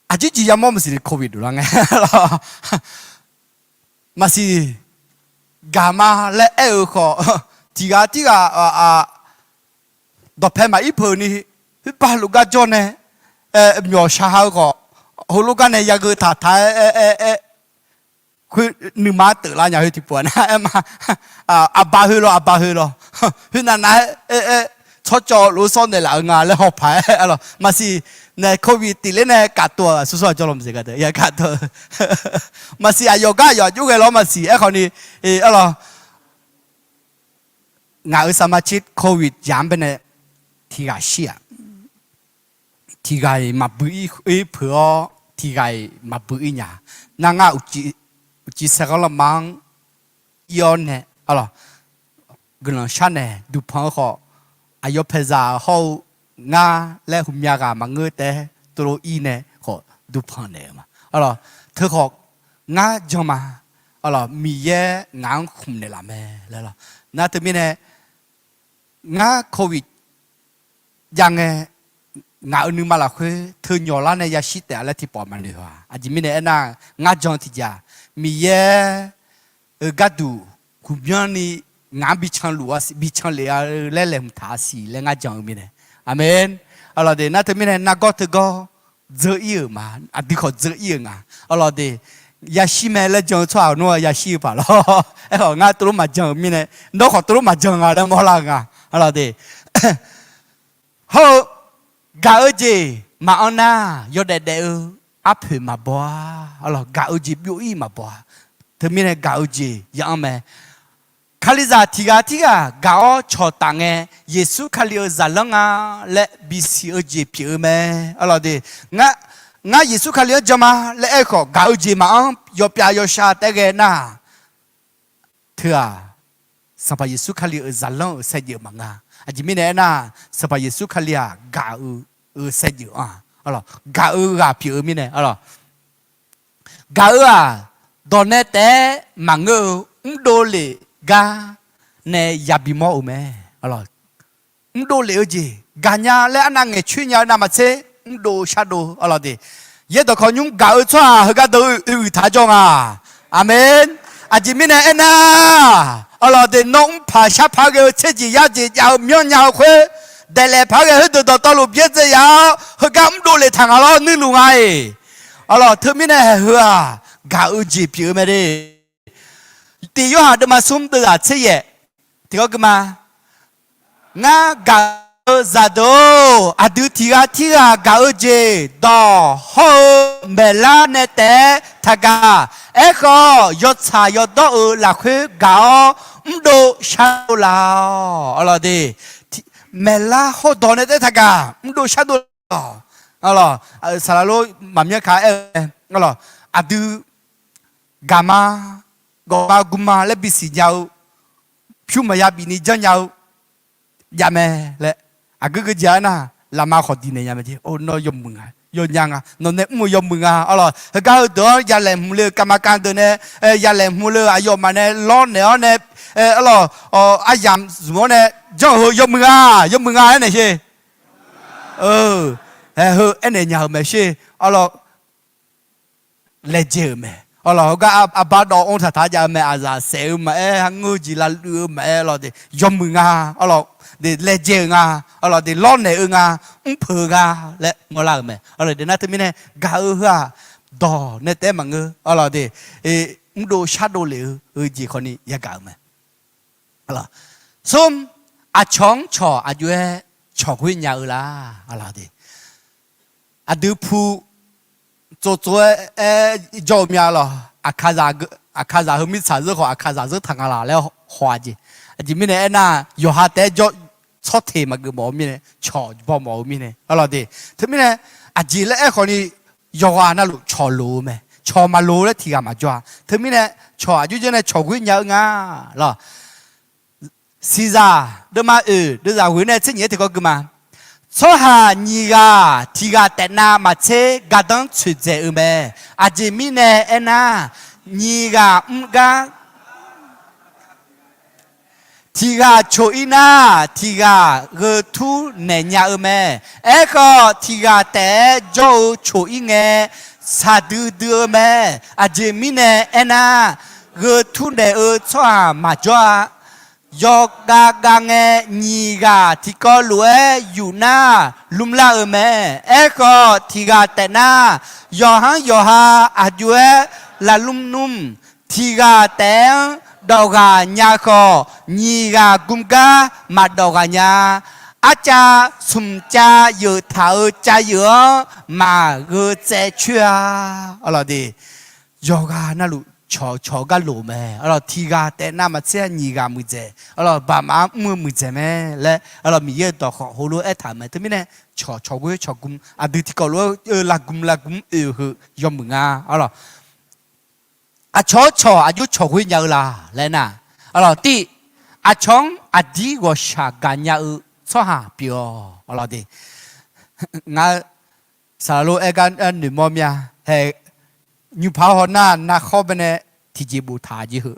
aqjeq jeq yamawr maqsiq ni covid dovlar ngae, arlawq, maqsiq gaq ma laer aer-eu khawf, tiq ghaq tirghaq dawqpae maqir peuq ni, khoerbar luf gar jawr nae, myawq shaq ha-eu khawf, heulof gar nae yagheu taq taq-aer, khoer nuima teuflar nya khoer tiqpov-a nar aer ma. Aqba khoer lawr, aqba khoer lawr. Khoernav nav-aer tsawrcawv lof-aer sawr naeqlaf-eu nga laer hawpaq-aer, arlawq, maqsiq nae covid tifler nae kaftov-aq, aqsur sawr-aq jawr law maqsiq gaq deuq ya kaftov-eu. Maqsiq aqyawf gar aqyawf aqjox ghae lawr maqsiq aerkhawf ni, arlawq, ngaq-euq saqmaqtser covid yamq-anr baenae tiq ghaq shir-aq, tiq ghaq-iq maqbui ir peuq-awr, tiq ghaq-iq maqbui ir nya. Nar ngar uqcif saerghanr lanma-anr ir-awr nae, arlawq, guiqlanq sharnaeq duqpanq-eu khawf, aqyawf paeqzaq hawr-eu ngar laer hmqmya ghaq maqngeur taef-aer tov lov ir nae khawf duqpanq naeq-euq ma. Arlawq, teu khawf ngar jan ma. Arlawq, Miqyaer ngaq-anr khmqnaeq laf mae laer lawq. Nar teumirnae ngar โควิด jav ngae, ngaq-euq nuima lafkhoer teu nyawq lar nae yashir taef-a laer tiqpawf maqnoeq haw-a. Aqjeq mirnae aernar, ngar jan-eu tiqjeq-aq, Miqyaer-euq gharduq huqbyanni ngaq-anr bi canluf-a siq, bi canlef-a laer laeqhmq taq-a siq laer ngar jan-eu mirnae. Aqmeq. Arlawq de, nar teumirnae nargawr teugawr dzeur ir-euq ma. Aqdui khawf dzeur ir-euq nga. Arlawq de, yashir mae laer jan-eu tsawrhaq nmr-a yashir-eu paq lawr. Aerkhawf ngar tov lof maqjan-euq mirnae, nawr khawf tov lof maqjan nga laer mawrlar-eu nga. Arlawq de, hawr-eu gaq-eu jeq maqanr nar, yawdaef daef-eu arpoeq maqbaw-a. Arlawq, gaq-eu jeq byov ir maqbaw-a. Teumirnae gaq-eu jeq ya anr mae. Kalizaq tiq ghaq tirghaq gaq-awr cawqtaf ngae, Yeqsur Kali-euq zaqlanr nga laer bisiq-eu jeq pyeuf-eu mae. Arlawq de, ngar Yeqsur Kali-anr jan ma laer aerkhawf, gaq-eu jeq maqanr yawpyav yawshar taef-aer ghae nar, teu-aq, Sanqpaq Yeqsur Kali-euq zaqlanr-euq saevdzeuf maqnga. Aqjeq mirnae aernar, Sanqpaq Yeqsur Kali-aq gaq-eu, eu saevdzeuf-a. Arlawq, gaq-eu ghaq pyeuf-eu mirnae, arlawq, gaq-eu-aq, dawq nae taef-aer maqngeur-eu mrdov lef gar nae yabi mawr-eu mae. Mrdov lef-eu jeq gaqnya laer arnav ngaeqcoer nya-eu navmaqtser, mrdov shardov, arlawq de. Yaerdawq kawq nymr gaq-eu tsawrhaq heugar deuq-eu oeq taq-awr jawr nga. Aqmeq. Aqjeq mirnae aernar, arlawq de, nawr mrpaq sharpaq ghae-eu tserjeq yarjeq jav-eu myanrnya-eu khoer, daeqlaef paq ghae khoerdeuq dawqtawvluf byaerdzae yaf-awr heugar mrdov lef taq nga lawr nuirluf nga-iq. Arlawq, teumirnae haeq heu-aq, gaq-eu jeq pyeuf-eu mae de. Tiq Yorhaq deuvma smr deuvzaq tser yaef tiqkawv gui ma. Ngar gaq-eu zaqdeuq-or, aqdui tiq ghaq tirghaq gaq-eu jeq dawq hawr-eu maeqlar nae taef-aer taqgaq. Aerkhawf, yawtsaq yawdawr-euq lafkhoer gaq-awr mrdov shardov laf-awq. Arlawq de, maeqlar hawr dawq nae taef-aer taqgaq, mrdov shardov laf-awq. Arlawq, saqlaq lor maqmyanr ka aer-eu mae. Arlawq, aqdui gaqma, gawqma, guma laer bisiq nya-eu, pyur maqya bifni janrnya-eu jav mae laer. Aqgeu geujeq-a nar, lafma khawf diqnaeq nya mae jeq. Or, nawr yawmuiq nga, yawnya nga, nawq nae mr-eu yawmuiq nga. Arlawq, heugar heudeuq-anr yalaeq hmq le-eu kavmaqkav deuq nae, yalaeq hmq le-eu aqyawfmaf nae lawrnaeq-awr nae, arlawq, aryamq zmq-awr nae janr-eu heu yawmuiq nga, yawmuiq nga aernaeq sher. Haeq heu aernaeq nya-euq mae sher. Arlawq, laejae-euq mae. Arlawq, heugar arbar dawv-anr taqtaq jav-eu mae, aqzaf saef-eu maqaer, harngeur jeq lavluiv-eu maqaer, arlawq de, yawmuiq nga, arlawq de, laejae-euq nga, arlawq de, lawrnaeq-eu nga, mrpeuq-eu nga laer mawrlar-euq mae. Arlawq de, nar teumirnae gaq-eu heu-aq, dawq nae taef-aer maqngeur, arlawq de, mrdov shardov lef-eu heu jeq khawfni yagaq-euq mae. Smr, aqcawq-anr cawq aqjox-aer cawq ghoer nya-eu la? Arlawq de, aqdui pu tsov tsov-aer jawr-eu mya lawq. Aqkaqzaq heu mirtsaq zeur khawf aqkaqzaq zeur taq nga laq laer haw-a jeq. Aqjeq mirnae aernar, yawqha taef-aer jawr, tsawrteq maqgeuf mawf-eu mirnae, cawq baw mawf-eu mirnae, arlawq de. Teumirnae aqjeq laer aerkhawfni, yawqghaq navluf cawq loq-eu mae. Cawq maqloq laer tiq ghaq maqjawr-a. Teumirnae cawq aqjox jawr nae cawq ghoer nya-eu nga lawq. Siqzaq deuvma oeq deuvzaq ghoeq nae tser nyiq-aer tiqkawv gui ma. Tsawrhaq nyiq ghaq tiq ghaq taef nav maqtser gardanr tsoeqdzaeq-eu mae. Aqjeq mirnae aernar, nyiq ghaq mr gar tiq ghaq coq ir nar, tiq ghaq gheu tur naeq nya-eu mae. Aerkhawf, tiq ghaq taef-aer jawr-eu coq ir ngae, saqdui dui-eu mae. Aqjeq mirnae aernar, gheu tur naeq-eu tsawrhaq maqjawr-a. Yawqgav gav ngae, nyiq ghaq tiqkawv lof-aer yuf nar, lmrlar-eu mae. Aerkhawf, tiq ghaq taef nar, yawqha-anr yawqha aqjox-aer lavlmr nmr. Tiq ghaq taef-anr dawq ghaq nya khawf, nyiq ghaq gm gar maqdawq ghaq nya. Arcav smq cav yeuf taq-euq cav yeuf-anr maqgheu tsaev coer-a. Arlawq de, yawqghaq navluf cawq cawq gar loq mae. Arlawq, tiq ghaq taef navmaqtser-a nyiq ghaq muiqdzaeq, arlawq, baqmaf-anr mr-eu muiqdzaeq mae laer, arlawq, Miqyaer-euq dawqkawq heulof-aer aertaq-euq mae. Teumirnae cawq cawq ghoer cawq gm, aqdui tiqkawv lof-aer lavgm lavgm oe-eu heu yawmuiq nga. Arlawq, aqcawq-anr cawq aqjox cawq ghoer nya-eu la laer nar, arlawq, tiv, aqcawq-anr aqdir ghawqshaq gaqnya-eu tsawrhaq pyeuf-awq. Arlawq de, ngar saqlaq lof-aer gar noeqmawr mya. Hae, nymrpaq-awr hawnar narkhawr baenae tiqjeq boftaq jeq heu.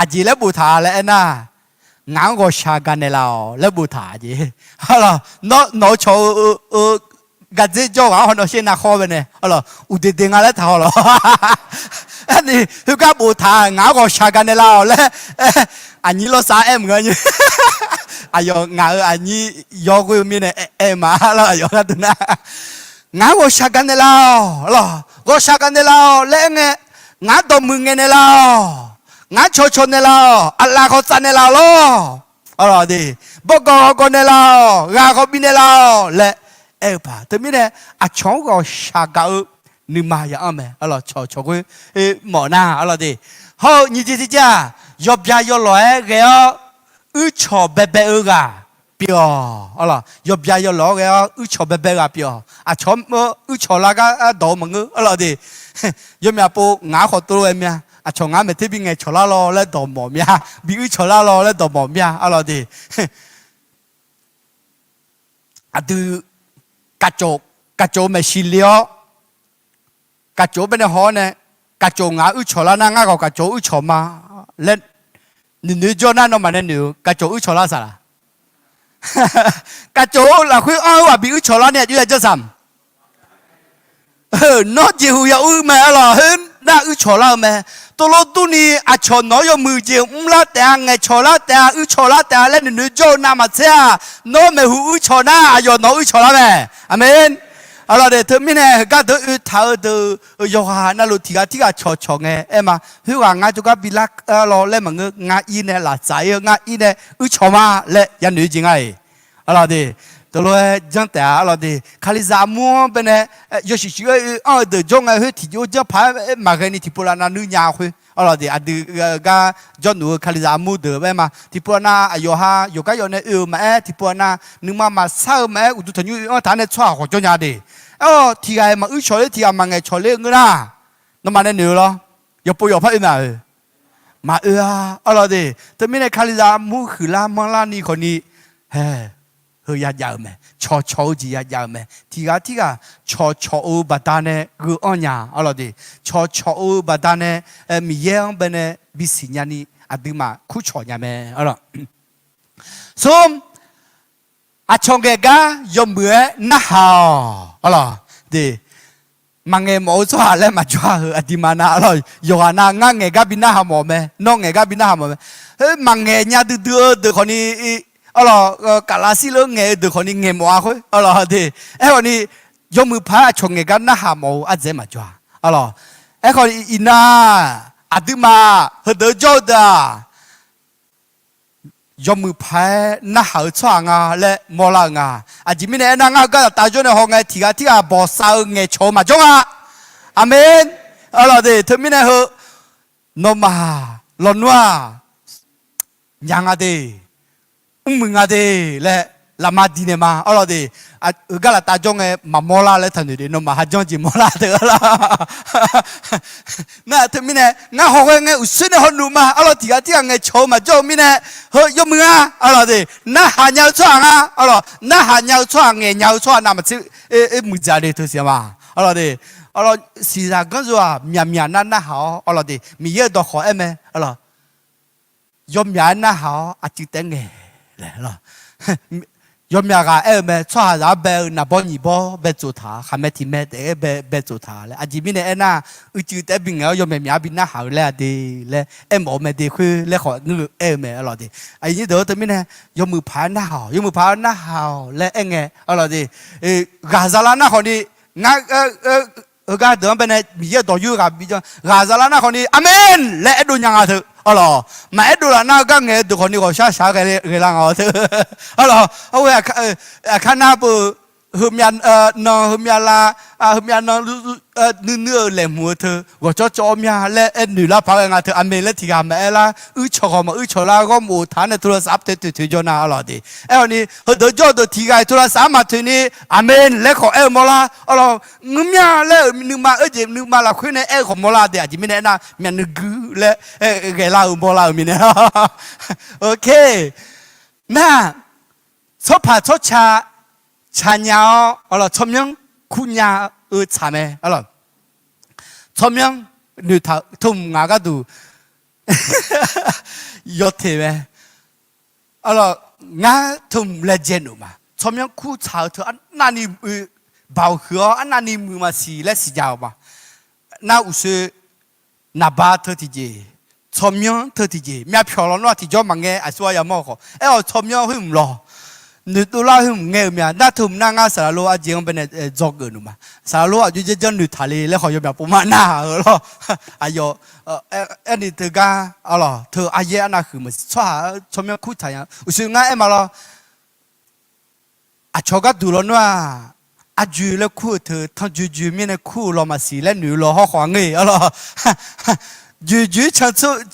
Aqjeq laer boftaq laer aernar, ngaq-anr ghawqshaq gaqnaeq laf-awq laer boftaq jeq. Arlawq, nawr nawq-eu cawq-eu gardzer jawr ghaq-anr hawnar sher narkhawr baenae, arlawq, uqdeq deq nga laer taq haw lawq. Aerni, heugar boftaq ngaq-anr ghawqshaq gaqnaeq laf-awq laer, aqnyir lawrsav aer mq-a nyi. Aqyawf ngaq-euq aqnyir yawghoe-eu mirnae aer ma lawr, aqyawf gharduq nar, ngaq-anr ghawqshaq gaqnaeq laf-awq lawq, ghawqshaq gaqnaeq laf-awq laer aerngae, ngaq-anr dawqmuiq ngaeqnaeq laf-awq, ngaq-anr cawqcawq naeqlaf-awq, aqlaf khawf tsaf naeqlaf-awq lawr. Arlawq de, bawrgawq ghawqgawq naeqlaf-awq, ghaq khawf bi naeqlaf-awq laer aer-eu paq. Teumirnae, aqcawq-anr ghawqshaq gaq-eu nuima ya'anr mae. Arlawq, cawqcawq ghoe mawf nar, arlawq de, hawr-eu nyiq jeq tiqjeq-aq, yawbya yawlawq-aer ghae-awr uircawq baebae-eu ghaq pyeuf-awq. Arlawq, yawbya yawlawq-aer ghae-awr uircawq baebae ghaq pyeuf-awq. Aqcawq-anr uircawq lar gar dawq-eu maqngeur. Arlawq de, yawmyaq pov ngaq-anr khawf tov lof-aer mya. Aqcawq ngaq-anr maeqter bi ngaeqcawq lar lawr laer dawq mawf mya. Bi uircawq lar lawr laer dawq mawf mya. Arlawq de, aqdui kaqcof, kaqcof-eu maeqshi le-awr, kaqcof-eu baenae haw-awr nae, kaqcof ngaq-anr uircawq lar nar, ngar khawf kaqcof-eu uircawq ma laer noeqnoeq jawr nar, nawmaf nae noeq-eu kaqcof uircawq lar saq laq? Kaqcof-eu lafkhoer anr-eu ghaq bi uircawq lar ni aqjox ya janr saq-a? Nawr jeqhuq ya-ur mae. Arlawq, khoernar uircawq lar-eu mae. Tov lof durni aqcawq nawq-anr yawmuiq jeq mrlar taef-a, ngaeqcawq lar taef-a, uircawq lar taef-a laer noeqnoeq jawr-eu navmaqtser-aq, nawr maeqhu uircawq nar, aqyawf nawq-anr uircawq lar mae. Aqmeq. Arlawq de, teumirnae heugar deuq oe taq-eu deuq yawqghaq navluf tiqghaq tirghaq cawqcawq ngae aer ma. Khoerghaq ngar jawrgar bi lar lawr laer maqngeur, ngar ir nae laftsaf ir-eu, ngar ir nae uircawq ma laer yanoeq jeq nga-iq. Arlawq de, teulof-aer janr taef-a. Arlawq de, Kalizaq armur-anr baenae yawshuif shuif-aer oe anr-eu deuq jawr ngae, khoer tiqjov janr paq-aer maqghae ni tiqpov lavnav nuir nya khoer. Arlawq de, aqdui gar jawrluf-eu Kalizaq armur deuq-aer ma. Tiqpov lavnav aqyawf ha yawqgar yawf nae oe-euq maqaer, tiqpov lavnav nuima maqsar-eu maqaer, uqduq tanqnymr oe anr taq-aer nae tsawrhaq khawf jawr nya de. Aer-awq, tiqghaq-iq maquir cawq ler, tiqghaq maqngaeq cawq ler ngeur nar, nawmaf nae noeq-eu lawr. Yawpov yawqpar oe ma-euq? Maqoe-a. Arlawq de, teumirnae Kalizaq armur huiqlar manrlar ni khawfni, hae, heu yajav-euq mae. Cawqcawq-eu jeq yajav-euq mae. Tiqghaq tirghaq cawqcawq-eu baqdanae gheu anr nya. Arlawq de, cawqcawq-eu baqdanae Miqyaer-anr baenae bisiq nyani aqduimaf kurcawq nya mae. Arlawq, smr, aqcawq ngaeq gar yawmuiq-aer narhaq-awq. Arlawq de, maqngaeq mawf-eu tsawrhaq laer maqjawr-a heu aqduimaf nav. Arlawq, yawqghaq nav ngar ngaeq gar bi narhaq mawf mae, nawr ngaeq gar bi narhaq mawf mae. Khoer maqngaeq nya duidui-eu deuq khawfni, arlawq, kaflav sirleu ngaeq-eu deuq khawfni ngaeq mawf-a khoer. Arlawq de, aerkhawfni yawmuiq paq-aer aqcawq ngaeq gar narhaq mawf-eu ardzaeq-aer maqjawr-a. Arlawq, aerkhawf iqnan aqduimaf heudeuq jawr-eu deuq-aq, yawmuiq paq-aer narhaq-eu tsawrhaq nga laer mawrlar-eu nga. Aqjeq mirnae aernar, ngar heugar laftav jawr nae haw ngae, tiqghaq tirghaq bawqsav-eu ngaeqcawq-eu maqjawr nga. Aqmeq. Arlawq de, teumirnae heu nawmaf lawnmr-aq, nya nga de, mrmuiq nga de laer lafma diqnaeq ma. Arlawq de, heugar laftav jawr ngae maqmawrlar laer taqnoeq de, nawmaf ha janr jeq mawrlar teu. Arlawq, nar teumirnae ngar hawghae ngae uqshoer nae hawnmr ma. Arlawq, tiqghaq tirghaq ngaeqcawq-eu maqjawr-eu mirnae, heu yawmuiq-a. Arlawq de, narhaq nya-eu tsawrhaq nga. Arlawq, narhaq nya-eu tsawrhaq, ngaeq nya-eu tsawrhaq navmaqtser, muiqdzaq de teu siq ma. Arlawq de, arlawq, siqzaq ganrzo-aq myaqmyaq nar narhaq-awr, arlawq de, Miqyaer-euq dawqkhawq aer mae. Arlawq, yawmyaq-aer narhaq-awr aqcuiv taef-aer ngaeq laer. Yawmyaq ghaq aer-eu mae, tsawrhaqzaq-anr bae-eu naqbawr nyiq bawr bae tsof taq, khaqmae tiq mae taef-aer bae tsof taq laer. Aqjeq mirnae aernar, uicuiv taef-aer bingaeq-awr yawmyaq myaq-anr bi narhaq-eu laer-a de laer aermawf-eu mae de khoer laer khawf ngeur-eu aer-eu mae. Arlawq de, aqyuif nyir deuq-or, teumirnae yawmuiq paq-aer narhaq-awq, yawmuiq paq-aer narhaq-awq laer aer ngae, arlawq de, ghaq zalar nar khawfni, ngar heugar deuq-anr baenae Miqyaer-euq dawq yur ghaq bi janr, ghaq zalar nar khawfni Aqmeq laer aerdov nya nga teu. Arlawq, maqaer dovlaf nar heugar ngaeq-eu deuq khawfni ghawqshaq shaq-aer ghae lar nga-awr teu. Arlawq, arghae aqkar nar beu heumyav nan, heumyav la, heumyav nan nuinui-euq laeqhmq-eu teu ghawqcawv cawv-awr mya laer aer noeq lar paq-aer nga teu aqmeq laer tiq ghaq maqaer lar, uir cawq ghawq maquir cawq lar, ghawrmaf oftaq-anr nae โทรศัพท์ toeq toeq toeq jawr nar arlawq de. Aer-awq ni heudeuq jawr-eu deuq tiq ghaq-iq โทรศัพท์ maqtoeq ni, aqmeq laer khawf aer-eu mawrlar arlawq. Ngeur mya laer-euq nuima, oerjeq nuima lafkhoer nae aer-eu khawf mawrlar de. Aqjeq mirnae aernar, myavnuiv guir laer ghaelar-eu mawrlar-euq mirnae. Oke. Nar, tsawrpaq tsawrca ca nya-awr arlawq, tsawrmyanr kur nya-eu tsaq mae arlawq. Tsawrmyanr noeqtaq-eu teu hmq ngaq gharduq yawteq mae. Arlawq, ngar teu hmq laejae noeq ma. Tsawrmyanr kur tsaq-eu teu arnavni baoq huiq-awr arnavni muiq maqsiq laer siqja-euq ma. Nar uqshoe naqba teu tiqjeq, tsawrmyanr teu tiqjeq, myavpyawq lawnmr-aq tiqjawr maqngae aqsur-a yamawr-eu khawf, aer-awq tsawrmyanr khoer hmq lawq. Noeqdov lar khoer hmq ngae-eu mya. Nar teu hmq nar ngar saqlaq lor arjeq-anr baenae dzawgeuf noeq ma. Saqlaq lor aqjox janrjanr noeqtaq le laer khawf yawmyaq pov ma narhaq-eu lawr. Aqyawf, aerni teugar arlawq, teu aryaer arnav huiq maqsiq, tsawrhaq tsawrmyanr kur tsaq nya. Uqshoe ngar aer ma lawr. Aqcawq gharduq lawnmr-aq, arjoe laer kur-eu teu tanrjoe joe mirnae kur-eu lawq maqsiq laer noeq-eu lawq hawrkhawf-a ngeur-eq arlawq. Joeqjoeq-ir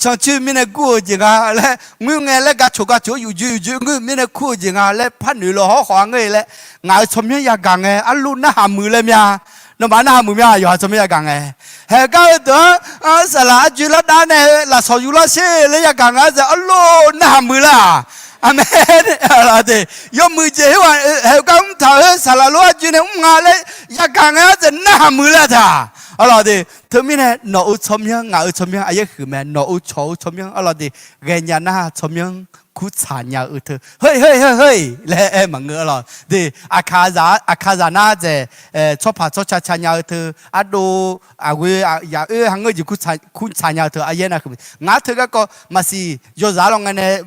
cancoer mirnae kur-eu jeq nga laer, ngoerngae laer gaqcoq gaqcoq-aer yufjoe yufjoe ngoer mirnae kur-eu jeq nga laer par noeq-eu lawq hawrkhawf-a ngeur-eq laer, ngaq-euq tsawrmyanr yagaq ngae arlov narhaq muiq laer mya. Nawmaf narhaq muiq mya, yawqha tsawrmyanr yagaq ngae. Haeqgar heudeuq-anr saqlaq arjoe lar dav nae lafsawq yuflar sher laer yagaq nga-aer dzae arlov narhaq muiq laer-aq. Aqmeq. Yawmuiq jeq khoer-aq, haeqgar mrtaq-eu saqlaq lor arjoe nae mr nga laer yagaq ngae-aer dzae narhaq muiq laer-aq taq. Arlawq de, teumirnae nawq-euq tsawrmyanr ngaq-euq tsawrmyanr aryaer huiq mae, nawq-euq cawq-eu tsawrmyanr arlawq de, ghaenya nar tsawrmyanr kur tsaq nya-eu teu, heu heu heu laer aer maqngeur arlawq de. Aqkaqzaq nar dzaeq, tsawrpaq tsawrca ca nya-eu teu, ardov, aqghoe, yaqoer hangeur jeq kur tsaq nya-eu teu aryaer nav huiq. Ngaq-anr teu garkawv maqsiq yawzaq-anr lawngae nae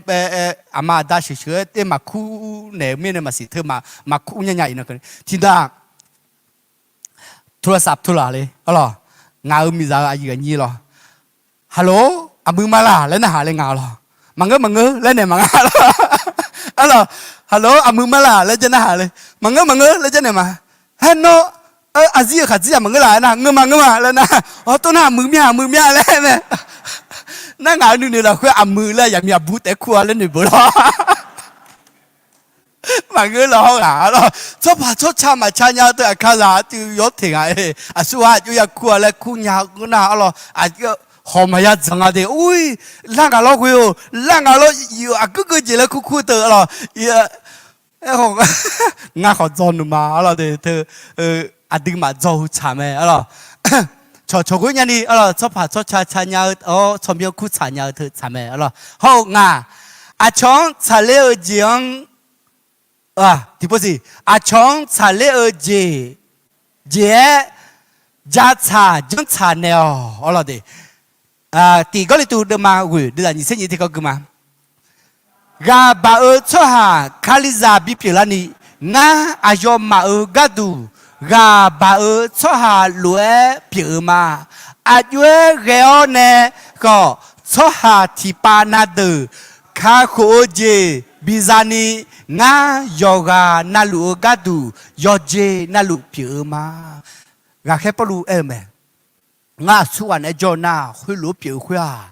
aqma aqda sheuqsheuq-aer te maqkur naeq-eu mirnae maqsiq teu maqkur nya nya-iq nan keuvni tiqdaq โทรศัพท์ teu laq le arlawq. Ngaq-euq miqzaq-eu aqyuif aqnyir lawr, ฮัลโหล aqmuiq ma laq laer narhaq le ngaq lawr. Maqngeur maqngeur laer naeq maqnga lawr. Arlawq, ฮัลโหล aqmuiq ma laq laer janr narhaq le. Maqngeur maqngeur laer janr naeq ma. Haer nawr, aqzir-euq khaqdzer-aq maqngeur laf-aer nar, ngeur ma ngeur ma laer nar, awr tov nar aqmuiq mya aqmuiq mya laer mae. Nar ngaq-euq nuinoeq lafkhoer aqmuiq laer yaqmiq aqbur taef-aer kur-a laer noeqbeuq lawr. Maqngeur lawr hawr ghaq arlawq, tsawrpaq tsawrca maqca nya-eu teu Aqkaqzaq aqdui yawr teq nga-e. Aqsurghaq aqjox ya kur-a laer kur nya ngeur nar arlawq, aqjox hawq maqya dzanq nga de. Ur, lar ngaq lawr ghoe-or, lar ngaq lawr, aqgeu geu jeq laer kur kur teu arlawq. Ngar khawf dzaw nuima arlawq de teu, aqduimaf dzaw-eu tsaq mae arlawq. Cawqcawq ghoer nyani arlawq, tsawrpaq tsawrca ca nya-eu, tsawrmyanr kur tsaq nya-eu teu tsaq mae arlawq. Hawr-eu ngaq, aqcawq-anr tsaqler-eu jeq-anr, tiqpov siq, aqcawq-anr tsaqler-eu jeq, jeq-aer ja tsaq janr tsaq naeq-awq arlawq de. Tiq Gawrliqtu deuvma ghoeq deuvzaq nyiq tser nyiq tiqkawv gui ma. Ghaq baq-eu tsawrhaq Kalizaq bipyeuf larni, ngar aqyawfmaf-euq gharduq ghaq baq-eu tsawrhaq lof-aer pyeuf-eu ma. Aqjox-aer ghae-awr nae khawf, tsawrhaq tiqpav na deuq kakhof-eu jeq biza ni, ngar yawqghaq na luf-eu gharduq yawqjeq na luf pyeuf-eu ma. Ghaqkhaer Pawrluv aer-eu mae. Ngar aqsurghaq naeq-aer jawr-eu nar, khoerlof-aer pyeuf-eu khoer-aq,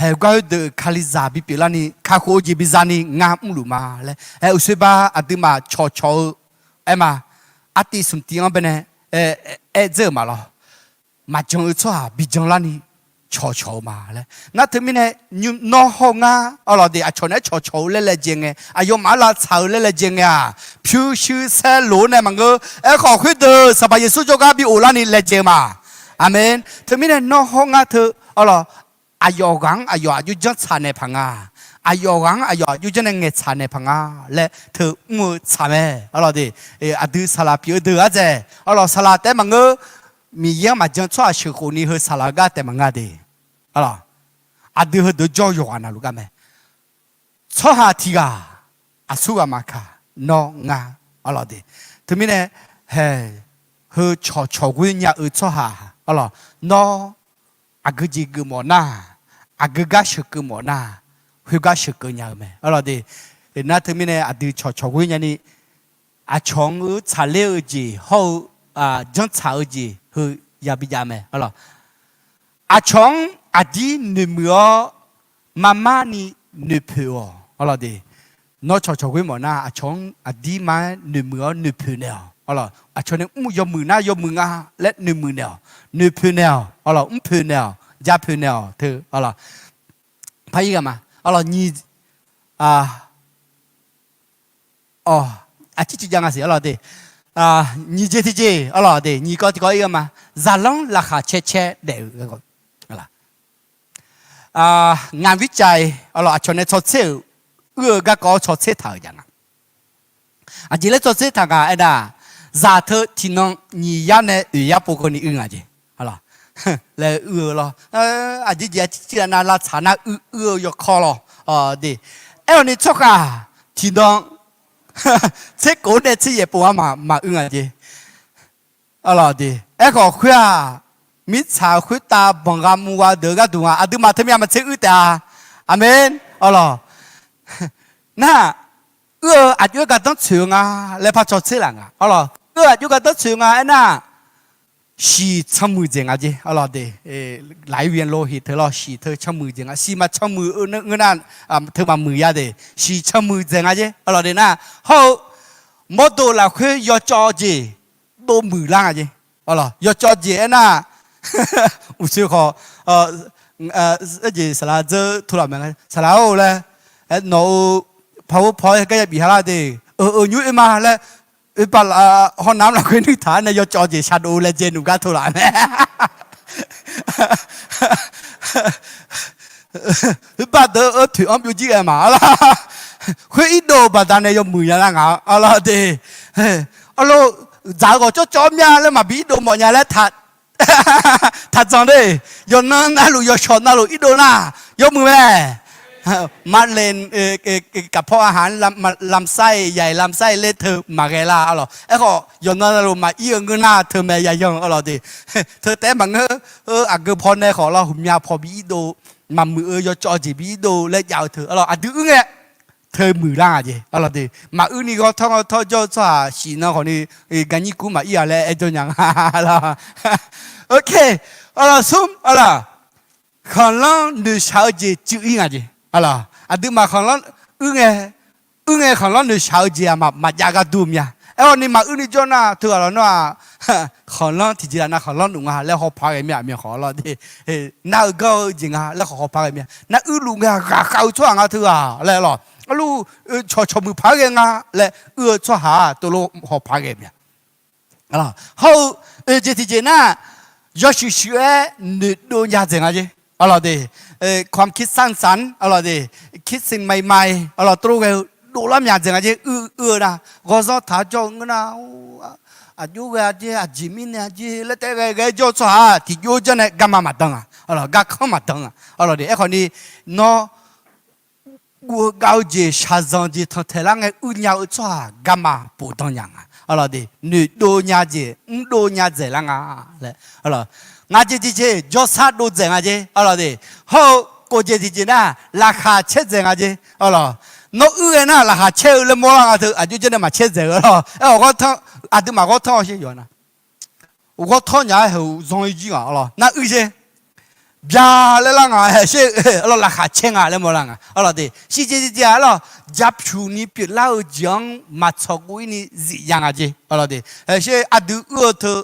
haeqgar heudeuq Kalizaq bipyeuf larni kakhof-eu jeq biza ni ngar mrluf ma laer. Hae uqsoer bar aqduimaf cawqcawq-eu aer ma, artiv smq tiv-anr baenae aer dzeur-euq ma lawr. Maqjan-eu tsawrhaq bijan larni cawqcawq-eu ma laer. Nar teumirnae nawr hawr-eu ngar arlawq de, aqcawq naeq-aer cawqcawq-eu laer laejae ngae, aqyawfmaf-anr lavtsaq-eu laer laejae ngae-aq, pyurshuir saerlof-aer nae maqngeur. Aerkhawf khoerdeuq Sanqpaq Yeqsur jawrgar bi of larni laejae ma. Aqmeq. Teumirnae nawr hawr ngar teu arlawq, aqyawf ghaq-anr aqyawf aqjox janr tsaq naeq paq nga. Aqyawf ghaq-anr aqyawf aqjox janr nae ngaeqtsaq naeq paq nga laer teu mr-eu tsaq mae arlawq de. Aqdui saqlaq pyeuf-eu deuq-anr dzaeq arlawq, saqlaq taef-aer maqngeur. Miqyaer-anr maqjan tsawrhaq sheuqkhof ni heu saqlaq-eu gar taef maqnga de. Aqdui heudeuq jawr-eu yawqghaq navluf gar mae. Tsawrhaq tiq ghaq aqsurghaq maqkaq, nawr ngar arlawq de. Teumirnae hae heu cawqcawq ghoer nya-eu tsawrhaq arlawq, nawr aqgeu jeq geufmawf nar, aqgeu gar sheuqkeuv mawf nar, khoergar sheuqkeuv nya-eu mae arlawq de. Nar teumirnae aqdui cawqcawq ghoer nyani aqcawq-anr tsaqler-eu jeq hawr-eu janrtsaq-eu jeq heu yabi jav mae. Aqcawq-anr aqdir noeqmuiq-awr, marmar ni noeqpoeq-awq. Nawr cawqcawq ghoer mawf nar, aqcawq-anr aqdirma-aer noeqmuiq-awr noeqpoeq naeq-awq. Aqcawq nae mr yawmuiq nar yawmuiq nga laer noeqmuiq naeq-awq. Noeqpoeq naeq-awq. Mrpoeq naeq-awq. Japoeq naeq-awq teu. Par ir ghaq ma. Nyiq, aqcir civ jav nga siq arlawq de. Nyiq jeq tiqjeq arlawq de, nyiq kawv tiqkawv ir ghaq ma. Zaqlanr laqkhaq caer caer daef-eu. Ngaq mircav-iq arlawq, aqcawq nae tsawrtser-euq, uir-eu garkawv-awr tsawrtser taq-euq jav nga. Aqjeq laer tsawrtser taq nga aernar, zaq teu tiqnan nyiq yar nae oeq yar pov keuvni uir nga jeq. Laer uir-eu lawr. Aqjeq jeq aqcir civ ghaq nav lavtsaq nar uir uir-eu yawkawr lawr. De, aerkhawf ni tsawrhaq tiqnan tserkhof nae tseryaef pov-a maqmaquir nga jeq. Arlawq de, aerkhawf khoer-aq, mirtsaq khoertav banqgha muvgha deuq-eu gharduq nga, aqduimaf teumyav maqtser uir taef-a. Aqmeq. Arlawq, nar, uir-eu aqjox-aer gardanr tsoeq-eu nga laer par cawtser laf nga. Arlawq, uir-eu aqjox gardanr tsoeq-eu nga aernar, shiq canmuiq dzaeq nga jeq. Arlawq de, lafir vyanlo heq teu lawr, shiq teu canmuiq dzaeq nga. Shiq maqcanmuiq-eu ngeur nar, teu maqmuiq ya de, shiq canmuiq dzaeq nga jeq. Arlawq de nar, hawr-eu mawrdo lafkhoer yawcawv jeq dovmuiq lar nga jeq. Yawcawv jeq aernar, uqsoe khawf, aerjeq saqlaq dzeur tov laf mae, saqlaq-or laer, nawq-euq paw-or paw-aer gar ya bif ha lar de, euq euq nymr oe ma laer, oe bav laf hawr nav-anr lafkhoer nuitaq-aer nae yawcawv jeq shaqdov laejae nmq gar tov laf mae. Oe bav deuq-eu toeq-anr byovjir ghae ma arlawq. Khoer irdov-eu baqdanae yawmuiq ya lar nga arlawq de. Arlawq, dzaq-eu ghawqcawv cawv-awr mya laer maqbi irdov mawf nya laer taq taqdzanq de. Yawqnan navluf yawshawq navluf irdov nar yawmuiq mae. Maqle, kaqpawr aqhaq-anr lamsar-iq yaiq lamsar-iq laer teu maqghae lar arlawq. Aerkhawf yawqnan navluf maqir-eu ngeur nar teu mae yayan arlawq de. Teu taef-aer maqngeur, aqgeu paw nae khawf lawr, huqmya paw bi irdov, maqmuiq-eu yawcawv jeq bi irdov laer jav-eu teu arlawq, aqdui uir ngae teu muiq lar nga jeq arlawq de. Maquir ni ghawrtawr ghawrtawr jawr-eu tsawrhaq shiq nan khawf ni, gaqnyir kur maqir-a laer aer jawr nya nga lawr. Arlawq smr arlawq, khanqlanr noeqshaq-eu jeq cuiv ir nga jeq arlawq. Aqduimaf khanqlanr uir ngae, uir ngae khanqlanr noeqshaq-eu jeq-aq maqjav gar dur-eu mya. Aerkhawf ni maquir ni jawr nar teughaq lawq nawr-aq, khanqlanr tiqjeq laf nav khanqlanr luf nga laer hawpaq ghae mya aqmyan khawf lawr de. Nar-eu ganr-eu jeq nga laer khawf hawpaq ghae mya. Nar uir luf ngae-aq ghaqkhav-eu tsawrhaq nga teughaq laer lawq. Arluf, cawqcawq muiq paq-aer ghae nga laer uir-eu tsawrhaq-aq tov lof hawpaq ghae mya. Hawr-eu oeq jeq tiqjeq nar, yawshuif shuif-aer noeqdov nya dzaeq nga jeq arlawq de. ความคิดสร้างสรรค์ arlawq de, คิดสิ่งใหม่ๆ arlawq tov lof ghae-eu dovlar mya dzaeq nga jeq. Uir-eu nar ghawrzanr taq-awr jawr-eu ngeur nar, aqjox ghae-a jeq, aqjeq mirnae-a jeq laer taef ghae ghae jawr-eu tsawrhaq-aq tiqjox janr nae garma maqdan-a, garkanr maqdan-a arlawq de. Aerkhawf ni nawr guv-eu gav-eu jeq shaqzanq jeq tanqtaeq lar ngae uir nya-eu tsawrhaq garma pofdan nya nga arlawq de. Noeqdov nya jeq mrdov nya dzaeq lar nga laer arlawq. Ngaq jeq tiqjeq jawrsar dov dzaeq nga jeq arlawq de. Hawr-eu kof jeq tiqjeq nar laqkhaq caer dzaeq nga jeq arlawq. Nawr uir ghae nar laqkhaq caer-eu laer mawrlar nga teu aqjox janr nae maqcaer dzaeq-eu arlawq. Aerkhawf aqduimaf ghawrtawr-awr sher yawq nar ghawrtawr nya-aer haeq-eu zanr-ir jir nga arlawq. Nar uir sher bya laer lar nga haeq sher arlawq, laqkhaq caer nga laer mawrlar nga arlawq de. Shirjeq jeq jeq-aq arlawq, japyuq ni pyeuflar-eu jeq-anr maqtsawq gov-ir ni zifya nga jeq arlawq de. Haeq sher aqdui uir-eu teu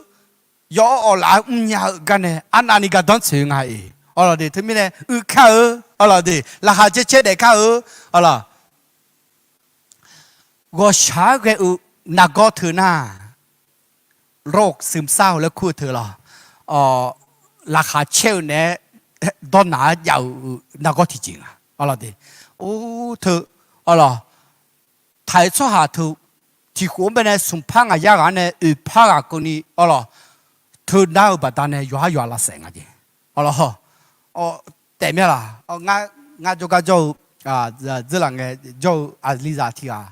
yawr awq laf-aer mrnya-eu gar nae arnavni gardanr tsoeq nga-iq arlawq de. Teumirnae uir kar-eu arlawq de, laqkhaq caer caer daef kar-eu arlawq. Ghawqshaq-aer ghae-eu nargawr teu nar, โรคซึมเศร้า laer kur-eu teu lawq, laqkhaq caer-eu naeq-aer dawrnaq-aer jav-eu nargawr tiqjeq nga arlawq de. Or teu arlawq, taq-eu tsawrhaq teu tiqkhof-anr bae nae smqpar ngaq yar ghaq-anr nae oeqpar ghaq keuvni arlawq, teu nar-eu baqdanae yawqhar yawqha lavsaef nga jeq arlawq. Taef mya laq, ngar jawrgar jawr-eu, dzeurlaf ngae jawr-eu aqlizaq tiq ghaq,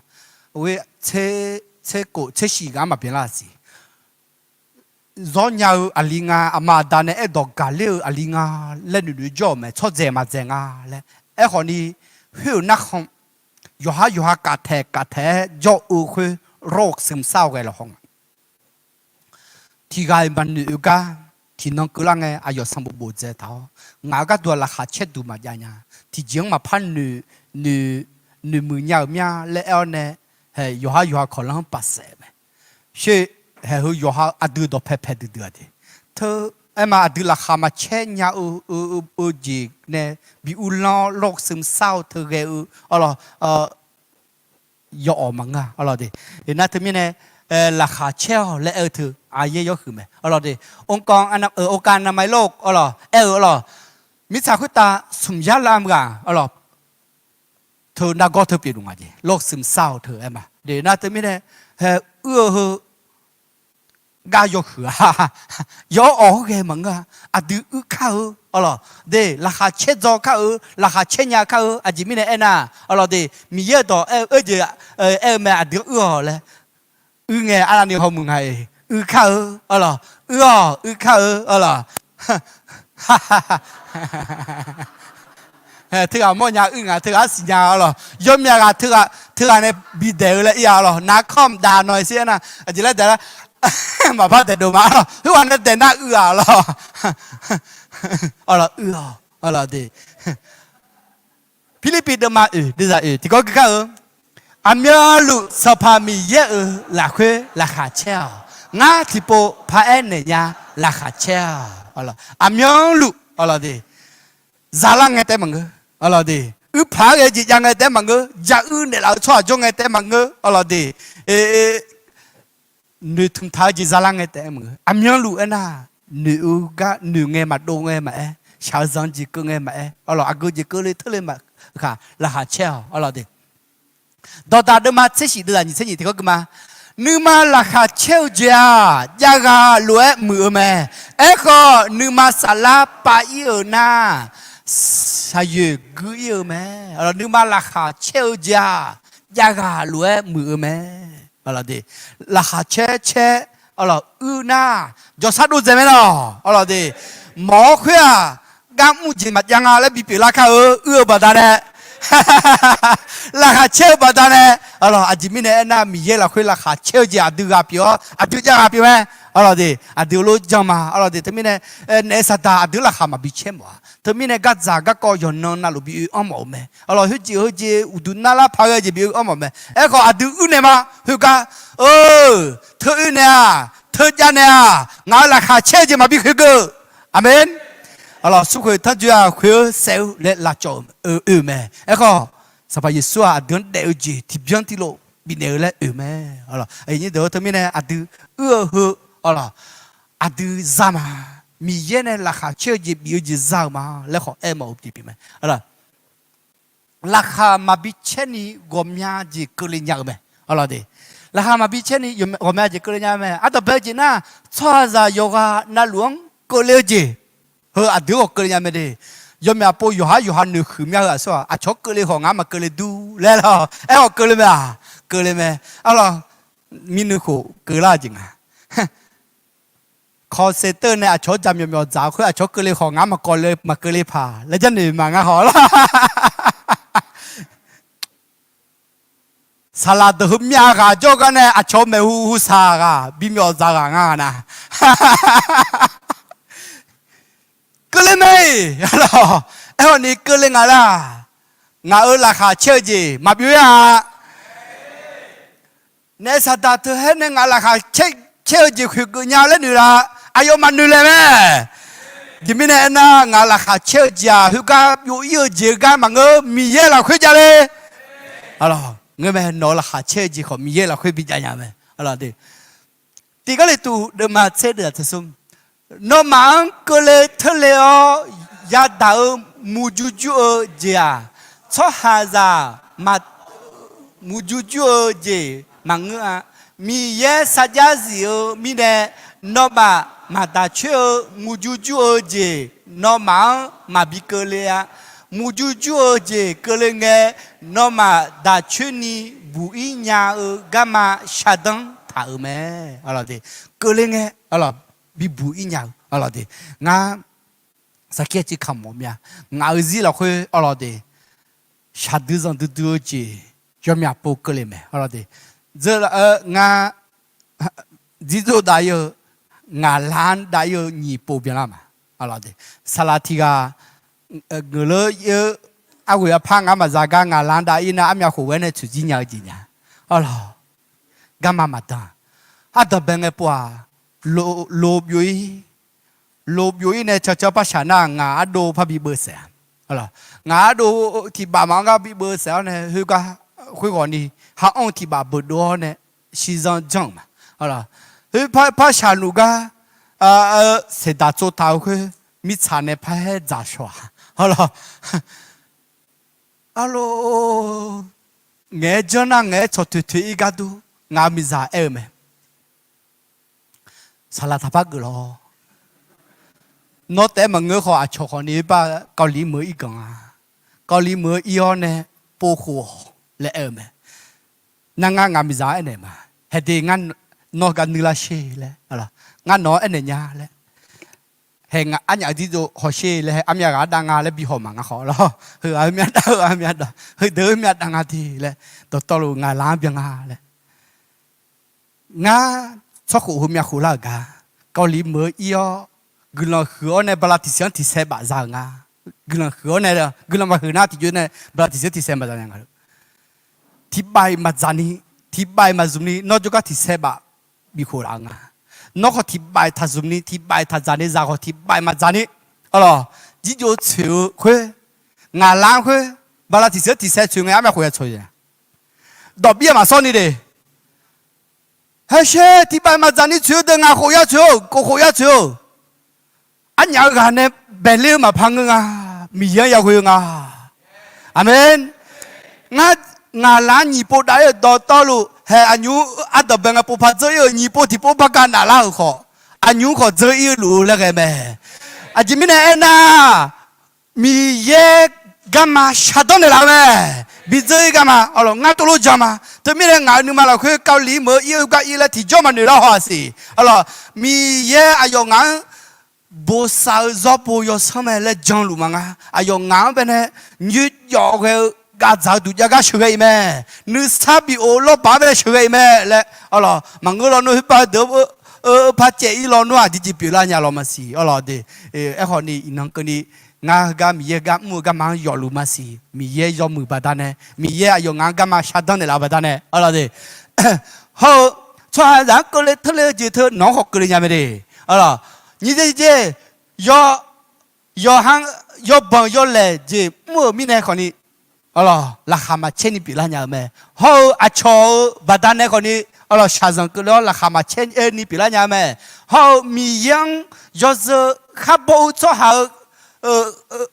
oe, tser kof tser shif ghaq-anr maqbyan lar siq. Zawr nya-eu aqli nga, aqma aqda nae aerdawq gaqler-eu aqli nga laer noeqnoeq jawr-euq mae, tsawrdzaeq maqdzaeq nga laer. Aerkhawf ni, khoer-euq narkhan yawqhar yawqha kaftaeq kaftaeq-aer jawr-eu khoer โรคซึมเศร้า ghae lafkhoer nga. Tiqghaq-iq maqnoeq-eu gar, tiqnan keuvlar ngae aqyawf sanqbof bof dzae taq-awr, ngaq-euq gharduq-aq laqkhaq caer duq maqjav nya. Tiqjeq-anr maqpar noeq, noeq, noeqmuiq nya-euq mya laer aer-awr nae, haeq yawqha yawqha kawqlanr-anr paf saef-eu mae. Sher, haeq heu yawqha aqdui dawqpae pae duidui-a de. Teu, aerma aqdui laqkhaq maqcaer nya-eu, eu, eu jeq nae bi uvlanr-awr โรคซึมเศร้า teu ghae-eu, arlawq, yawawq maqngeur-a, arlawq de. Iqnan teumirnae, laqkhaq caer-awq laer aer-eu teu aqyaer yawhuiq mae, arlawq de. องค์การอนามัยโลก arlawq aer-eu, arlawq, mirtsaq khoertav smq yar lar-eu ghaq, arlawq, teu nargawr teu pyeufluf nga jeq, โรคซึมเศร้า teu aer ma. Iqnan teumirnae, haeq uir-eu heu gar yawhuiq-a. Yawawq-anr ghae maqngeur-a. Aqdui uir kar-eu, arlawq de, laqkhaq caer dzaw kar-eu, laqkhaq caer nya kar-eu. Aqjeq mirnae aernar, arlawq de, Miqyaer-euq dawq aer-eu jeq, aer-eu mae, aqdui-anr uir-awq laer. Uir ngae arnavni hawmuiq nga-iq uir kar-eu, arlawq, uir-awq uir kar-eu, arlawq. Teughaq mawrnya uir nga, teughaq arsiq nya, arlawq, yawmyav ghaq teughaq nae bidaeq-eu laer ir-a, arlawq, narkawr mqdav nawq-iq sir aernar aqjeq laer daeq lar, maqpar daeq dov ma, arlawq, khoerghaq nae daeq nar uir-a, arlawq, arlawq, uir-awq, arlawq de. Pirlirpiv deuvma oeq, deuvzaq oeq tiqkawv gui kar-eu, aqmyanluf Sanqpaq Miqyaer-euq lafkhoer laqkhaq caer-awq. Ngar tiqpov paraer naeq nya laqkhaq caer-awq. Aqmyanluf, arlawq de, zalar ngae taef-aer maqngeur, arlawq de, uirpaq-aer ghae jeq jav ngae taef-aer maqngeur, jaq uir naeqlaf-eu tsawrhaq jawr ngae taef-aer maqngeur, arlawq de, noeqtmq taq-eu jeq zalar ngae taef-aer maqngeur. Aqmyanluf aernar, noeq-eu gar noeq ngae maqdov ngae maqaer, shaq-eu zanq jeq keuv ngae maqaer, arlawq, aqgeu jeq keuvle teurle maqkhaq laqkhaq caer-awq, arlawq de. Dawqdaq deuvma tser shif deuvzaq nyiq tser nyiq tiqkawv gui ma. Nuima laqkhaq caer-eu jeq-aq, jav ghaq lof-aer muiq-eu mae. Aerkhawf, nuima saflar pav ir-euq nar, shaqyoeq gui ir-eu mae. Nuima laqkhaq caer-eu jeq-aq, jav ghaq lof-aer muiq-eu mae. Laqkhaq caer caer, arlawq, uir nar, jawrshar dov dzae mae lawq, arlawq de. Mawq-awr khoer-aq, gar mr jeq maqjav nga laer bipyeuf lar kar-eu, uir-eu baqdanae, laqkhaq caer-eu baqdanae, arlawq, aqjeq mirnae aernar, Miqyaer lafkhoer laqkhaq caer-eu jeq aqdui ghaq pyeuf-awr aqdui jav ghaq pyeuf mae, arlawq de. Aqdui lof janr ma, arlawq de. Teumirnae, naef Saqdaq aqdui laqkhaq maqbi caer mawf-a. Teumirnae gardzaq garkawv yawqnan navluf bi oe anr mawf-eu mae, arlawq, khoerjeq heujeq uqduq narlar paq ghae jeq bi oe anr mawf mae. Aerkhawf aqdui uir naeq ma, khoergar, eu, teu oe naeq-aq, teu jav naeq-aq, ngaq-euq laqkhaq caer-eu jeq maqbi khoeqgeu. Aqmeq. Arlawq, smrkhoeq tanrjoe-aq khoeq-eu saef-eu laer lavcawv-eu oe-eu mae. Aerkhawf, Sanqpaq Yeqsur-aq aqdui-anr daef-eu jeq tiqbyan tiqlof bifnaeq-eu laer oe-eu mae. Aqnyir deuq-eu teumirnae aqdui uir-eu heu, arlawq, aqdui za ma. Miqyaer nae laqkhaq caer-eu jeq bif-eu jeq za-euq ma laer khawf aer mawf-eu jeq pyeuf mae. Laqkhaq maqbi caer ni ghawqmya jeq keuvle nya-eu mae, arlawq de. Laqkhaq maqbi caer ni ghawqmya jeq keuvle nya-eu mae. Ardanqbae-eu jeq nar, tsawrhaqzaq yawqghaq navluf-anr keuvle-eu jeq, heu aqdui-anr ghawq keuvle nya mae de. Yawmyaq pov yawqhar yawqha noeqhuiq mya-eu aqsur-aq, aqcawq keuvle khawf ngar maqkeuvle dur laer lawr, aerkhawf keuvle mae-aq, keuvle mae. Arlawq, minui khof keuvlar-eu jeq nga. Call center nae aqcawq-anr jaqmyawf myawf dzaq-eu khoer, aqcawq keuvle khawf ngar maqkawv le maqkeuvle paq laer jarnoeq ma ngar haw lar. Saqlaq deuq heu myav ghaq jawr gar nae aqcawq maeqhu hu saq ghaq bimyawf dzaq ghaq nga na. Keuvle mae-iq, aerkhawf ni keuvle ngaq lar. Ngaq-euq laqkhaq caer-eu jeq maqbi oe-a. Naef Saqdaq teu haer nae ngaq laqkhaq caer-eu jeq khoeqgeuf nya laer noeq laf, aqyawfmaf noeq laeq mae. Aqjeq mirnae aernar, ngaq laqkhaq caer-eu jeq-aq, khoergar byov ir-eu jeq-eu gar maqngeur, Miqyaer lafkhoer javle. Ngeur mae, nawq-euq laqkhaq caer-eu jeq khawf Miqyaer lafkhoer bijav nya mae. Tiq Gawrliqtu deuvma tser deuq-aq teu smr, nawmaf-anr keuvle teurle-awr yadaq-eu murjur jur-eu jeq-aq, tsawrhaqzaq maq murjur jur-eu jeq maqngeur-a. Miqyaer sarjax zif-eu mirnae, nawmaf maq daq coer-eu murjur jur-eu jeq nawmaf-anr maqbi keuvle-a. Murjur jur-eu jeq keuvle ngae, nawmaf daq coer ni buq ir nya-eu garma shardanr taq-euq mae. Keuvle ngae, bibuq ir nya-eu, ngar sarkir-aer civ kamq mawf mir-a. Ngaq-euq zir lafkhoer, shaqdui zanqdui dui-eu jeq yawmyaq pov keuvle mae. Dzeur, ngar, dzirdzor dav-ir-eu, ngaqlanr dav-ir-eu nyiq pov byanlar ma. Saqlaq tiq ghaq ngeuqleur ir-eu, arghoeq arpar ngar maqza gar ngaqlanr dav-ir nar armyav khof ghae nae tsoeqjir nya-eu jeq nya. Arlawq, garma maqdan. Ardanqbae ngae pov-aq, lo byov-ir, lo byov-ir nae cancan par shaq nar ngaq ardov par bi beuv saef-a. Ngaq ardov tiq baf maqanr gar bi beuv saef-awr nae khoergar, khoerghawq ni, ha anr-eu tiq baf beuqdov-awr nae shizanr janr-euq ma. Khoer par shaq luf gar, saeqdaq tsovtaq-eu khoer, mirtsaq nae par-aer dzaq shaw-aq. Arlawq, arlawq, ngaeq-aer janr nar ngaeq-aer tsawq toeq toeq-ir gar dur, ngaq-euq miqzaq aer-eu mae. Saqlaq taqpar geuf lawr. Nawr taef-aer maqngeur khawf, aqcawq khawf ni bar Kawvliq meuq-eu ir ganq-a. Kawvliq meuq-eu ir-awr nae povkhof-awq laer aer-eu mae. Nar ngar ngaq miqzaq-anr aernaeq ma. Haeq de ngar nawr gar nuilar sher laer, ngar nawq-anr aernaeq nya laer. Haeq ngaq arnyaf-eu dirdzov hawsher laer, haeq armyav ghaq-anr dav nga laer bi haw ma ngar khawf lawr. Heu-aq heumyav dav, heu-aq heumyav dav, heudeuq heumyav dav nga de laer, dawqtawvluf ngaqlanr-anr byan nga laer. Ngar tsawrkhof heumyav khof lar-euq gar, Kawvliq meuq-eu ir-awr, guiqlanq huiq-awr nae bala tiqsiq-anr tiqsaer baf za-euq nga. Guiqlanq huiq-awr nae, guiqlanq maqhuiq nar tiqjox nae bala tiqsiq-anr tiqsaer baf za nya nga. Tiq baf-iq maqdzaq ni, tiq baf-iq maqzmq ni nawr jawrgar tiqsaer baf bifkhof laf-eu nga. Nawr khawf tiq baf-iq taqzmq ni, tiq baf-iq taqdzaq ni, zaq khawf tiq baf-iq maqdzaq ni, arlawq, jirjov tsoeq-eu khoer, ngaqlanr khoer, bala tiqsiq-anr tiqsaer tsoeq ngae armyav khof ya tsoeq-a. Dawqbir-aq maqsawr ni de. Haesher tiq baf-iq maqdzaq ni tsoeq-eu deuq ngaq khof ya tsoeq-or, kof khof ya tsoeq-or. Arnyaf-eu ghaq nae baeqler-eu maqpar ngeur nga. Miqyaer-anr yaghoe-eu nga. Aqmeq. Ngar ngaqlanr nyiq pov dav-ir-euq dawqtawvluf, haeq aqnymr ardanqbae ngae pov par dzeur-ir-euq nyiq pov tiq pov par ga naflar-euq khawf, aqnymr khawf dzeur-ir luf-eu laer ghae mae. Aqjeq mirnae aernar, Miqyaer garma shaqdanr naeqlaf-eu mae. Bidzeur-ir garma, arlawq, ngar tov lof jan ma. Teumirnae ngaq-euq nuima lafkhoer Kawvliq meuq-eu ir-eu gar ir laer tiqjawr maqnoeq lar haw-aq siq. Arlawq, Miqyaer aqyawf ngaq-anr bosav-eu zawr pov yawsanr mae laer janluf ma nga. Aqyawf ngaq-anr baenae nyoerjawf ghae-eu gavdzaq-eu duqjav gar sheuqghae-iq mae. Nuisar bif-eu lawrbaq-anr baenae sheuqghae-iq mae laer, arlawq, maqngeur lawnmr khoerpav deuq-eu par caev-ir lawnmr aqjeq jeq pyeuflar nya lawq maqsiq. Arlawq de, aerkhawf ni iqnan keuvni ngar heugar Miqyaer heugar mr-eu garma-anr yawfluf maqsiq. Miqyaer yawmuiq baqdanae, Miqyaer aqyawf ngaq-anr garma shaqdanr naeqlaf-eu baqdanae, arlawq de. Hawr-eu tsawrhaqzaq-anr keuvle teurle-eu jeq teu nawq-anr khawf keuvle nya mae de. Arlawq, nyiq jeq jeq, yawqha yawbanq yawlaeq jeq mr-euq mirnae khawf ni, arlawq, laqkhaq maqcaer ni pyeuflar nya-eu mae. Hawr-eu aqcawq-eu baqdanae khawf ni, arlawq, shaqzanq keuvle-awr laqkhaq maqcaer ni pyeuflar nya-eu mae. Hawr-eu Miqyaer-anr yawzeu khar baw-eu tsawrhaq-eu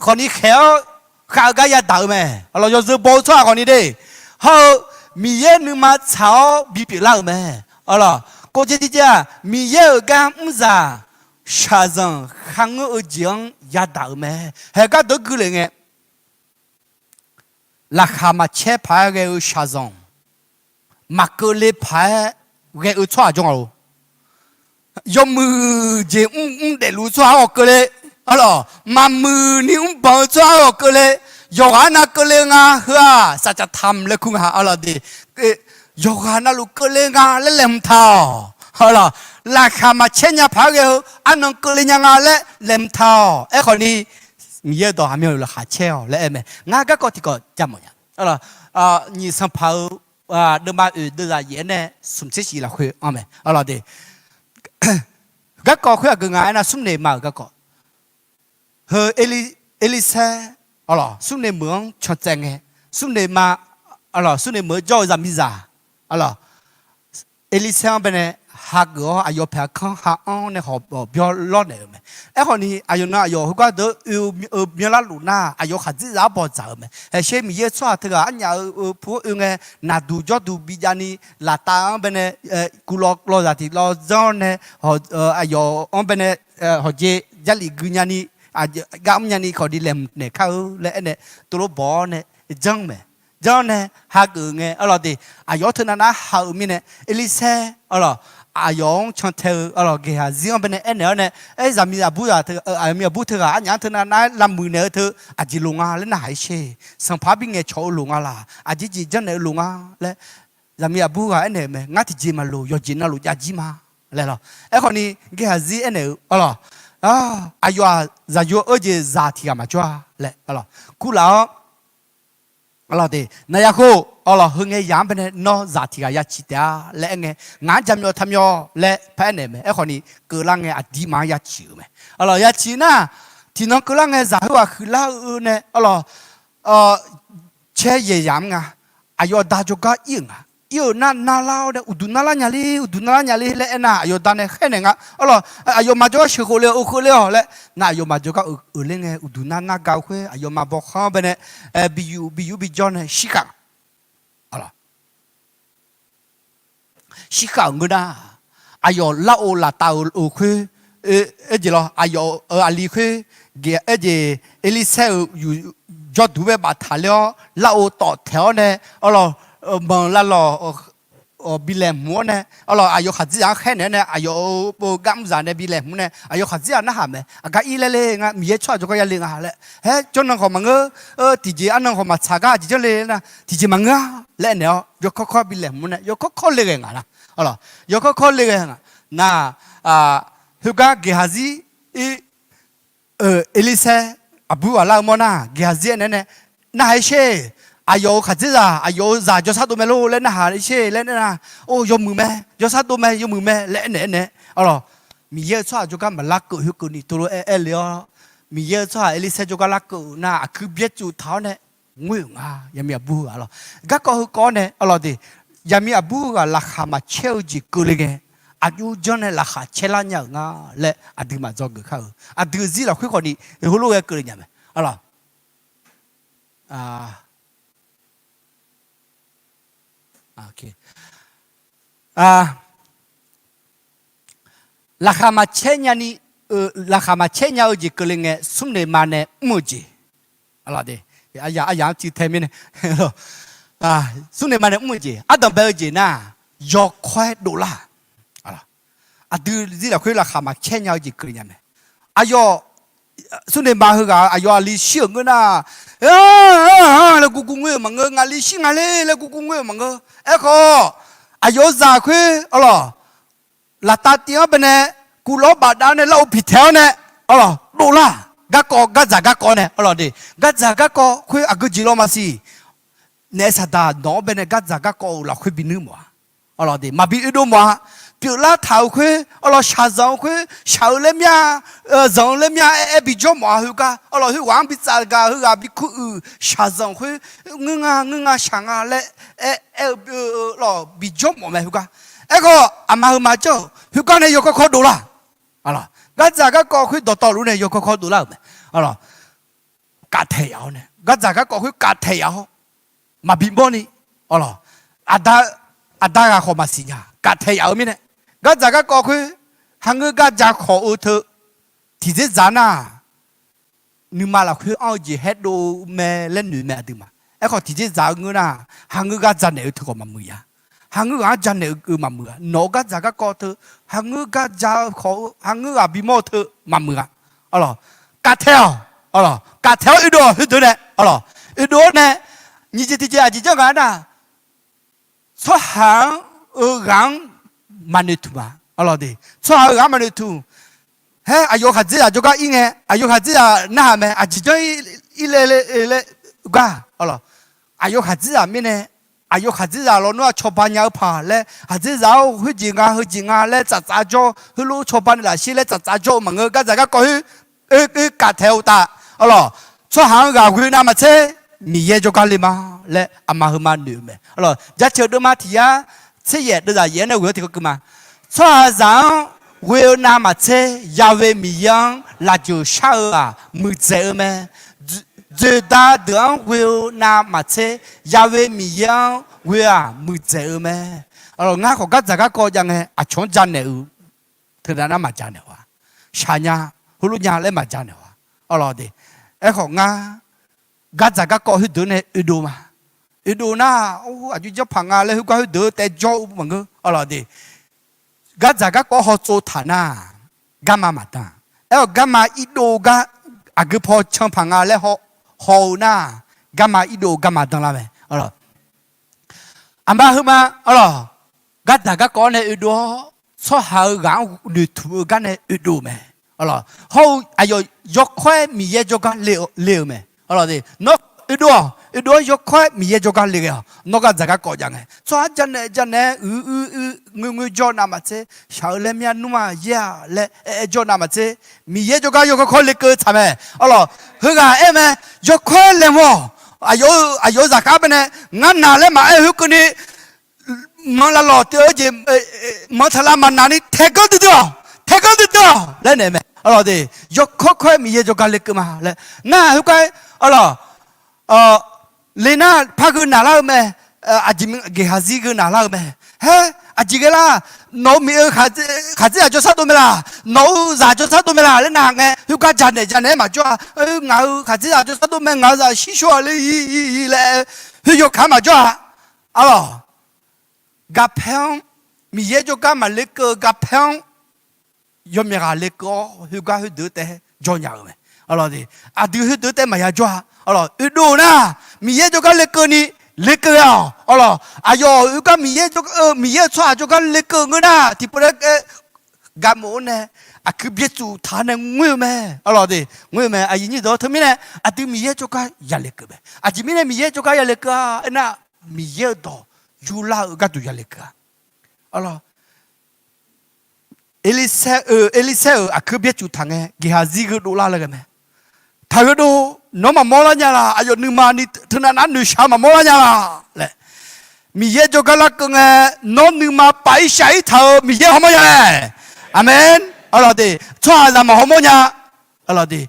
khawf ni khaeq-awr khav-eu gar yadaq-eu mae. Arlawq, yawzeu baw-eu tsawrhaq khawf ni de. Hawr-eu Miqyaer nuima tsaq-awr bipyeuf lar-euq mae. Arlawq, kov jeq tiq jeq-aq, Miqyaer-euq gar mrzaq shaqzanq kharngeur-eu jeq-anr yadaq-euq mae. Haeq gar deuq gui lef ngae, laqkhaq maqcaer paq-aer ghae-eu shaqzanq, maqkeuvle paq-aer ghae-eu tsawrhaq jawr nga lof. Yawmuiq jeq mr mr daefluf-eu tsawrhaq-anr khawf keuvle, arlawq, maqmuiq ni mrbanq-eu tsawrhaq-anr khawf keuvle, yawqghaq arnav keuvle nga heu-aq saqcaf tam laer kur nga, arlawq de. Yawqghaq navluf keuvle nga laer laeqhmq taq-awq. Arlawq, laqkhaq maqcaer nya paq-aer ghae-eu arnan keuvle nya nga laer laeqhmq taq-awq. Aerkhawf ni, Miqyaer-euq dawq haqmyanr-euq laqkhaq caer-awq laer aer mae. Ngar garkawv tiqkawv jav mawf nya. Arlawq, nyiq sanqpaq-eu deuvma oeq deuvzaq yaef-aer nae smq tser shif lafkhoer anr mae. Arlawq de, garkawv khoer aqgeu nga aernar, Smrneqma-euq garkawv. Heu Erlirsaer, arlawq, Smrneq meuq-anr cantsaev ngae, Smrneqma, arlawq, Smrneq meuq-eu jawr-eu zaqmiqzaq, arlawq, Erlirsaer-anr baenae hageuf-awr aqyawf paeq-a kanr ha-anr nae hawq byawr lawrnaeq-euq mae. Aerkhawf ni aqyawf nan aqyawf heugar deuq oe-eu byanlar luf nar, aqyawf khaqdzerzaq arbawr dzaq-euq mae. Haeqsher Miqyaer-eu tsawrhaq teughaq arnyaf-eu puq-anr oe ngae, naqduq jawrduq bijav ni, laftav-anr baenae kuv lawv lawv zaq tiq lawv zanr-awr nae, aqyawf-anr baenae hawqjeq jarlif gui nyani, gar mr nyani khawf ni laeqhmq naeq kar-eu laer aernae, tov lof bawq-awr nae janr mae. Janr nae hageuf ngae, arlawq de, aqyawf-anr teunav nav ha-eu mirnae, Erlirsaer, arlawq, aqyawf-anr cantae-eu, arlawq, geqhaq zir-anr baenae aernaeq-awr nae, aer, zaqmiq aqbur zaq, aqmiq aqbur teughaq arnyaf-anr teunav nav-aer lavmuiq naeq-eu teu aqjeq loq nga laer narhaq-ir sher. Sanqpaq-anr bi ngaeqcawq-eu loq nga laq, aqjeq jeq janrnaeq-eu loq nga laer, Zaqmiq aqbur ghaq aernaeq-euq mae, ngar tiqjeq maqloq, yawqjeq navluf jav jir ma laer lawr. Aerkhawf ni Geqhaqzir aernaeq-eu arlawq, aqyawf-aq zaqyo-eu jeq zaq tiq ghaq maqjawr-a laer arlawq, kurlaf-awr, arlawq de, naqya khof arlawq, heu ngae yaq-anr baenae nawr zaq tiq ghaq ya ciq taef-a laer aer ngae, ngaq-anr jaqmyawf taqmyawf laer paraer naeq-eu mae. Aerkhawf ni keuvlar ngae aqdirmaf-anr ya ciq-euq mae. Arlawq ya ciq nar, tiqnan keuvlar ngae zaq khoerghaq huiqlar-eu nae arlawq, caer yaeq yaq-anr nga, aqyawf da jawrgar ir-euq nga. Ir-euq nar narlar-awr nae uqduq narlar nya le, uqduq narlar nya le laer aernar, aqyawf da nae khaernaeq nga. Arlawq, aqyawfmaf jawrgar sheuqkhof le-awq, oekhof le-awq laer nar, aqyawfmaf jawrgar-euq oeq ler ngae uqduq nar nargaq-eu khoer aqyawfmaf bawkhanr-anr baenae biyuf biyuf bijawr nae shirkhav nga. Shirkhav-euq ngeur nar, aqyawf larov laftav-euq khoer, aerjeq lawr, aqyawf-euq aqli khoer, aerjeq Erlirsaer-euq yuf jawrduq bae baftaq ler-awr larov tawf taeq-awr nae, arlawq, manq lavlawq bi laeqhmq-awr nae, arlawq, aqyawf khaqdzerzaq-anr khaernaeq-awr nae, aqyawf-euq garmr zaq nae bi laeqhmq nae, aqyawf khaqdzerzaq narhaq mae, aqgar ir laer le nga, Miqyaer tsawrhaq jawrgar ya le nga laer. Haer, jawrnan khawf maqngeur, tiqjeq arnan khawf maqtsaq gar aqjeq janr le nar, tiqjeq maqngeur-a laer aernaeq-awr, yawkawr kawr bi laeqhmq nae yawkawr kawr le ghae nga nar, arlawq, yawkawr kawr le ghae nga nar, khoergar Geqhaqzir ir Erlirsaer aqbur ghaq lar-eu mawr nar, Geqhaqzir aernaeq-awr nae, narhaq-ir sher, aqyawf-euq khaqdzerzaq, aqyawf-euq zaq jawrshar dov mae lor laer narhaq-ir sher laer aernar, or, yawmuiq mae, jawrshar dov mae, yawmuiq mae laer aernaeq-awr nae, arlawq, Miqyaer-euq tsawrhaq jawrgar maqlar keuv khoerkeuvni tov lof-aer aer le-awr, Miqyaer-euq tsawrhaq Erlirsaer jawrgar larkeuv nar, aqkuir byaer tsuif taq-awr nae ngoer-euq nga. Yaqmiq aqbur ghaq lawr, garkawv heukawv-awr nae arlawq de, yaqmiq aqbur ghaq laqkhaq maqcaer-eu jeq keuvle ngae, aqjox janr nae laqkhaq caer lar nya-euq nga laer aqduimaf dzawgeuf kar-eu. Aqdui zir lafkhoer khawfni heulof ghae keuvle nya mae, arlawq. Laqkhaq maqcaer nya ni, laqkhaq maqcaer nya-eu jeq keuvle ngae, smrnoeq ma nae mr-eu jeq, arlawq de, aryaq-anr cuiv tae mirnae, smrnoeq ma nae mr-eu jeq, ardanq bae-eu jeq nar, yawkawr-aer dovlar. Aqdui zir lafkhoer laqkhaq maqcaer nya-eu jeq keuvle nya mae. Aqyawf, smrnoeq ma heughaq aqyawf aqli shir-euq ngeur nar, laer guvguv ngoer-euq maqngeur, ngaqli shir nga le laer guvguv ngoer-euq maqngeur. Aerkhawf, aqyawf-euq zaq khoer arlawq, laftav tiv-anr baenae, kuvlawr bafdav-awr nae larov piqtaeq-awr nae, arlawq, dovlar. Garkawv, gardzaq garkawv nae arlawq de, gardzaq garkawv khoer aqgeu jeq law maqsiq. Naef saqdaq nawq-anr baenae gardzaq garkawv-euq lafkhoer binuir mawf-a. Arlawq de, maqbi oedov mawf-a. Pyeuflar taq-euq khoer arlawq, shaqzanq-eu khoer shaq-eu laer mya, zanq-eu laer mya aer aer bijawr mawf-a. Heugar arlawq, khoerghaq-anr bitsaf gaq, heughaq bikur uiq, shaqzanq khoer ngeur nga ngeur nga shaq nga laer aer aer-eu lawq, bijawr mawf mae heugar. Aerkhawf aqma heuma janr-euq heugar nae yawkawr kawr dovlar. Arlawq, gardzaq garkawv khoer dawqtawvluf nae yawkawr kawr dovlar-euq mae. Arlawq, kaftaeq yaf-awr nae gardzaq garkawv khoer kaftaeq yaf-awr, maqbi mawrni, arlawq, aqda, aqda ghaq khawf maqsiq nya, kaftaeq yaf-eu mirnae, gardzaq garkawv khoer hangeur gar ja khawf-eu teu, tiqdzerdzaq nar, nuima lafkhoer anr-eu jeq haer dov-eu mae laer noeq mae aqduimaf. Aerkhawf tiqdzerdzaq-eu ngeur nar, hangeur gar ja naeq-eu teu khawf maqmuiq ya. Hangeur ghaq-anr ja naeq-eu maqmuiq-a. Nawq-euq gardzaq garkawv teu, hangeur gar ja khawf-eu, hangeur ghaq bimawr-eu teu maqmuiq-a. Arlawq, kaftaeq-awq, arlawq, kaftaeq-awr oedov-awq. Khoerdeuq nae arlawq, oedov-awr nae, nyiq jeq tiqjeq aqjeq janr ghaq-aer nar, tsawrhaq-anr, -eu ghaq-anr maqnoeqtmq-a. Arlawq de, tsawrhaq-eu ghaq-anr maqnoeqtmq. Haer, aqyawf khaqdzerzaq jawrgar ir ngae, aqyawf khaqdzerzaq narhaq mae, aqjeq janr ir laer laer gar, arlawq, aqyawf khaqdzerzaq mirnae, aqyawf khaqdzerzaq lawnmr-aq cawba nya-eu paq laer, khaqdzerzaq-awr khoerjeq nga heujeq nga laer tsaftsaf jawr, heulof cawba naeqlaf sher laer tsaftsaf jawr-eu maqngeur. Gardzaq garkawv khoer, oe, oe, kaftaeq-eu uqtaf, arlawq, tsawrhaq-anr ghaq ghoe navmaqtser, Miqyaer jawrgar le ma laer aqma heuma noeq-eu mae. Arlawq, Jaceuq deuvma tiq yar tser yaef deuvzaq yaef-anr nae ghoe-anr tiqkawv keuv ma. Tsawrhaqzaq-anr ghoe-eu navmaqtser, Ya'we Miqyaer-anr lafjeuq shar-eu-aq muiqdzaeq-eu mae. Dzoeqda deuq-anr ghoe-eu navmaqtser, Ya'we Miqyaer-anr ghoe-aq muiqdzaeq-eu mae. Arlawq, ngar khawf gardzaq garkawv jav ngae aqcawq-anr ja naeq-eu teunav nar maqja naeq-a. Shaqnya, heulof nya laer maqja naeq-a. Arlawq de, aerkhawf ngar gardzaq garkawv khoerdeuq nae oedov ma. Oedov nar, aqjox janr paq nga laer khoergar khoerdeuq taev jawr-eu maqngeur. Arlawq de, gardzaq garkawv hawtsov taq nar, garma maqdan. Aer-awq, garma irdov gar aqgeu paw can paq nga laer haw-eu nar, garma irdov garma danlar mae. Arlawq, Aqma heumae, arlawq, gardzaq garkawv-anr nae oedov-awr, tsawrhaq-euq ghaq-anr noeqtmq-eu gar nae oedov-eu mae. Arlawq, hawr-eu aqyawf yawkawr-aer Miqyaer jawrgar le-eu mae. Arlawq, nawr oedov-awq, oedov-awr yawkawr-aer Miqyaer jawrgar le ghae-awq. Nawr gardzaq garkawv jav ngae, tsawrhaq janaeq janaeq-aer uiq uiq uiq ngoer ngoer jawr navmaqtser, shaq-eu laer myavnuv ma yaer-a laer aer aer jawr navmaqtser, Miqyaer jawrgar yawkawr kawr lekeuv tsaq mae. Arlawq, heughaq aer mae, yawkawr-aer laeqhmq-awq. Aqyawf-eu zaqkhav baenae, ngar naq laer maqaer khoerkeuvni, manq laflawq teu-eu jeq, manq taqlav maqnaq ni taeganr duidui-awq, taeganr duidui-awq laer naeq mae. Arlawq de, yawkawr kawr-aer Miqyaer jawrgar lekeuv ma laer nar, heugar, arlawq, le nar par geu naqlar-eu mae. Aqjeq, geqhaqzir geu naqlar-eu mae. Haer, aqjeq ghae lar, nawq-euq miq-eu khaqdzerzaq jawrshar dov mae laq, nawq-euq zaq jawrshar dov mae laq laer nar ngae, heugar janaeq janaeq-aer maqjawr-a. Ngaq-euq khaqdzerzaq jawrshar dov mae, ngaq-euq zaq shirshawr-a le, ir ir ir laer, khoer yawkaq-anr maqjawr-a. Arlawq, garpaer-anr, Miqyaer jawrgar maqle keuv-eu garpaer-anr, yawmyaq ghaq lekeuv-awr, khoergar khoerdeuq taef-aer jawr nya-euq mae. Aqdui khoerdeuq taef-aer maqya jawr-a. Arlawq, oedov nar, Miqyaer jawrgar lekeuv ni, lekeuv ghae-awq. Arlawq, aqyawf oegar Miqyaer, Miqyaer-euq tsawrhaq jawrgar lekeuv ngeur nar, tiqpov laer gaqmof-awr nae, aqkuir byaertsuf taq-awr nae ngoer-eu mae. Arlawq de, ngoer-eu mae. Aqyuif nyir deuq-awr, teumirnae aqdui Miqyaer jawrgar ya lekeuv mae. Aqjeq mirnae Miqyaer jawrgar ya lekeuv-a aernar, Miqyaer-euq dawq yurlar-eu gharduq ya lekeuv-a. Arlawq, Erlirsaer-euq aqkuir byaertsuf taq ngae, geqhaqzir gheudov lar laer ghae mae. Taqgheudov, nawr maqmawr lar nya laq, aqyawf nuima ni teunav nar noeqshaq-eu maqmawr lar nya laq laer. Miqyaer jawrgar larkeuv ngae, nawr nuima paf-ir shaf-ir taq-euq Miqyaer hawmawr nya mae. Aqmeq. Arlawq de, tsawrhaqzaq maqhawmawr nya. Arlawq de,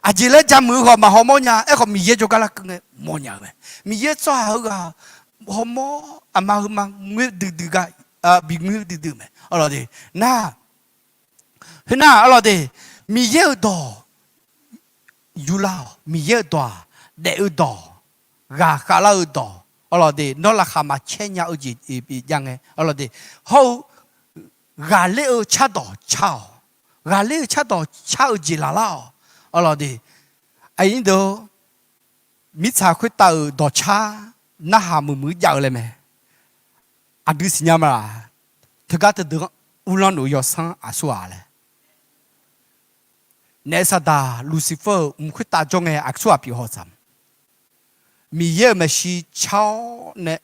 aqjeq laer jamuiq-eu khawf maqhawmawr nya. Aerkhawf Miqyaer jawrgar larkeuv ngae mawrnya-eu mae. Miqyaer tsawrhaq heughaq hawmawr, aqma heuma ngoer duidui gar, bi ngoer duidui mae. Arlawq de, nar, khoernar arlawq de, Miqyaer-euq dawq yurlar-awq. Miqyaer-euq dawq-aq, daef-eu dawq, ghaqkhav lar-eu dawq. Arlawq de, nawr laqkhaq maqcaer nya-eu jeq jav ngae, arlawq de, hawr-eu ghaqler-eu cardawq car-awq. Ghaqler-eu cardawq car-eu jeq laqlar-awq. Arlawq de, aqyuif nyir deuq-or, mirtsaq khoertav-euq dawqcar narhaq muiqmuiq jav-eu laer mae. Aqdui siqnya ma laq? Teugar teudeuq-anr uvlanr luf-eu yawsanr aqsur-aq laer. Naef saqdaq Luqsifer-euq mq khoertav jawr ngae aqsur-aq pyeuf haw tsaq. Miqyaer-euq maeqshi car-awr nae,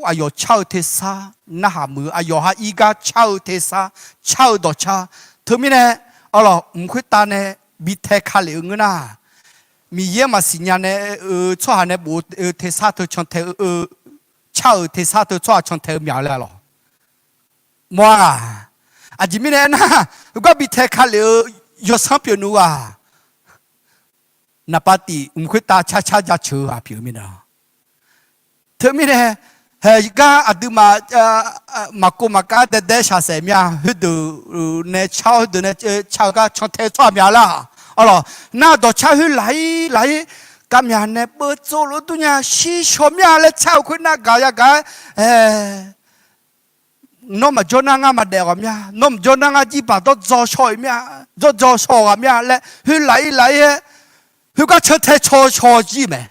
aqyawf car-eu tersar narhaq muiq-eu, aqyawf ha ir gar car-eu tersar, car-eu dawqcar. Teumirnae, arlawq, mq khoertav nae bi tae ka lef-eu ngeur nar, Miqyaer maqsiq nya nae-eu tsawrhaq nae bof-eu tersar teu cantae-eu, car-euq tersar teu tsawrhaq cantae-eu myaq-eu laer lawq. Mawr-a ghaq. Aqjeq mirnae aernar, heugar bi tae ka lef-eu yawsanr pyeuf nuv ghaq, naqpav tif mq khoertav car car jaceuq-eu ghaq pyeuf-eu mirnae. Teumirnae, haeq gar aqduimaf maqkov maqkav daedae shaqsaef mya, khoerdeuq nae car-awr khoerdeuq nae car-eu gar cantae-eu tsawrhaq myaq lar. Arlawq, nar dawqcar khoer laq-ir laq-ir, kavmyaq nae beuv tsov lof-aer durnya shir shaw mya laer car-eu khoernar gaq yagaq-aer, nawr maqjawr nar ngar maqdaef ghaq mya, nawr maqjawr nar ngar jirbaq dawrdzaw shaw-iq mya, dawrdzaw shaw ghaq mya laer khoer laq-ir laq-ir-aer, khoergar cantae caw shaw jir mae.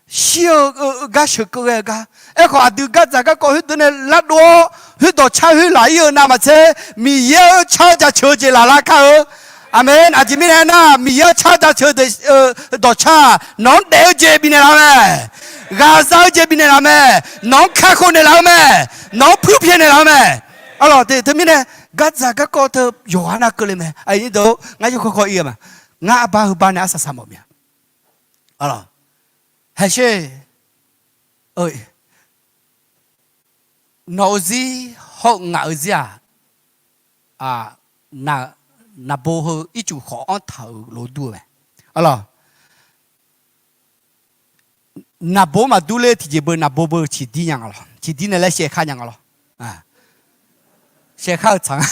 Shir-eu gar sheuqkeuv ghae-eu gar. Aerkhawf aqdui gardzaq garkawv khoerdeuq nae lardov-awr, khoer dawqcar khoer laq-ir-eu navmaqtser, Miqyaer-anr car jaceuq-eu jeq laqlar kar-eu. Aqmeq. Aqjeq mirnae aernar, Miqyaer-anr car jaceuq-eu dawqcar-aq, nawq-anr daef-eu jeq bifnaeq laf mae. Ghaqza-eu jeq bifnaeq laf mae. Nawq-anr kakhof naeqlaf-eu mae. Nawq-anr puirpyaeq naeqlaf-eu mae. Arlawq, teumirnae gardzaq garkawv teu yawqghaq nav keuvle mae. Ngar yawkawr kawr ir-eu ma. Ngar arbar heubar nae arsaq saq mawf mya. Arlawq, haesher, nawq-eu zir hawr-eu ngaq-eu zir-aq, naqbo heu ircuf khawf-anr taq-euq lof dur-eu mae. Arlawq, naqbo maqdur ler tiqjeq beu naqbo beu ciqdir nya nga lawq. Ciqdir nae laer shaev khar nya nga lawq. Shaev khar-eu tsaq nga.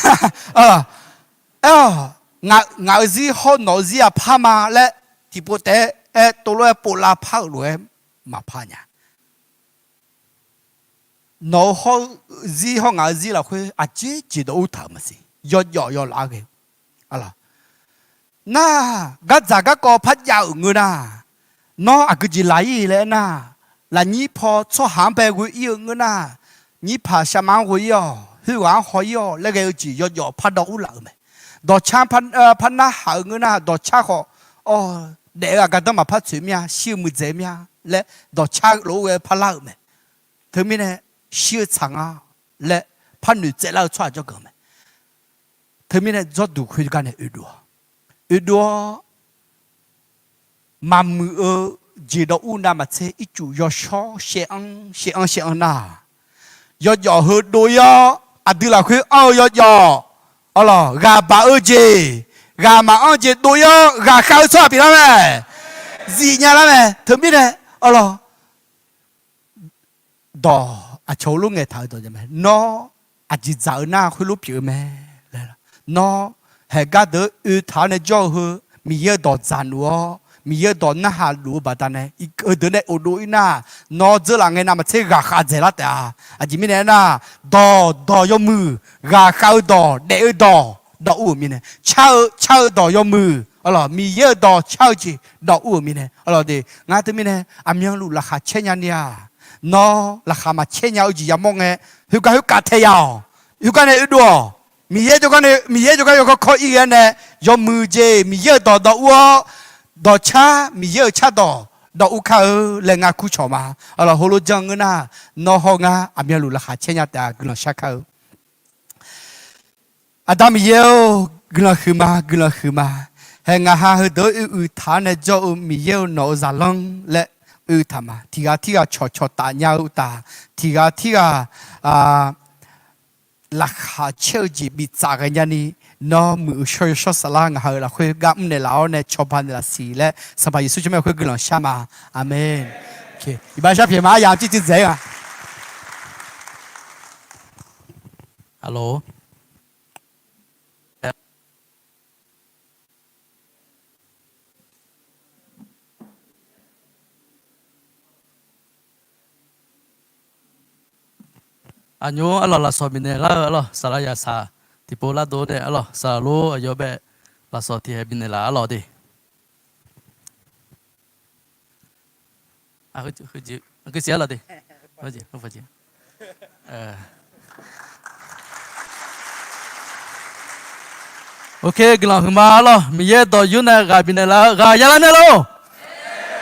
Aer-awq, ngaq-eu zir hawr nawq-eu zir-aq par ma laer tiqpov taef-aer aer tov lof-aer pov lar par-euq lof-aer maqpar nya. Nawq-eu hawr-eu zir hawr ngaq-eu zir lafkhoer aqjeq jeq dawq ur taq-euq maqsiq. Yawjawf yawlaf-aer ghae-eu. Nar, gardzaq garkawv par jav-euq ngeur nar, nawr aqgeu jeq laq-ir laer aernar, Lafnyir paw tsawrhaq-anr bae ghoe-ir-eu ngeur nar, nyir paq sharma-anr ghoe-ir-awq, khoerghaq-anr haw-ir-awq laer ghae-eu jeq yawjawf pardawv urlaf-euq mae. Dawqcar par narhaq-euq ngeur nar, dawqcar khawf, awr, daef-eu aqgar danr maqpar tsoeq mir-a, shir-eu muiqdzaeq mir-a laer dawqcar lof-aer ghae-eu parlar-euq mae. Teumirnae, shir-eu tsaq nga laer par noeqtsaev lar-eu tsawrhaq jawrganq mae. Teumirnae, jawrduq khoergar nae oedov-awq. Oedov-awr, maqmuiq-eu jeq dawv ur navmaqtser ircuf yawshawr shaev-anr shaev-anr shaev-anr nar, yawjawf heu dov-ir-awr, aqdui lafkhoer anr-eu yawjawf, arlawq, ghaq baq-eu jeq, ghaq maqanr jeq dov-ir-awr ghaqkhav-eu tsawrhaq pyeuflar mae. Zifnya lar mae. Teumirnae, arlawq, dawq aqcawq-eu lof ngaeqtaq-eu dawq mae. Nawr aqjeq dzaq-eu nar khoerlof pyeuf-eu mae. Nawr haeqgar deuq-anr oetaq-awr nae jawr-eu heu, Miqyaer-euq dawq dzaq nuf-awr, Miqyaer-euq dawq narhaq luf-eu baqdanae, heudeuq nae ofdov-ir nar, nawr dzeurlaf ngae navmaqtser ghaqkhav dzaeqlar taef-a. Aqjeq mirnae aernar, dawq, dawq yawmuiq, ghaqkhav-eu dawq, daef-eu dawq, dawv ur-euq mirnae, car-eu, car-eu dawq yawmuiq, arlawq, Miqyaer-euq dawq car-eu jeq dawv ur-euq mirnae, arlawq de. Ngar teumirnae aqmyanluf laqkhaq caer nya ni-aq, nawr laqkhaq maqcaer nya-eu jeq yamawr ngae, khoergar khoerkav tae ya-awq. Khoergar nae oedov-awq. Miqyaer jawrgar nae, Miqyaer jawrgar yawkawr kawr-ir ghae-awr nae, yawmuiq jeq Miqyaer-euq dawq dawv ur-awr, dawqcar Miqyaer-euq cardawq dawv ur kar-eu laer ngar kurcawq ma. Arlawq, heulof janr ngeur nar, nawr hawr ngar aqmyanluf laqkhaq caer nya taef-a. Guiqlanq shar kar-eu Aqda Miqyaer-or, guiqlanq huiqma, guiqlanq huiqma. Haeq ngaq ha heudeuq-anr oe uiq taq-awr nae jawr-eu Miqyaer-euq nawq-euq zaqlanr laer oe taq ma. Tiq ghaq tirghaq cawqcawq taf nya-eu uqtaf, tiq ghaq tirghaq laqkhaq caer-eu jeq biftsaf ghaenya ni, nawr muiq-eu shawr-eu shawr saflar ngaq ha-euq lafkhoer gar mrnaeq laf-awr nae cawba naeqlaf siq laer Sanqpaq Yeqsur tsawrmyanr lafkhoer guiqlanq shar ma. Aqmeq. Iqbax sharpyaeq ma, aryamq civ civ dzaeq-ir-a. Aqnymr arlawq lafsawq bifnaeq lar-eu arlawq, saqlaq yaqsaq tiqpov lardov nae arlawq, saqlaq lor aqyawf bae lafsawq tiqhaeq bifnaeq laf arlawq de. Ok, guiqlanq huiqma arlawq, Miqyaer dawq yur nae ghaq bifnaeq laf-eu ghaq yalar nae lor.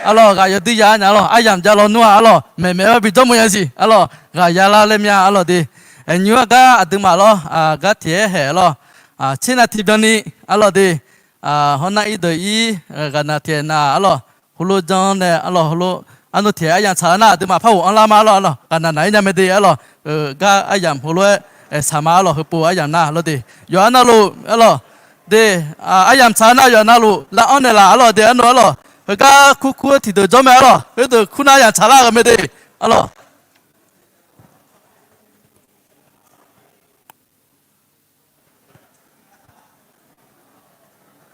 Arlawq, ghaq yawduir ya nya arlawq, aryamq javlaw nmr-aq arlawq, maeqmaeq-awr bijawr mawf nya siq arlawq, ghaq yalar laer mya arlawq de. Aqnymr-aq gar aqduimaf lawr, gar tiq-aer haeq arlawq, tser nav tiq byanni arlawq de. Hawr nar irdeuq ir ghaqnaq tiq-aer nav arlawq, heulof janr nae arlawq, heulof arnov tiq-aer aryamq tsaq-eu nar aqduimaf par ghof anrlar ma arlawq, arlawq, ghaqnaq naq-ir nya mae de arlawq, gar aryamq heulof-aer aeqsaq ma arlawq, heupov aryamq nar lor de. Yawqha navluf arlawq de, aryamq tsaq-eu nar yawqha navluf lav-anr naeqlaf arlawq de arnov arlawq, heugar kurkur-eu tiqdeuq jawr mae arlawq, heudeuq kur nar aryamq tsaqlar-eu mae de arlawq.